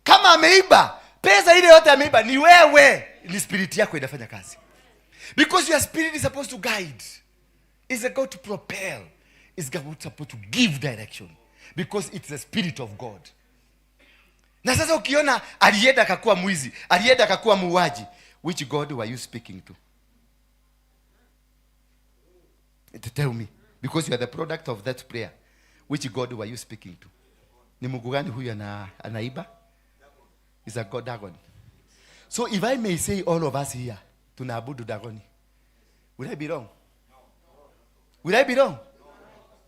Kama ameiba, pesa ile yote ameiba ni wewe. Ni spirit yako inafanya kazi. Because your spirit is supposed to guide. It's a God to propel. It's God supposed to give direction. Because it's the spirit of God. Na sasa ukiona alienda akakuwa mwizi, alienda akakuwa muuaji, which God were you speaking to? To tell me, because you are the product of that prayer. Which God were you speaking to? Ni Mungu gani huyu anaiba? Is a God Dagon. So if I may say all of us here, tunaabudu Dagoni. Will I be wrong? Will I be wrong?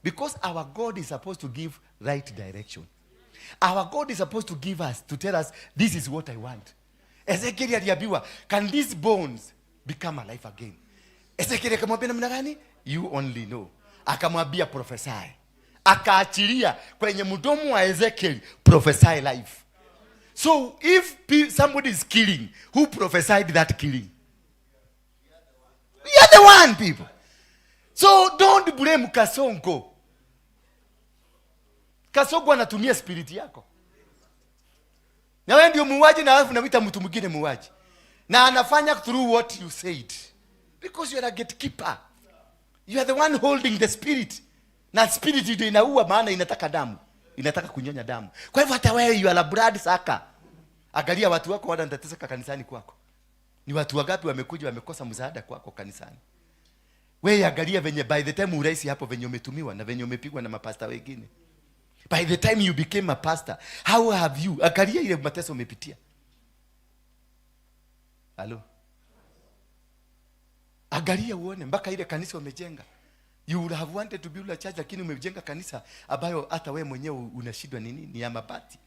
Because our God is supposed to give right direction. Our God is supposed to give us, to tell us, this is what I want. Ezekiel aliambiwa, can these bones become alive again? Ezekiel akamwambia namna gani? You only know. Akamwambia prophesy. Akaachilia kwenye mdomo wa Ezekiel, prophesy life. So if somebody is killing, who prophesied that killing? We are the one, people. So don't blame Kasongo. Kasongo anatumia spirit yako. Na wewe ndio muuaji na alafu unamuita mtu mwingine muuaji. Na anafanya through what you said. Because you are a gatekeeper. You are the one holding the spirit. Na spirit ndio inaua, maana inataka damu. Inataka kunyonya damu. Kwa hivyo hata wewe you are a blood sucker. Angalia watu wako wanateseka kanisani kwako. Ni watu wangapi wamekuja wamekosa msaada kwako kanisani? Wewe angalia venye by the time uraisi hapo venye umetumiwa na venye umepigwa na mapasta wengine. By the time you became a pastor, how have you? Angalia ile mateso umepitia. Halo. Angalia uone mpaka ile kanisa umejenga. You would have wanted to build a church, lakini umejenga kanisa ambayo hata wewe mwenyewe unashindwa nini? Ni ya mabati.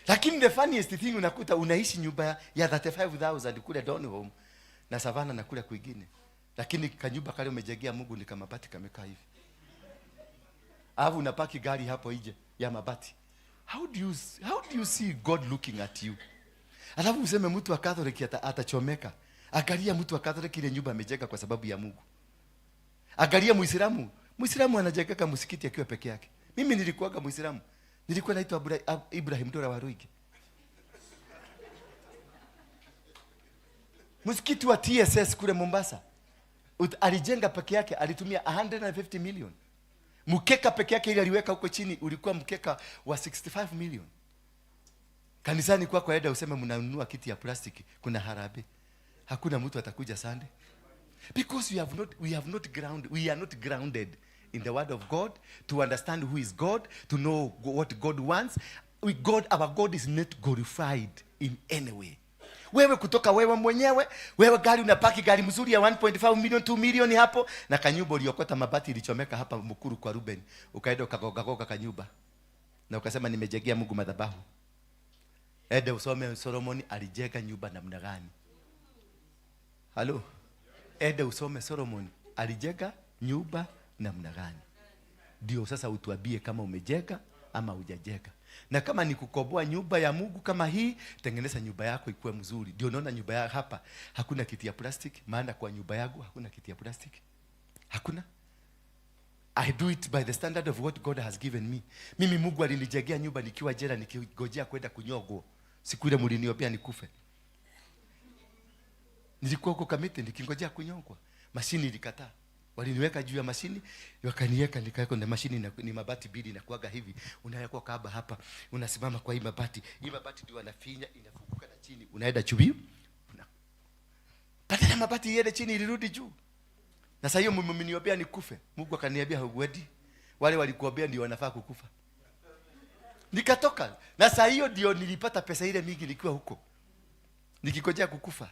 Lakini the funniest thing, unakuta unaishi nyumba ya 35,000 kule Donholm na Savana na kule kwingine. Lakini kanyumba kale umejengea Mungu ni kama mabati kamekaa hivi. Alafu unapaki gari hapo nje ya mabati. How do you see God looking at you? Alafu useme mtu wa Catholic atachomeka. Angalia mtu wa Catholic ile nyumba amejenga kwa sababu ya Mungu. Angalia Muislamu. Muislamu anajenga msikiti akiwa peke yake. Mimi nilikuwaga Muislamu. Nilikuwa naitwa Ibrahim Dora Waruigi. Msikiti wa TSS kule Mombasa. Alijenga peke yake, alitumia 150 million. Mkeka peke yake ile aliweka huko chini ulikuwa mkeka wa 65 million. Kanisani kwako aenda useme mnanunua kiti ya plastiki, kuna harambee. Hakuna mtu atakuja Sunday. Because we are not grounded in the word of God to understand who is God, to know what God wants. Our God is not glorified in any way. Wewe kutoka wewe mwenyewe, wewe gari unapaki gari mzuri ya 1.5 million, 2 million hapo, na kanyumba uliokota mabati ilichomeka hapa Mukuru kwa Ruben, ukaenda ukagoga kanyumba na ukasema nimejengea Mungu madhabahu. Ende usome Solomon alijenga nyumba namna gani. Halo. Ende usome Solomon alijenga nyumba namna gani. Ndio sasa utuambie kama umejenga ama hujajenga. Na kama ni kukomboa nyumba ya Mungu kama hii, tengeneza nyumba yako ikuwe mzuri. Ndio unaona nyumba ya hapa hakuna kiti ya plastic, maana kwa nyumba yangu hakuna kiti ya plastic. Hakuna. I do it by the standard of what God has given me. Mimi Mungu alinijengea nyumba nikiwa jela nikigojea kwenda kunyogwa. Siku ile mliniombea nikufe. Nilikuwa huko Kamiti nikingojea kunyongwa. Mashini ilikataa. Waliniweka juu ya mashini, wakaniweka nikaweka na mashini na, ni mabati mbili na kuaga hivi. Unawekwa kaba hapa, unasimama kwa hii mabati. Hii mabati ndio wanafinya, inafunguka na chini. Unaenda juu. Badala ya mabati iende chini ilirudi juu. Na sasa hiyo mmeniombea nikufe. Mungu akaniambia huendi. Wale walikuombea ndio wanafaa kukufa. Nikatoka. Na sasa hiyo ndio nilipata pesa ile mingi nikiwa huko. Nikikojea kukufa.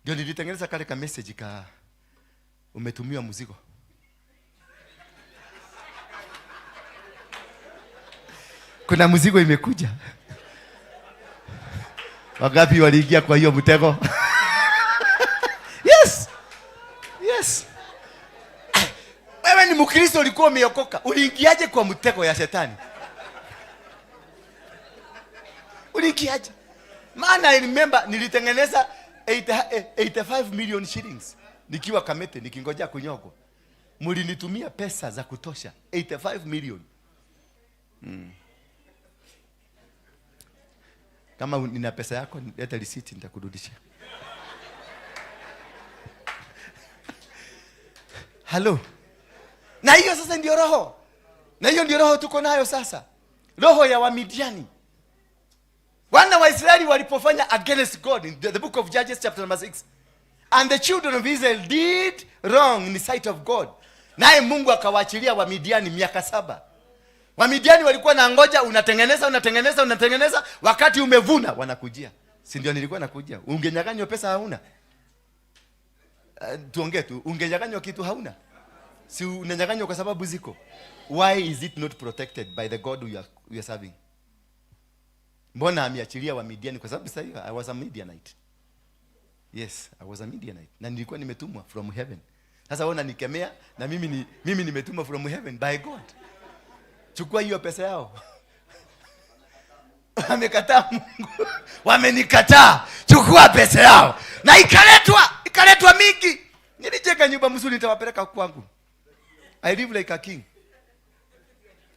Ndio nilitengeneza kale ka message ka umetumiwa mzigo. Kuna mzigo imekuja. Wangapi waliingia kwa hiyo mtego? Yes. Yes. Wewe ni Mkristo ulikuwa umeokoka. Uliingiaje kwa mtego ya shetani? Uliingiaje? Maana I remember nilitengeneza 85 million shillings nikiwa Kamete nikingoja kunyogwa. Mlinitumia pesa za kutosha 85 million. Kama nina pesa yako leta receipt nitakurudishia. Hello. Na hiyo sasa ndio roho. Na hiyo ndio roho tuko nayo sasa. Roho ya Wamidiani. Wana wa Israeli walipofanya against God in the book of Judges chapter number 6. And the children of Israel did wrong in the sight of God. Naye Mungu akawaachilia Wamidiani miaka 7. Wamidiani walikuwa na ngoja, unatengeneza, unatengeneza, unatengeneza, wakati umevuna wanakujia. Si ndio nilikuwa nakuja? Ungenyang'anywa pesa hauna. Tuongee tu, ungenyang'anywa kitu hauna. Si unanyang'anywa kwa sababu ziko. Why is it not protected by the God we are serving? Mbona ameachilia Wamidiani? Kwa sababu sasa I was a Midianite. Yes, I was a Midianite. Na nilikuwa nimetumwa from heaven. Sasa wewe unanikemea na mimi nimetumwa from heaven by God. Chukua hiyo pesa yao. Wamekataa Mungu. Wamenikataa. Chukua pesa yao. Na ikaletwa mingi. Nilijenga nyumba mzuri, nitawapeleka kwangu. I live like a king.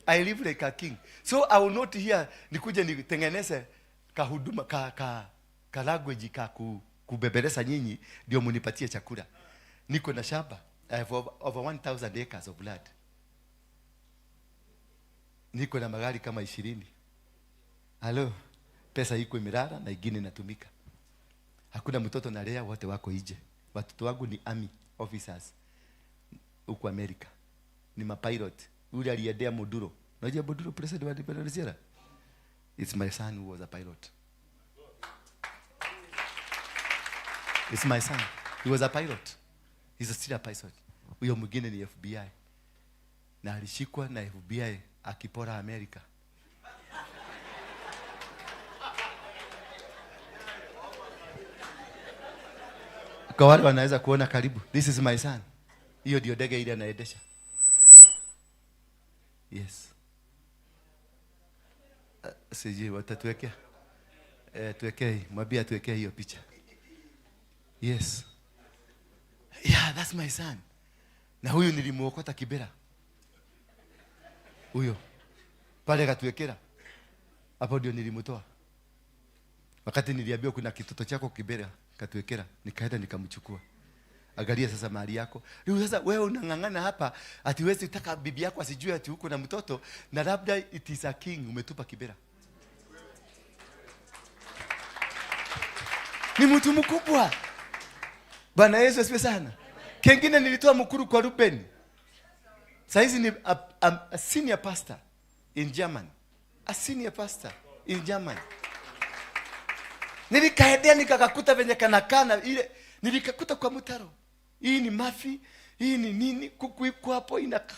I live like a king. So I will not here nikuje nitengeneze kahuduma ka language ka kubebeleza nyinyi ndio munipatie chakula. Niko na shamba. I have over 1000 acres of land. Niko na magari kama 20. Halo, pesa iko imelala na ingine inatumika. Hakuna mtoto nalea, wote wako nje. Watoto wangu ni army officers huko Amerika. Ni mapilot. Yule aliendea Maduro. Unajua Maduro president wa Venezuela? It's my son who was a pilot. It's my son. He was a pilot. He's still a pilot. Huyo mwingine ni FBI. Na alishikwa na FBI akipora Amerika. Kwa wale wanaweza kuona karibu, this is my son. Hiyo ndio ndege ile anaendesha. Yes. Sijui watatuwekea. Tuwekee, mwambie atuwekee hiyo picha. Yes. Yeah, that's my son. Na huyu nilimuokota Kibera. Huyo. Pale katuwekera. Hapo ndio nilimtoa. Wakati niliambiwa kuna kitoto chako Kibera katuwekera, nikaenda nikamchukua. Angalia sasa mali yako. Leo sasa wewe unang'ang'ana hapa ati huwezi taka bibi yako asijue ati uko na mtoto, na labda it is a king umetupa Kibera. Ni mtu mkubwa. Bwana Yesu asifiwe sana. Kengine nilitoa mkuru kwa Ruben. Saizi ni a senior pastor in Germany. A senior pastor in Germany. Nilikaendea nikakakuta venye kanakana ile, nilikakuta kwa mtaro. Hii ni mafi, hii ni nini, kuku iko hapo inaka.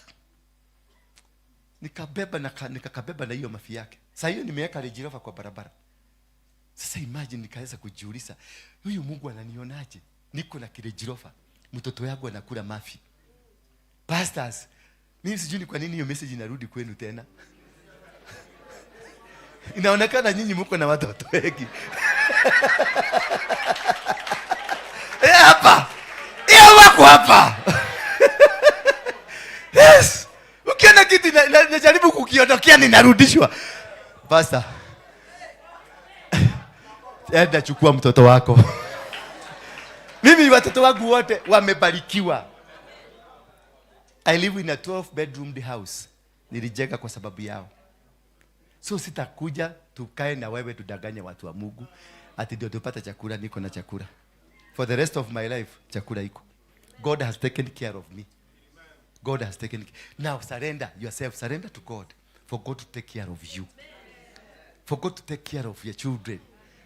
Nikabeba na nikakabeba na hiyo mafi yake. Sasa hiyo nimeweka Range Rover kwa barabara. Sasa imagine nikaweza kujiuliza, huyu Mungu ananionaje? Niko na Range Rover, mtoto wangu anakula mafi. Pastors, mimi sijui ni kwa nini hiyo message inarudi kwenu tena. Inaonekana nyinyi mko na watoto wengi. Hapa. Wako hapa. Yes. Ukiona kitu najaribu kukiondokea ninarudishwa. Pastor, enda chukua mtoto wako. Mimi watoto wangu wote wamebarikiwa. I live in a 12 bedroom house. Nilijenga kwa sababu yao. So sitakuja tukae na wewe tudanganye watu wa Mungu ati ndio tupate chakula. Niko na chakula. For the rest of my life chakula iko. God has taken care of me. God has taken care. Now surrender yourself. Surrender to God. For God to take care of you. For God to take care of your children.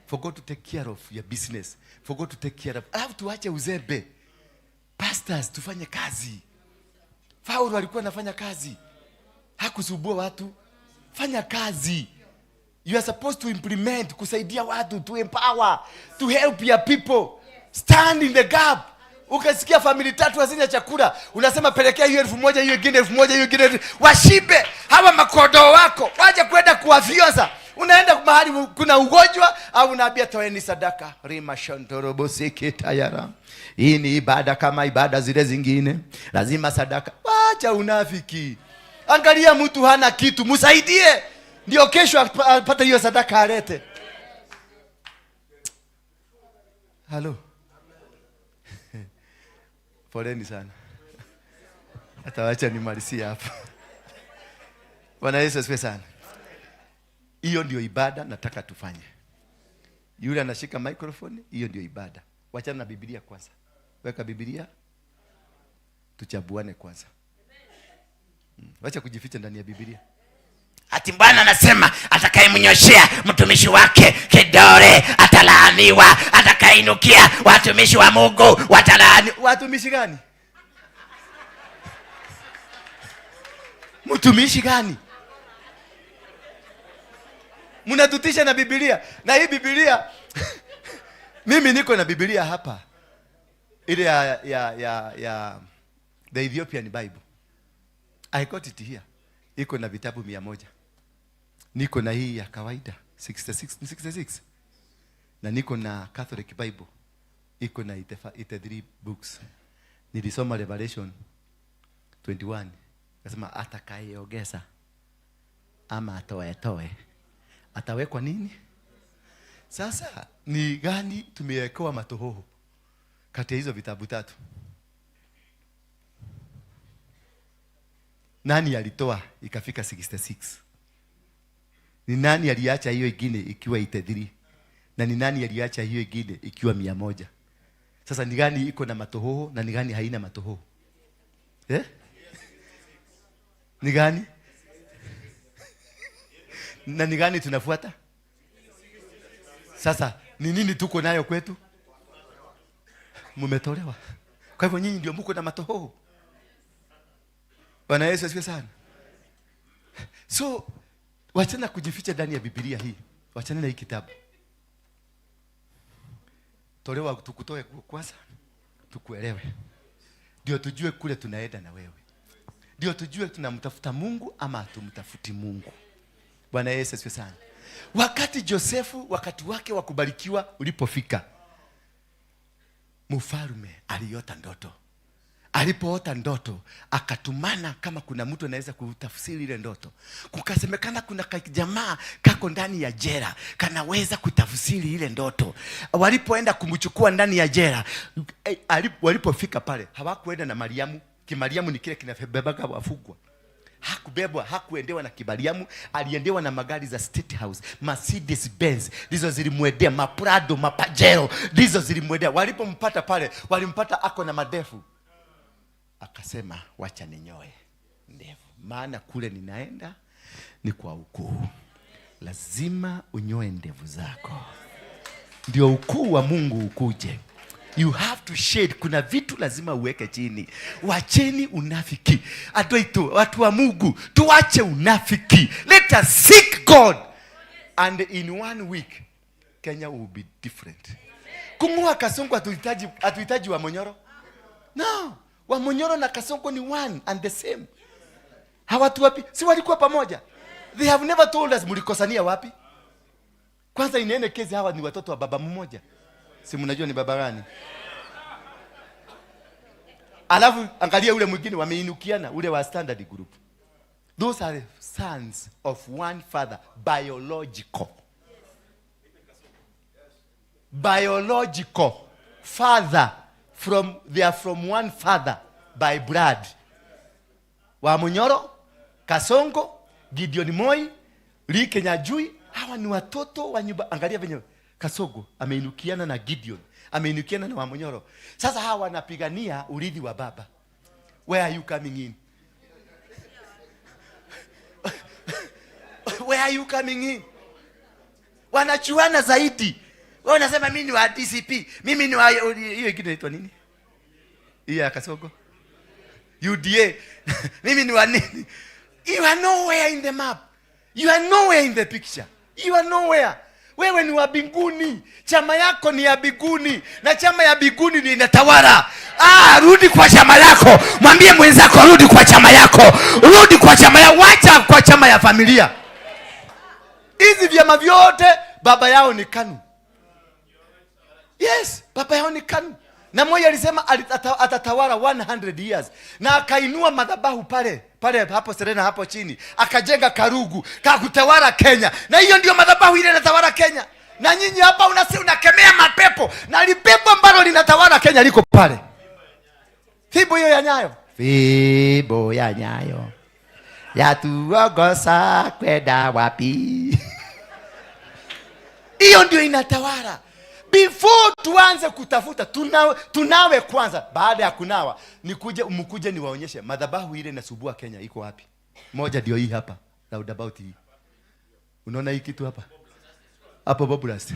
For God to take care of your business. For God to take care of. Alafu tuache uzembe. Pastors tufanye kazi. Paulo alikuwa anafanya kazi. Hakusumbua watu. Fanya kazi. You are supposed to implement, kusaidia watu, to empower, to help your people. Stand in the gap. Ukasikia family tatu hazina chakula, unasema pelekea hiyo 1000, hiyo ingine 1000, hiyo ingine 1000. Washibe hawa makodoo wako, waje kwenda kuwafyoza. Unaenda mahali kuna ugonjwa au unaambia toeni sadaka. Rima shantorobo tayara. Hii ni ibada kama ibada zile zingine, lazima sadaka. Wacha unafiki. Angalia mtu hana kitu, msaidie ndio kesho apate hiyo sadaka alete. Halo. Poleni sana. Hata wacha nimalizie hapa. Bwana Yesu asifiwe sana. Hiyo ndio ibada nataka tufanye. Yule anashika microphone, hiyo ndio ibada. Wachana na Biblia kwanza. Weka Biblia, tuchabuane kwanza. Wacha kujificha ndani ya Biblia. Ati Bwana anasema atakayemnyoshea mtumishi wake kidole atalaaniwa, atakayeinukia watumishi wa Mungu watalaaniwa. Watumishi gani? Mtumishi gani? Mnatutisha na Biblia. Na hii Biblia mimi niko na Biblia hapa. Ile ya the Ethiopian Bible. I got it here. Iko na vitabu 100. Niko na hii ya kawaida 66. Na niko na Catholic Bible. Iko na 83 books. Nilisoma Revelation 21. Nasema atakayeongeza ama atoe atawekwa nini? Sasa ni gani tumewekewa matohoho kati ya hizo vitabu tatu? Nani alitoa ikafika 66? Ni nani aliacha hiyo ingine ikiwa 83? Na ni nani aliacha hiyo ingine ikiwa 100? Sasa ni gani iko na matohoho na ni gani haina matohoho? Ni gani? Na ni gani tunafuata? Sasa ni nini tuko nayo kwetu? Mumetolewa. Kwa hivyo nyinyi ndio mko na matohoho. Bwana Yesu asifiwe sana. So wachana kujificha ndani ya Biblia hii. Wachana na hii kitabu. Tolewa, tukutoe kwanza, tukuelewe. Ndio tujue kule tunaenda na wewe. Ndio tujue tunamtafuta Mungu ama hatumtafuti Mungu. Bwana Yesu asifiwe sana. Wakati Josefu wakati wake wa kubarikiwa ulipofika, mfalme aliota ndoto. Alipoota ndoto akatumana kama kuna mtu anaweza kutafsiri ile ndoto. Kukasemekana kuna jamaa kako ndani ya jela kanaweza kutafsiri ile ndoto. Walipoenda kumchukua ndani ya jela, walipofika pale hawakuenda na Mariamu. Kimariamu ni kile kinabebaga wafungwa. Hakubebwa, hakuendewa na Kibariamu, aliendewa na magari za State House, Mercedes Benz, ndizo zilimwendea, maprado, mapajero, ndizo zilimwendea. Walipompata pale, walimpata ako na madefu. Akasema wacha ninyoe ndevu, maana kule ninaenda ni kwa ukuu. Lazima unyoe ndevu zako ndio ukuu wa Mungu ukuje. You have to shade. Kuna vitu lazima uweke chini. Wacheni unafiki. Adwaito, watu wa Mungu, tuache unafiki. Let us seek God. And in 1 week, Kenya will be different. Kung'oa Kasongo hatuhitaji wa Monyoro. No, wa Monyoro na Kasongo ni one and the same. Hawatuwapi, si walikuwa pamoja. They have never told us mlikosania wapi. Kwanza inene kesi, hawa ni watoto wa baba mmoja. Si mnajua ni baba gani? Alafu angalia ule mwingine wameinukiana, ule wa Standard Group. Those are sons of one father, biological. Biological father from, they are from one father by blood. Wa Munyoro, Kasongo, Gideon Moi, Lee Kinyanjui, hawa ni watoto wa nyumba. Angalia venye Kasongo ameinukiana na Gideon, ameinukiana na Wamunyoro. Sasa hawa wanapigania urithi wa baba. Where are you coming in? Where are you coming in? Wanachuana zaidi. Wewe unasema mimi ni wa DCP, mimi ni wa hiyo ingine inaitwa nini? Hiyo ya Kasongo. UDA. Mimi ni wa nini? You are nowhere in the map. You are nowhere in the picture. You are nowhere. Wewe ni wa mbinguni. Chama yako ni ya mbinguni. Na chama ya mbinguni ni inatawala. Rudi kwa chama yako. Mwambie mwenzako rudi kwa chama yako. Rudi kwa chama ya, wacha kwa chama ya familia. Hizi vyama vyote baba yao ni KANU. Yes, baba yao ni KANU. Na Moi alisema atatawala 100 years. Na akainua madhabahu pale, pale hapo Serena hapo chini. Akajenga karugu ka kutawala Kenya. Na hiyo ndio madhabahu ile inatawala Kenya. Na nyinyi hapa unakemea mapepo. Na lipepo ambalo linatawala Kenya liko pale. Fimbo hiyo ya Nyayo. Fimbo ya Nyayo yatuongoza kwenda wapi? Hiyo ndio inatawala. Before tuanze kutafuta, tunawe kwanza. Baada ya kunawa, mkuje niwaonyeshe madhabahu ile inasumbua Kenya iko wapi. Moja ndio hii hapa, roundabout hii. Unaona hii kitu hapa? Hapo Boblas.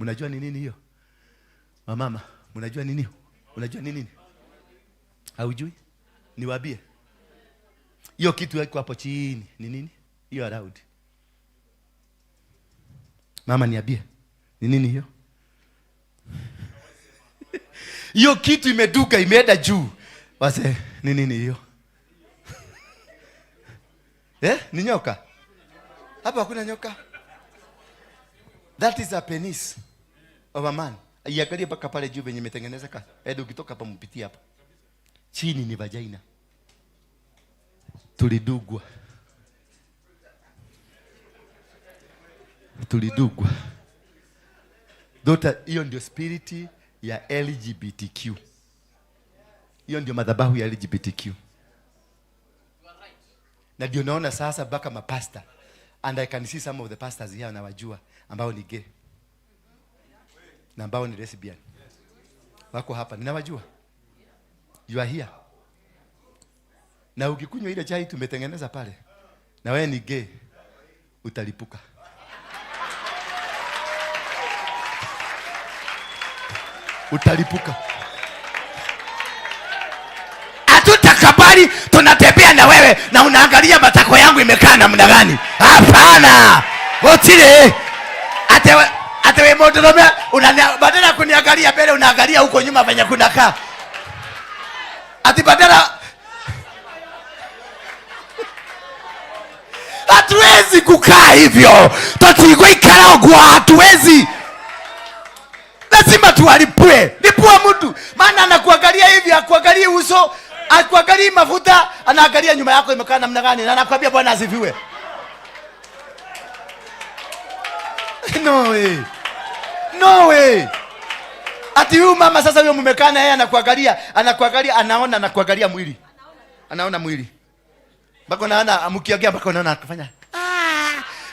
Mnajua ni nini hiyo? Mamama, mnajua nini? Unajua ni nini? Haujui? Niwaambie. Hiyo kitu iko hapo chini ni nini? Hiyo around. Mama niambie. Ni nini hiyo? Hiyo kitu imeduka, imeenda juu. Wase, ni nini hiyo? Ni nyoka? Hapa hakuna nyoka. That is a penis of a man. Iangalie mpaka pale juu venye imetengenezeka. Edu ukitoka hapa mpitie hapa. Chini ni vagina. Tulidugwa. Tulidugwa. Dota, hiyo ndio spirit ya LGBTQ. Hiyo ndio madhabahu ya LGBTQ. Na ndio naona sasa mpaka mapasta. And I can see some of the pastors here nawajua ambao ni gay. Na ambao ni lesbian. Wako hapa, ninawajua. You are here. Na ukikunywa ile chai tumetengeneza pale, na wewe ni gay, utalipuka. Utalipuka. Hatutakabali, tunatembea na wewe na unaangalia matako yangu imekaa namna gani? Hapana. Otile. Atewe motorome, badala kuniangalia mbele unaangalia huko nyuma venye kunakaa. Ati badala hatuwezi kukaa hivyo. Tatigo ikara hatuwezi. Lazima tuwalipue. Lipua mtu. Maana anakuangalia hivi, akuangalie uso, akuangalie mafuta, anaangalia nyuma yako imekaa namna gani na anakuambia Bwana asifiwe. No way. No way. Ati huyu mama sasa huyo mmekaa na yeye anakuangalia, anakuangalia, anaona, anakuangalia mwili. Anaona mwili. Mpaka unaona mkiongea mpaka unaona akifanya.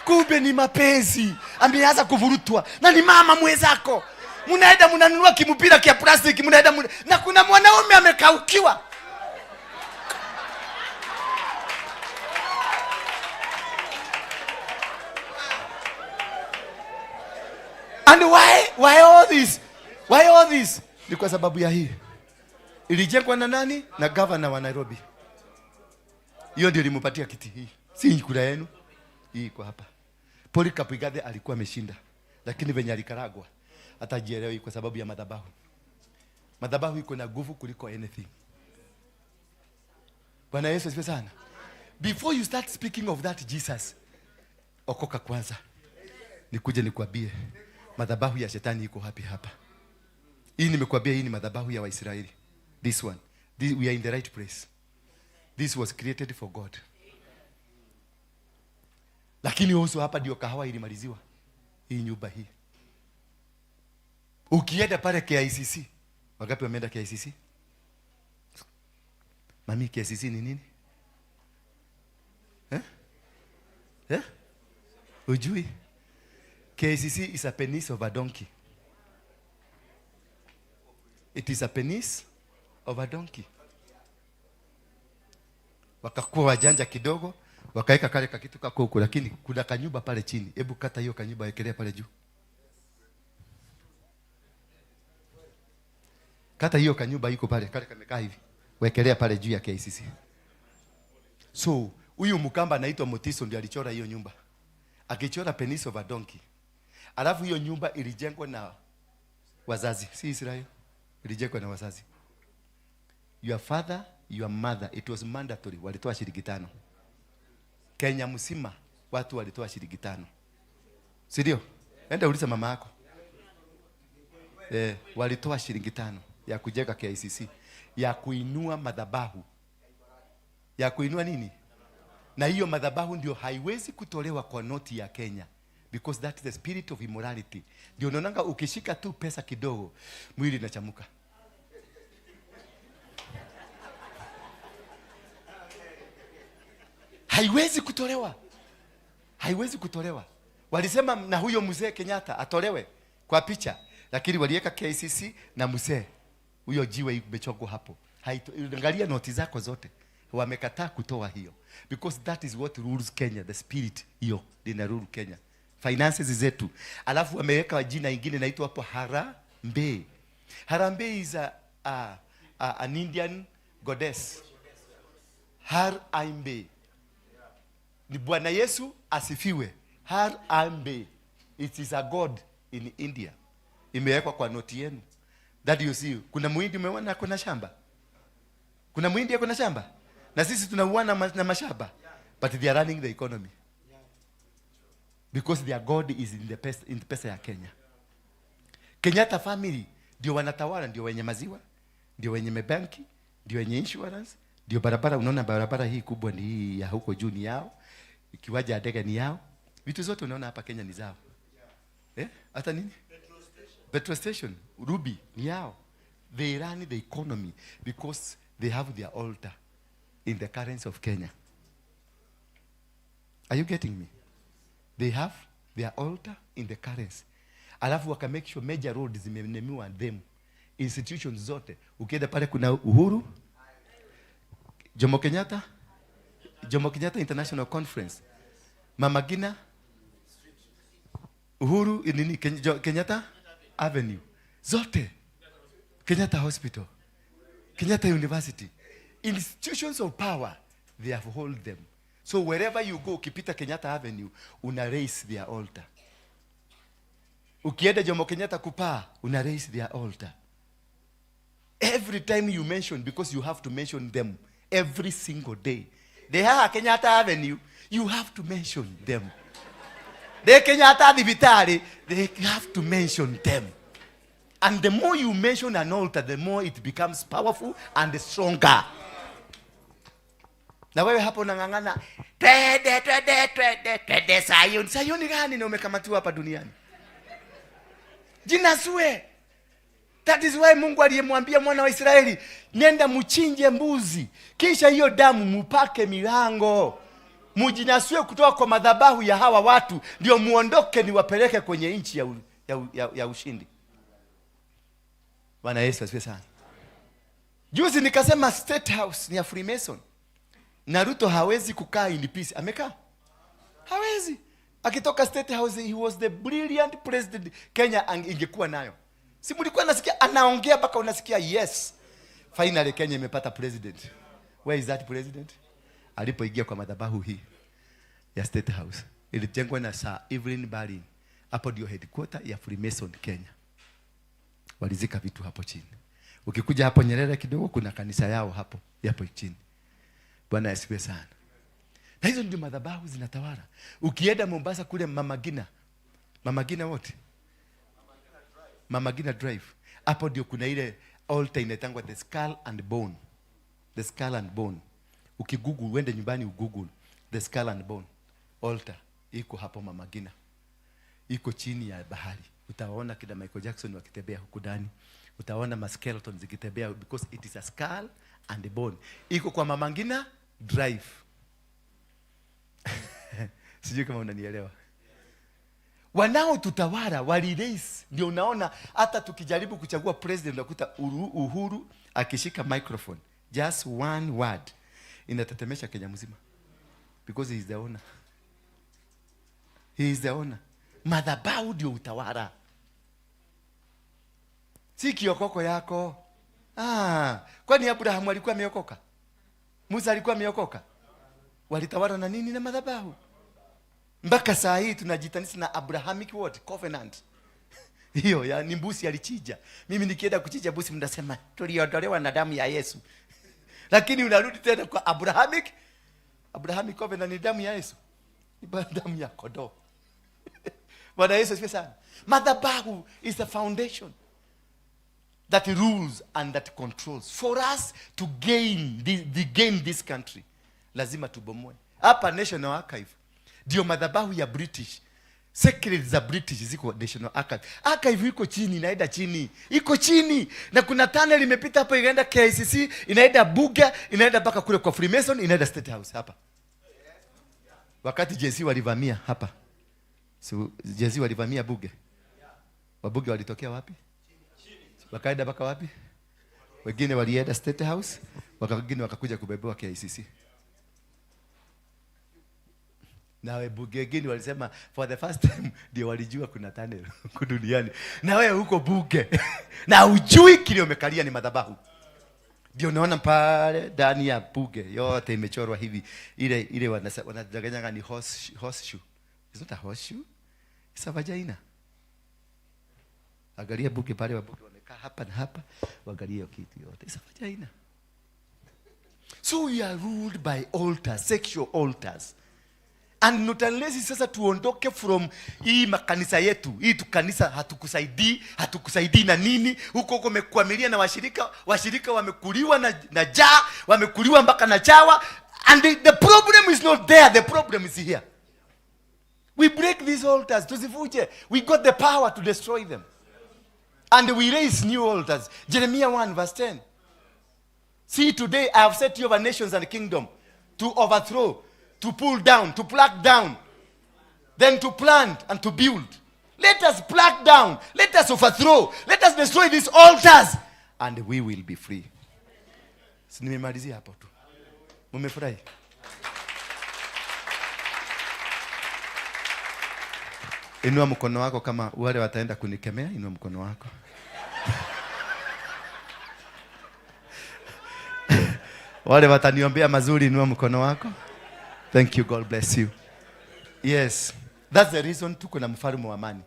Kumbe ni mapenzi. Ameanza kuvurutwa. Na ni mama mwenzako. Mnaenda mnanunua kimupira kia plastiki, mnaenda na kuna mwanaume amekaukiwa. And why all this? Why all this? Ni kwa sababu ya hii. Ilijengwa na nani? Na governor wa Nairobi. Hiyo ndio ilimpatia kiti hii. Si kura yenu. Hii iko hapa. Polycarp Igathe alikuwa ameshinda. Lakini venye alikaragwa hatajielewi kwa sababu ya madhabahu. Madhabahu iko na nguvu kuliko anything. Bwana Yesu asifiwe sana. Before you start speaking of that Jesus, okoka kwanza. Nikuje nikwambie madhabahu ya shetani iko wapi hapa. Hii nimekuambia, hii ni madhabahu ya Waisraeli. This one. This, we are in the right place. This was created for God. Lakini also hapa ndio kahawa ilimaliziwa. Hii nyumba hii. Ukienda pale KICC, wangapi wameenda KICC? Mami, KICC ni nini? Ujui? KICC is a penis of a donkey. It is a penis of a donkey. Wakakuwa wajanja kidogo, wakaweka kale kakitu kako huko, lakini kuna kanyumba pale chini. Hebu kata hiyo kanyumba, wekelea pale juu. Kata hiyo kanyumba iko pale, kale kamekaa hivi. Wekelea pale juu ya KICC. So, huyu Mkamba anaitwa Mutiso ndiye alichora hiyo nyumba. Akichora penis of a donkey. Alafu hiyo nyumba ilijengwa na wazazi, si Israel. Ilijengwa na wazazi. Your father, your mother, it was mandatory. Walitoa shilingi 5. Kenya mzima watu walitoa shilingi 5. Si ndio? Enda uliza mama yako. Walitoa shilingi 5 ya kujenga KICC, ya kuinua madhabahu. Ya kuinua nini? Na hiyo madhabahu ndio haiwezi kutolewa kwa noti ya Kenya, because that is the spirit of immorality. Ndio unaonanga ukishika tu pesa kidogo mwili inachamuka. Haiwezi kutolewa. Haiwezi kutolewa. Walisema na huyo mzee Kenyatta atolewe kwa picha, lakini waliweka KICC na mzee huyo jiwe imechongwa hapo. Angalia noti zako zote. Wamekataa kutoa hiyo because that is what rules Kenya, the spirit hiyo lina rule Kenya. Finances zetu. Alafu wameweka jina ingine inaitwa hapo Harambee. Harambee is an Indian goddess. Harambee. Ni Bwana Yesu asifiwe. Harambee. It is a god in India. Imewekwa kwa noti yenu. That you see. Kuna muhindi umeona kuna shamba? Kuna muhindi kuna shamba? Na sisi tunauana na mashamba. But they are running the economy. Because their God is in the pesa, in the pesa ya Kenya. Kenyatta family ndio wanatawala, ndio wenye maziwa, ndio wenye mabanki, ndio wenye insurance, ndio barabara. Unaona barabara hii kubwa ni hii ya huko juu ni yao. Kiwanja ya ndege ni yao. Vitu zote unaona hapa Kenya ni zao. Hata nini? Petrol station. Petrol station, Ruby ni yao. They run the economy because they have their altar in the currency of Kenya. Are you getting me? They have their altar in the currency. Alafu waka make sure major roads zimenemiwa them. Institutions zote. Ukienda pale kuna Uhuru, Jomo Kenyatta, Jomo Kenyatta International Conference, Mama Ngina, Uhuru, nini, Kenyatta Avenue. Zote. Kenyatta Hospital, Kenyatta University. Institutions of power, they have hold them. So wherever you go, ukipita Kenyatta Avenue, una raise their altar. Ukienda Jomo Kenyatta kupaa, una raise their altar. Every time you mention, because you have to mention them every single day. They have Kenyatta Avenue, you have to mention them. They Kenyatta Thibitari, they have to mention them. And the more you mention an altar, the more it becomes powerful and stronger. Na wewe hapo unang'ang'ana, twende, twende, twende, twende Sayuni. Sayuni gani na umekamatiwa hapa duniani? Jinasue. That is why Mungu aliyemwambia mwana wa Israeli, nenda mchinje mbuzi, kisha hiyo damu mupake milango. Mujinasue kutoka kwa madhabahu ya hawa watu, ndio muondoke niwapeleke kwenye nchi ya ushindi. Bwana Yesu asifiwe sana. Juzi nikasema State House ni ya Freemason. Na Ruto hawezi kukaa in peace. Amekaa? Hawezi. Akitoka State House, he was the brilliant president Kenya ingekuwa nayo. Si mlikuwa nasikia anaongea mpaka unasikia yes. Finally Kenya imepata president. Where is that president? Alipoingia kwa madhabahu hii ya State House. Ilijengwa na Sir Evelyn Baring. Hapo ndio headquarter ya Freemason Kenya. Walizika vitu hapo chini. Ukikuja hapo Nyerere kidogo kuna kanisa yao hapo, hapo chini. Bwana asifiwe sana. Na hizo ndio madhabahu zinatawala. Ukienda Mombasa kule Mama Ngina. Mama Ngina wote? Mama Ngina Drive. Hapo ndio kuna ile altar inaitangwa the skull and bone. The skull and bone. Ukigoogle, uende nyumbani ugoogle the skull and bone altar iko hapo Mama Ngina. Iko chini ya bahari. Utaona kina Michael Jackson wakitembea huku ndani. Utaona ma skeleton zikitembea because it is a skull and a bone. Iko kwa Mama Ngina Drive. Sijui kama unanielewa. Wanaotutawala waliraise. Ndio unaona hata tukijaribu kuchagua president unakuta Uhuru akishika microphone, just one word inatetemesha Kenya mzima. Because he is the owner. He is the owner. Madhabahu ndio utawala. Si kiokoko yako. Kwani Abraham alikuwa ameokoka? Musa alikuwa ameokoka? Walitawala na nini? Na madhabahu. Mpaka saa hii tunajitanisa na Abrahamic what? Covenant. Hiyo ya ni mbuzi alichinja. Mimi nikienda kuchinja mbuzi mnasema tuliondolewa na damu ya Yesu. Lakini unarudi tena kwa Abrahamic Covenant ni damu ya Yesu. Ni damu ya kondoo. Bwana Yesu asifiwe sana. Madhabahu is the foundation that rules and that controls. For us to gain this country, lazima tubomoe. Hapa National Archive ndio madhabahu ya British. Secret za British ziko National Archive. Archive iko chini, inaenda chini. Iko chini. Na kuna tunnel imepita hapo inaenda KICC, inaenda Buga, inaenda mpaka kule kwa Freemason, inaenda State House hapa. Wakati JC walivamia hapa. So JC walivamia Buge. Wabuge walitokea wapi? Wakaenda mpaka wapi? Wengine walienda State House, wengine wakakuja kubebewa KICC. Na wabunge wengine walisema for the first time ndio walijua kuna tunnel huku duniani. Na wewe huko bunge na ujui kile umekalia ni madhabahu. Ndio unaona pale ndani ya bunge yote imechorwa hivi. Ile ile wanadanganyanga ni horseshoe. It's not a horseshoe. It's a vagina. Angalia bunge pale, wabunge wamekaa hapa na hapa, waangalie hiyo kitu yote. It's a vagina. So we are ruled by altars, sexual altars. And not unless sasa tuondoke from hii makanisa yetu, hii tu kanisa hatukusaidii, hatukusaidii na nini? Huko huko umekwamilia na washirika, washirika wamekuliwa na jaa, wamekuliwa mpaka na chawa. And the problem is not there, the problem is here. We break these altars, tuzivunje. We got the power to destroy them. And we raise new altars. Jeremiah 1 verse 10. See, today I have set you over nations and kingdom to overthrow, to pull down, to pluck down, then to plant and to build. Let us pluck down, let us overthrow, let us destroy these altars, and we will be free. Si nimemalizia hapo tu. Mumefurahi? Inua mkono wako kama wale wataenda kunikemea, inua mkono wako. Wale wataniombea mazuri, inua mkono wako. Thank you, God bless you. Yes, that's the reason tuko na mfalme wa amani.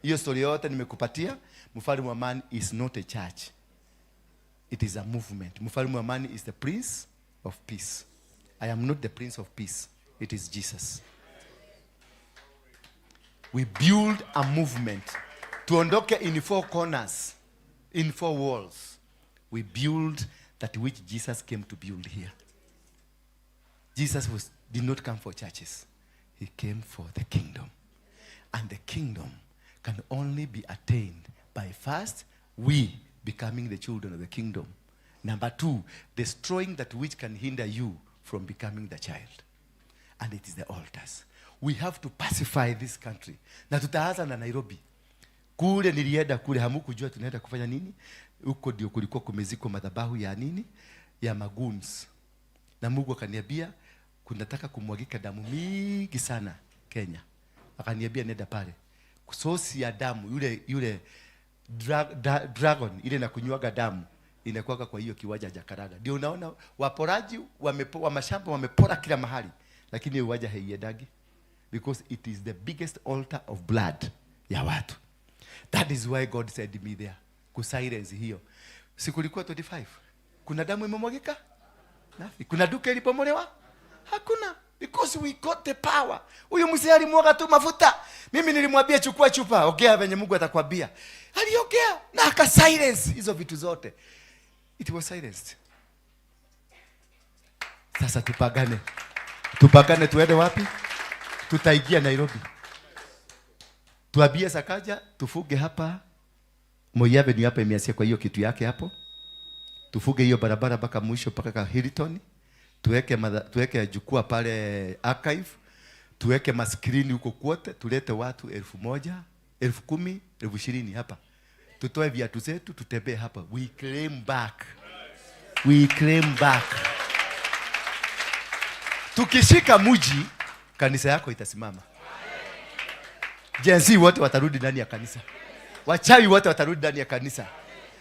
Hiyo story yote nimekupatia. Mfalme wa amani is not a church. It is a movement. Mfalme wa amani is the Prince of Peace. I am not the Prince of Peace. It is Jesus. We build a movement. Tuondoke in four corners, in four walls. We build that which Jesus came to build here. Jesus did not come for churches. He came for the kingdom. And the kingdom can only be attained by first, we becoming the children of the kingdom. Number two, destroying that which can hinder you from becoming the child. And it is the altars. We have to pacify this country. Na tutaanza na Nairobi. Kule nilienda kule, hamukujua tunaenda kufanya nini. Huko ndio kulikuwa kumezikwa madhabahu ya nini? Ya magoons. Na Mungu akaniambia kunataka kumwagika damu mingi sana Kenya. Akaniambia nenda pale. Sosi ya damu yule dragon ile inakunywaga damu inakuwaga kwa hiyo kiwanja Jacaranda. Ndio unaona waporaji wa mashamba wamepora kila mahali, lakini hiyo uwanja haiendagi because it is the biggest altar of blood ya watu. That is why God sent me there. Kusilence hiyo. Siku ilikuwa 25. Kuna damu imemwagika? Nothing. Kuna duka ilipomolewa? Hakuna. Because we got the power. Huyu mzee alimwaga tu mafuta. Mimi nilimwambia chukua chupa, ongea venye Mungu atakwambia. Aliongea na aka silence hizo vitu zote. It was silenced. Sasa tupagane. Tupagane tuende wapi? Tutaingia Nairobi. Tuambie Sakaja tufuge hapa. Moi Avenue hapa imeasia kwa hiyo kitu yake hapo. Tufuge hiyo barabara mpaka mwisho mpaka ka Hilton. Tuweke jukwaa pale archive. Tuweke maskrini huko kwote, tulete watu 1,000, 10,000, 20,000 hapa. Tutoe viatu zetu tutembee hapa. We claim back. We claim back. Tukishika mji, kanisa yako itasimama. Gen Z wote watarudi ndani ya kanisa. Wachawi wote watarudi ndani ya kanisa.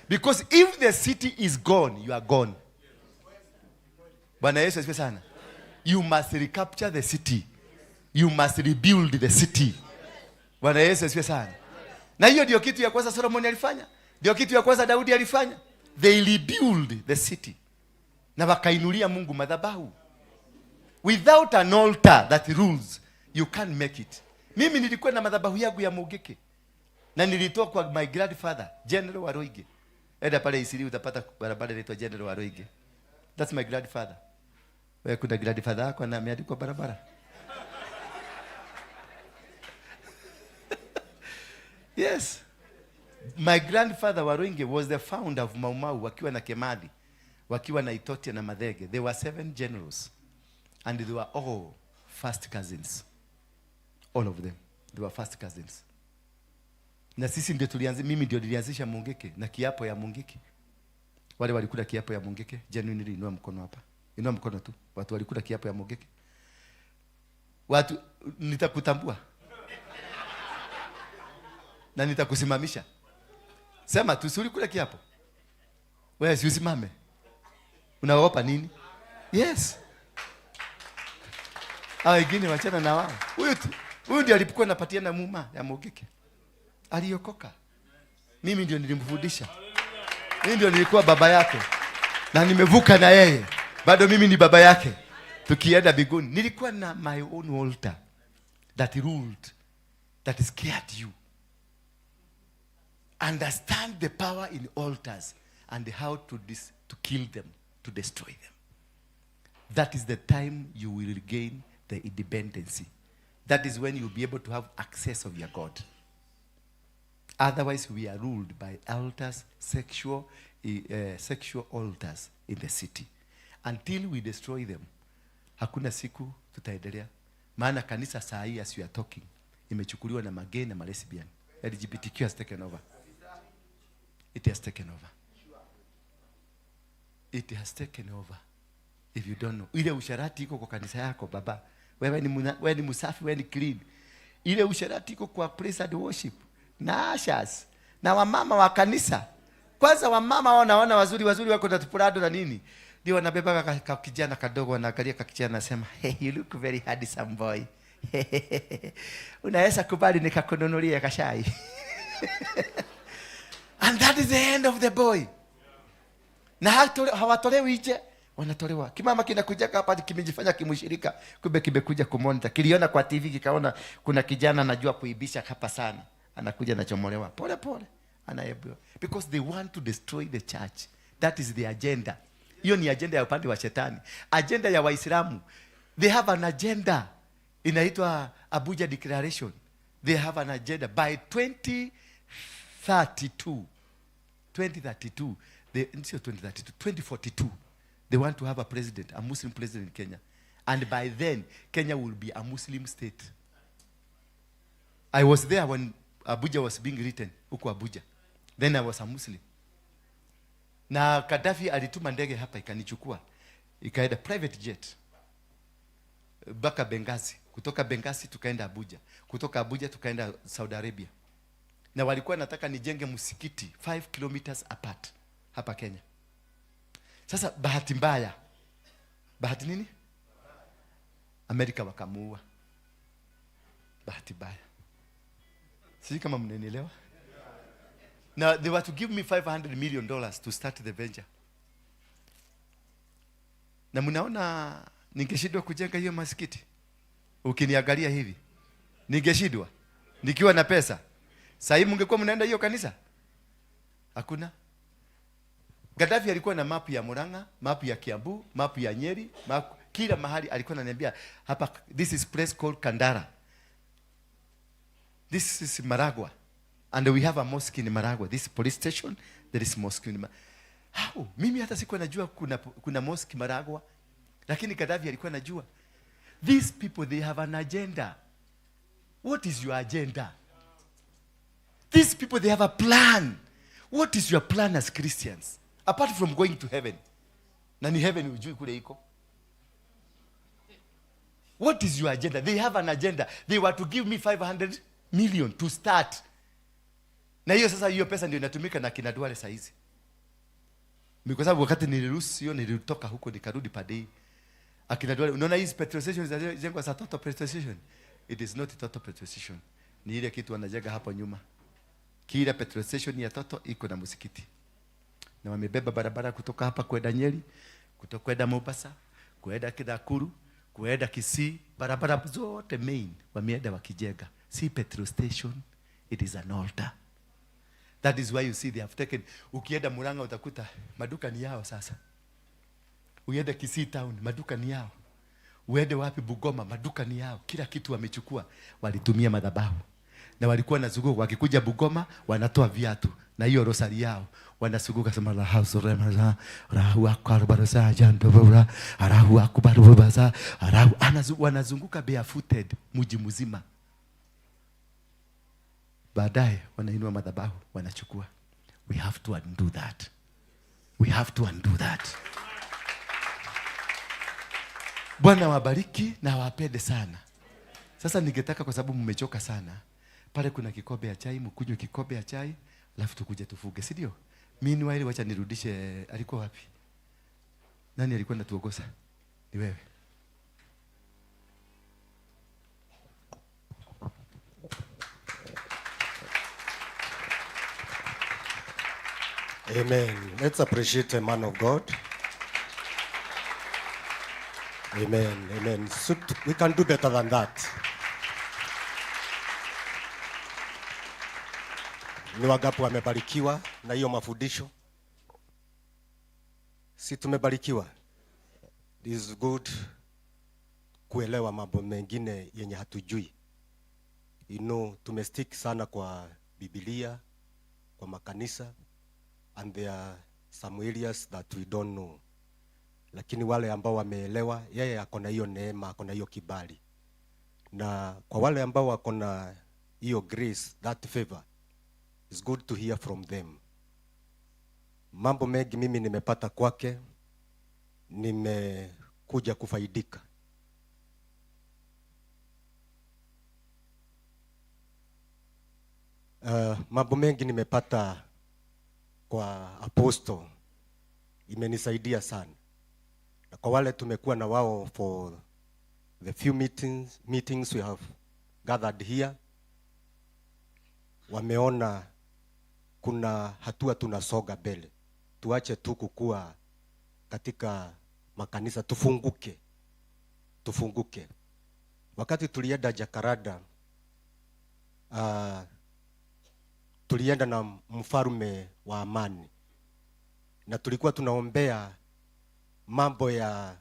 Because if the city is gone, you are gone. Bwana Yesu asifiwe sana. You must recapture the city. You must rebuild the city. Bwana Yesu asifiwe sana. Na hiyo ndio kitu ya kwanza Solomon alifanya. Ndio kitu ya kwanza Daudi alifanya. They rebuild the city. Na wakainulia Mungu madhabahu. Without an altar that rules, you can't make it. Mimi nilikuwa na madhabahu yangu ya Mungiki na nilitoa kwa my grandfather General Waruinge. Enda pale Isili utapata barabara inaitwa General Waruinge. That's my grandfather. Wewe kuna grandfather yako na ameandikwa barabara? Yes. My grandfather Waruinge was the founder of Mau Mau wakiwa na Kemadi, wakiwa na Itotia na Madhege. They were 7 generals and they were all first cousins. All of them. They were first cousins. Na sisi ndio tulianza, mimi ndio nilianzisha Mungiki na kiapo ya Mungiki. Wale walikula kiapo ya Mungiki, genuinely inua mkono hapa. Inua mkono tu. Watu walikula kiapo ya Mungiki. Watu nitakutambua. Na nitakusimamisha. Sema tu, si ulikula kiapo? Wewe si usimame. Unaogopa nini? Yes. Hao wengine wachana na wao. Huyu tu, huyu ndiye alikuwa anapatiana muma ya Mungiki. Aliokoka. Mimi ndio nilimfundisha. Mimi ndio nilikuwa baba yake. Na nimevuka na yeye. Bado mimi ni baba yake. Tukienda mbinguni. Nilikuwa na my own altar that ruled, that scared you. Understand the power in altars and how to kill them, to destroy them. That is the time you will regain the independency. That is when you'll be able to have access of your God. Otherwise, we are ruled by altars, sexual altars in the city. Until we destroy them, hakuna siku tutaendelea. Maana kanisa saa hii as we are talking, imechukuliwa na magay na malesbian. LGBTQ has taken over. It has taken over. It has taken over. If you don't know. Ile usharati iko kwa kanisa yako baba. Wewe ni msafi, wewe ni clean. Ile usharati iko kwa praise and worship. Na ushers. Na wamama wa kanisa. Kwanza wamama wanaona wazuri wazuri wako na tupurado na nini. Ndio wanabeba ka kijana kadogo, wanaangalia ka kijana nasema, hey, you look very handsome boy. Unaweza kubali nikakununulia kashai. And that is the end of the boy. Na hawatolewi nje, wanatolewa. Kimama kinakuja hapa kimejifanya kimshirika, kumbe kimekuja kumonitor. Kiliona kwa TV kikaona kuna kijana anajua kuibisha hapa sana. Anakuja anachomolewa pole pole, anaebiwa. Because they want to destroy the church. That is the agenda. Hiyo ni agenda ya upande wa shetani. Agenda ya Waislamu. They have an agenda. Inaitwa Abuja Declaration. They have an agenda by 2032. 2032. They, sio 2032, 2042. They want to have a president, a Muslim president in Kenya. And by then, Kenya will be a Muslim state. I was there when Abuja was being written, huko Abuja. Then I was a Muslim. Na Gaddafi alituma ndege hapa ikanichukua. Ikaenda private jet mpaka Benghazi. Kutoka Benghazi tukaenda Abuja. Kutoka Abuja tukaenda Saudi Arabia. Na walikuwa nataka nijenge msikiti 5 kilometers apart hapa Kenya. Sasa bahati mbaya. Bahati nini? Amerika wakamuua. Bahati mbaya. Sijui kama mnanielewa. Now they were to give me $500 million to start the venture. Na mnaona ningeshindwa kujenga hiyo masikiti? Ukiniangalia hivi, ningeshindwa nikiwa na pesa. Sasa hivi mngekuwa mnaenda hiyo kanisa? Hakuna. Gaddafi alikuwa na map ya Murang'a, map ya Kiambu, map ya Nyeri, map, kila mahali alikuwa ananiambia hapa, this is place called Kandara. This is Maragua. And we have a mosque in Maragua. This police station, there is mosque in Maragua. How? Mimi hata sikuwa najua kuna mosque Maragua. Lakini Gaddafi alikuwa anajua. These people, they have an agenda. What is your agenda? These people, they have a plan. What is your plan as Christians? Apart from going to heaven. Na ni heaven hujui kule iko. What is your agenda? They have an agenda. They were to give me 500 million to start. Na hiyo sasa hiyo pesa ndio inatumika na kina Duale saa hizi. Ni kwa sababu wakati niliruhusu hiyo nilitoka huko nikarudi padei. Akina Duale, unaona hizi petrol station zinajengwa za Total petrol station? It is not Total petrol station. Ni ile kitu wanajenga hapo nyuma. Kila petrol station ya Total iko na msikiti. Na wamebeba barabara kutoka hapa kwenda Nyeri, kutoka kwenda Mombasa, kwenda Nakuru, kwenda Kisii, barabara zote main wameenda wakijenga. Si petrol station, it is an altar. That is why you see they have taken. Ukienda Murang'a utakuta maduka ni yao sasa. Uende Kisii town, maduka ni yao. Uende wapi Bugoma, maduka ni yao. Kila kitu wamechukua, walitumia madhabahu. Na walikuwa wanazunguka, wakikuja Bugoma wanatoa viatu na hiyo rosari yao wanazunguka sema la house rema rahu akbar jando rahu akbar baza rahu, wanazunguka barefooted mji mzima. Baadaye wanainua madhabahu wanachukua. We have to undo that. We have to undo that. Bwana wabariki na wapende sana. Sasa ningetaka, kwa sababu mmechoka sana, pale kuna kikombe ya chai, mkunywe kikombe ya chai, alafu tukuje tufuge, si ndio? Meanwhile wacha nirudishe, alikuwa wapi? Nani alikuwa anatuongoza? Ni wewe. Amen. Let's appreciate a man of God. Amen. Amen. So we can do better than that. Ni wangapi wamebarikiwa na hiyo mafundisho? Si tumebarikiwa? It is good kuelewa mambo mengine yenye hatujui. Tumestick sana kwa Biblia, kwa makanisa, and there are some areas that we don't know. Lakini wale ambao wameelewa, yeye ako na hiyo neema, ako na hiyo kibali. Na kwa wale ambao wako na hiyo grace, that favor, it's good to hear from them. Mambo mengi mimi nimepata kwake, nimekuja kufaidika. Mambo mengi nimepata kwa apostle, imenisaidia sana. Na kwa wale tumekuwa na wao for the few meetings we have gathered here, wameona kuna hatua tunasoga mbele. Tuache tu kukua katika makanisa, tufunguke. Tufunguke. Wakati tulienda Jakaranda, tulienda na mfalme wa amani. Na tulikuwa tunaombea mambo ya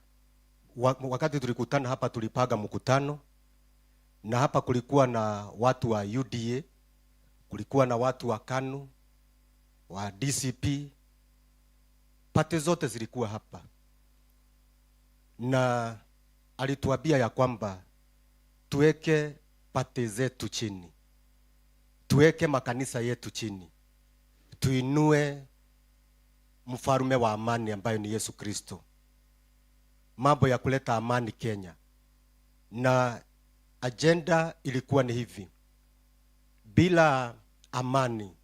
wakati tulikutana hapa tulipaga mkutano, na hapa kulikuwa na watu wa UDA, kulikuwa na watu wa KANU, wa DCP, pate zote zilikuwa hapa. Na alituambia ya kwamba tuweke pate zetu chini, tuweke makanisa yetu chini, tuinue mfalme wa amani ambayo ni Yesu Kristo. Mambo ya kuleta amani Kenya. Na agenda ilikuwa ni hivi: bila amani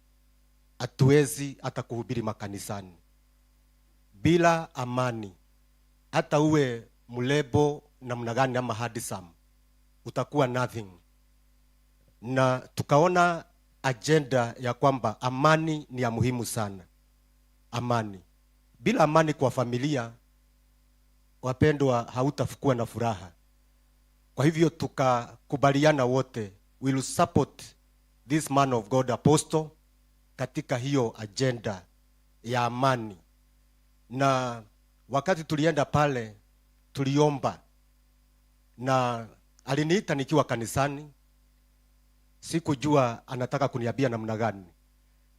hatuwezi hata kuhubiri makanisani. Bila amani, hata uwe mlebo namna gani ama handsome, utakuwa nothing. Na tukaona agenda ya kwamba amani ni ya muhimu sana. Amani. Bila amani kwa familia, wapendwa, hautakuwa na furaha. Kwa hivyo tukakubaliana wote, we will support this man of God apostle katika hiyo agenda ya amani. Na wakati tulienda pale tuliomba, na aliniita nikiwa kanisani. Sikujua anataka kuniambia namna gani.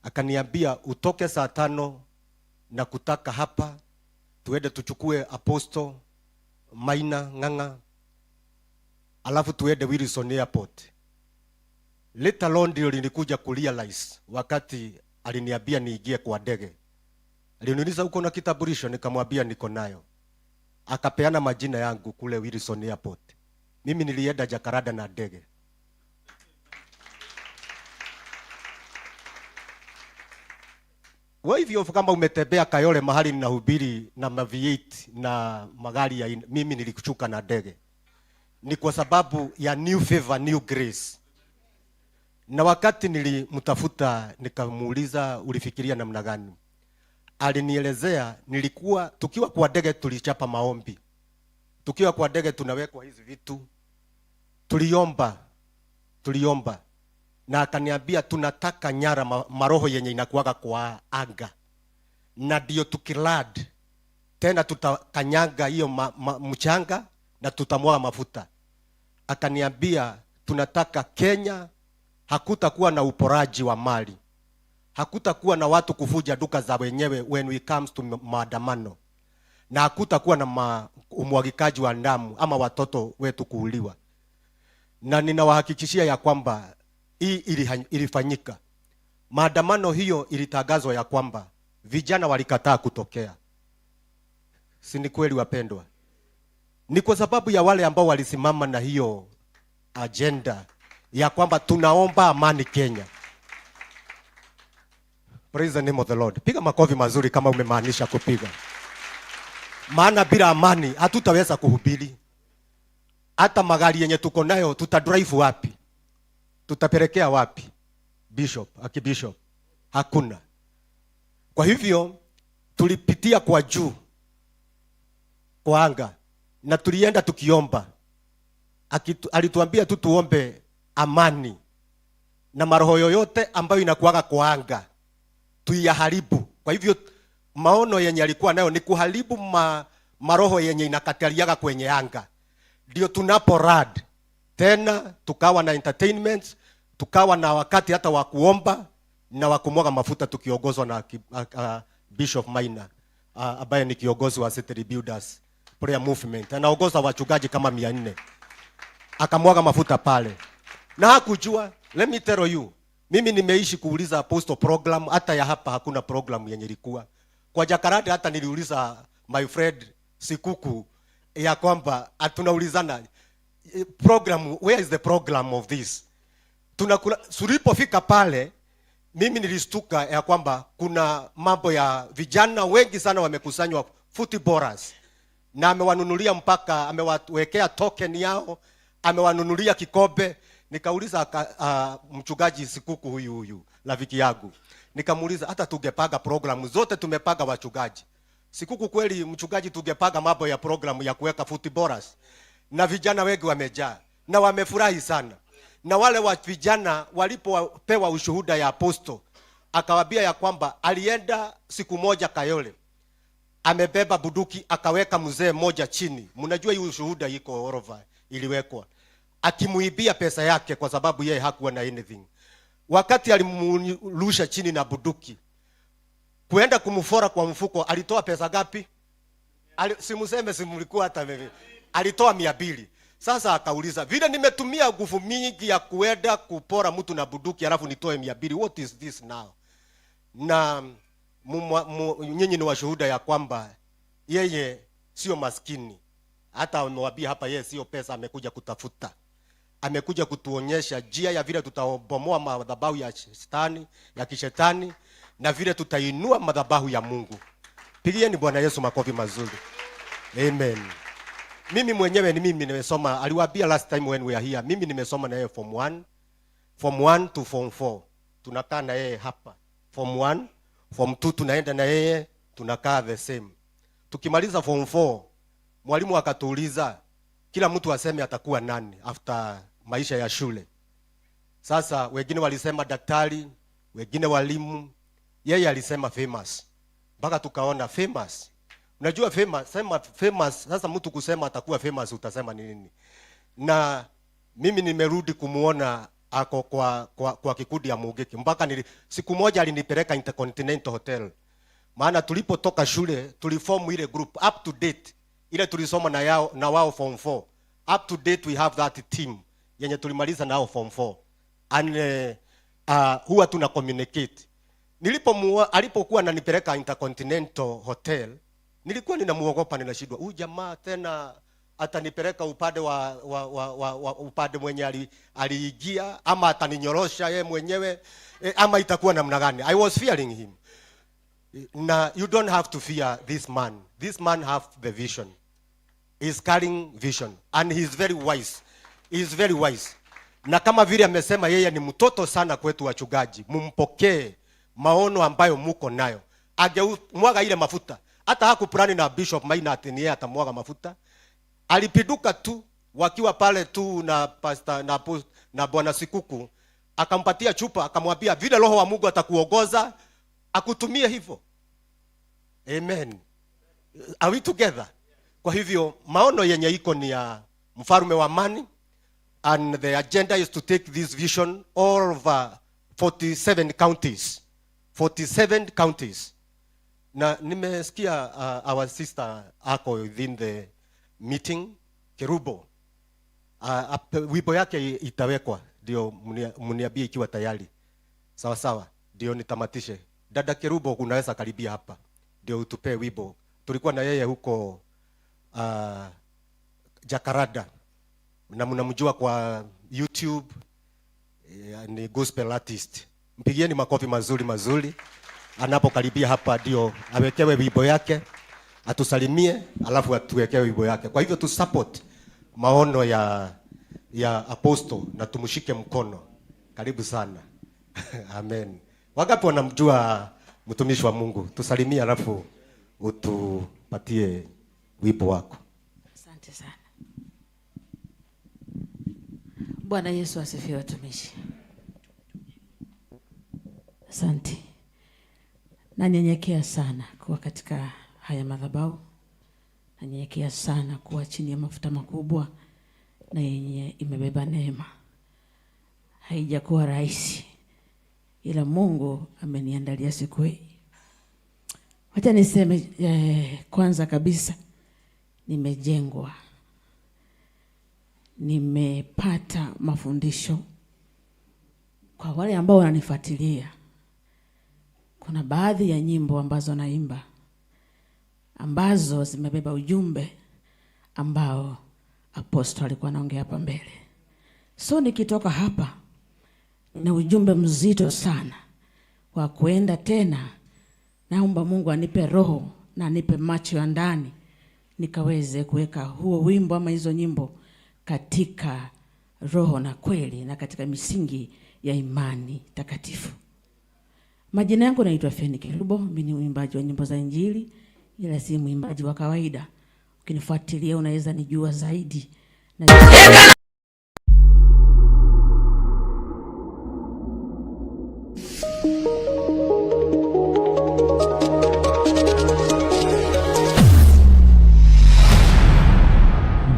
Akaniambia utoke saa 5 na kutaka hapa tuende tuchukue Apostle Maina Ng'ang'a, alafu tuende Wilson Airport. Later on ndio nilikuja kurealize wakati aliniambia niingie kwa ndege. Aliniuliza uko na kitambulisho, nikamwambia niko nayo. Akapeana majina yangu kule Wilson Airport. Mimi nilienda Jakaranda na ndege. Kwa hivyo kama umetembea Kayole mahali ninahubiri na ma V8 na magari ya mimi nilikushuka na ndege. Ni kwa sababu ya new favor, new grace. Na wakati nilimtafuta nikamuuliza ulifikiria namna gani? Alinielezea nilikuwa tukiwa kwa ndege tulichapa maombi. Tukiwa kwa ndege tunawekwa hizi vitu. Tuliomba. Tuliomba na akaniambia tunataka nyara maroho yenye inakuwaga kwa anga, na ndio tukiland tena tutakanyanga hiyo mchanga na tutamwaga mafuta. Akaniambia tunataka Kenya hakutakuwa na uporaji wa mali, hakutakuwa na watu kuvuja duka za wenyewe when we comes to maandamano, na hakutakuwa na umwagikaji wa damu ama watoto wetu kuuliwa. Na ninawahakikishia ya kwamba hii ilifanyika. Maandamano hiyo ilitangazwa ya kwamba vijana walikataa kutokea. Si ni kweli wapendwa? Ni kwa sababu ya wale ambao walisimama na hiyo agenda ya kwamba tunaomba amani Kenya. Praise the name of the Lord. Piga makofi mazuri kama umemaanisha kupiga. Maana bila amani hatutaweza kuhubiri. Hata magari yenye tuko nayo tutadrive wapi? Tutapelekea wapi? Bishop, Archbishop. Hakuna. Kwa hivyo tulipitia kwa juu kwa anga na tulienda tukiomba. Alituambia tu tuombe amani na maroho yoyote ambayo inakuaga kwa anga tuiyaharibu. Kwa hivyo maono yenye alikuwa nayo ni kuharibu maroho yenye inakataliaga kwenye anga. Ndio tunapo rad tena tukawa na entertainment, tukawa na wakati hata wa kuomba na wa kumwaga mafuta tukiongozwa na Bishop Maina, ambaye ni kiongozi wa City Builders Prayer Movement. Anaongoza wachungaji kama 400. Akamwaga mafuta pale. Na hakujua, let me tell you, mimi nimeishi kuuliza apostle program, hata ya hapa hakuna program yenye ilikuwa. Kwa Jacaranda hata niliuliza my friend Sikuku ya kwamba tunaulizana program, where is the program of this? Tunakula, tulipofika pale mimi nilistuka ya kwamba kuna mambo ya vijana wengi sana wamekusanywa footballers, na amewanunulia mpaka amewawekea token yao, amewanunulia kikombe. Nikauliza mchungaji Sikuku huyu huyu rafiki yangu, nikamuuliza hata tungepanga programu zote tumepanga wachungaji. Sikuku kweli mchungaji, tungepanga mambo ya programu ya kuweka footballers, na vijana wengi wamejaa na wamefurahi sana. Na wale wa vijana walipopewa ushuhuda ya apostle, akawaambia ya kwamba alienda siku moja Kayole, amebeba bunduki akaweka mzee mmoja chini. Mnajua hii ushuhuda iko all over, iliwekwa akimuibia pesa yake kwa sababu yeye hakuwa na anything. Wakati alimrusha chini na bunduki kuenda kumfora kwa mfuko, alitoa pesa ngapi? Simuseme, simulikuwa hata mimi. Alitoa 200. Sasa akauliza, vile nimetumia nguvu mingi ya kuenda kupora mtu na bunduki alafu nitoe 200, what is this now? Na nyinyi ni washuhuda ya kwamba yeye sio maskini. Hata amewaambia hapa yeye sio pesa amekuja kutafuta. Amekuja kutuonyesha njia ya vile tutabomoa madhabahu ya shetani, ya kishetani, na vile tutainua madhabahu ya Mungu. Pigieni Bwana Yesu makofi mazuri. Amen. Mimi mwenyewe ni mimi nimesoma, aliwaambia last time when we are here, mimi nimesoma na yeye form 1, form 1 to form 4. Tunakaa na yeye hapa. Form 1, form 2 tunaenda na yeye, tunakaa the same. Tukimaliza form 4, mwalimu akatuuliza kila mtu aseme atakuwa nani after maisha ya shule. Sasa wengine walisema daktari, wengine walimu, yeye alisema famous. Mpaka tukaona famous. Unajua famous, sema famous, sasa mtu kusema atakuwa famous utasema ni nini? Na mimi nimerudi kumuona ako kwa kikundi ya Mugiki. Mpaka siku moja alinipeleka Intercontinental Hotel. Maana tulipotoka shule tuliform ile group up to date. Ile tulisoma na wao form 4. Up to date we have that team yenye tulimaliza nao form 4. And huwa tuna communicate. Alipokuwa ananipeleka Intercontinental Hotel, nilikuwa ninamuogopa, ninashindwa. Huyu jamaa tena atanipeleka upande wa upande mwenye aliingia, ama ataninyorosha yeye mwenyewe, ama itakuwa namna gani? I was fearing him. Na you don't have to fear this man. This man have the vision. He is carrying vision and he is very wise. He is very wise. Na kama vile amesema yeye ni mtoto sana kwetu wachungaji, mumpokee maono ambayo muko nayo. Angemwaga ile mafuta. Hata hakuplani na Bishop Maina ati ni yeye atamwaga mafuta. Alipiduka tu. Wakiwa pale tu na pastor, na Bwana Sikuku, akampatia chupa, akamwambia vile Roho wa Mungu atakuongoza akutumie hivyo. Amen. Are we together? Kwa hivyo maono yenye iko ni ya mfalme wa amani, and the agenda is to take this vision all over 47 counties. 47 counties. Na nimesikia our sister ako within the meeting, Kerubo. Wimbo yake itawekwa, ndio mniambie ikiwa tayari. Sawa sawa, ndio nitamatishe. Dada Kerubo, unaweza karibia hapa ndio utupee wimbo. Tulikuwa na yeye huko Jakaranda, na mnamjua kwa YouTube, ni gospel artist. Mpigieni makofi mazuri mazuri anapokaribia hapa, ndio awekewe wimbo yake, atusalimie, alafu atuwekewe wimbo yake. Kwa hivyo tu support maono ya apostle na tumshike mkono. Karibu sana. Amen. Wangapi wanamjua mtumishi wa Mungu? Tusalimie alafu utupatie wimbo wako. Asante sana. Bwana Yesu asifiwe watumishi. Asante. Nanyenyekea sana kuwa katika haya madhabahu. Nanyenyekea sana kuwa chini ya mafuta makubwa na yenye imebeba neema. Haijakuwa rahisi, ila Mungu ameniandalia siku hii. Wacha niseme kwanza kabisa nimejengwa, nimepata mafundisho. Kwa wale ambao wananifuatilia, kuna baadhi ya nyimbo ambazo naimba ambazo zimebeba ujumbe ambao apostle alikuwa anaongea hapa mbele. So nikitoka hapa na ujumbe mzito sana wa kuenda tena. Naomba Mungu anipe roho na anipe macho ya ndani nikaweze kuweka huo wimbo ama hizo nyimbo katika roho na kweli na katika misingi ya imani takatifu. Majina yangu naitwa Feni Kerubo, mimi ni mwimbaji wa nyimbo za Injili, ila si mwimbaji wa kawaida. Ukinifuatilia unaweza nijua zaidi. Na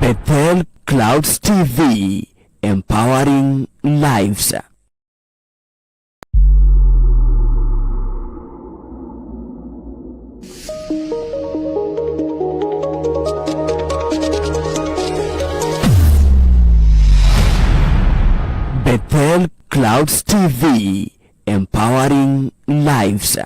Bethel Clouds TV, empowering lives. Bethel Clouds TV, empowering lives.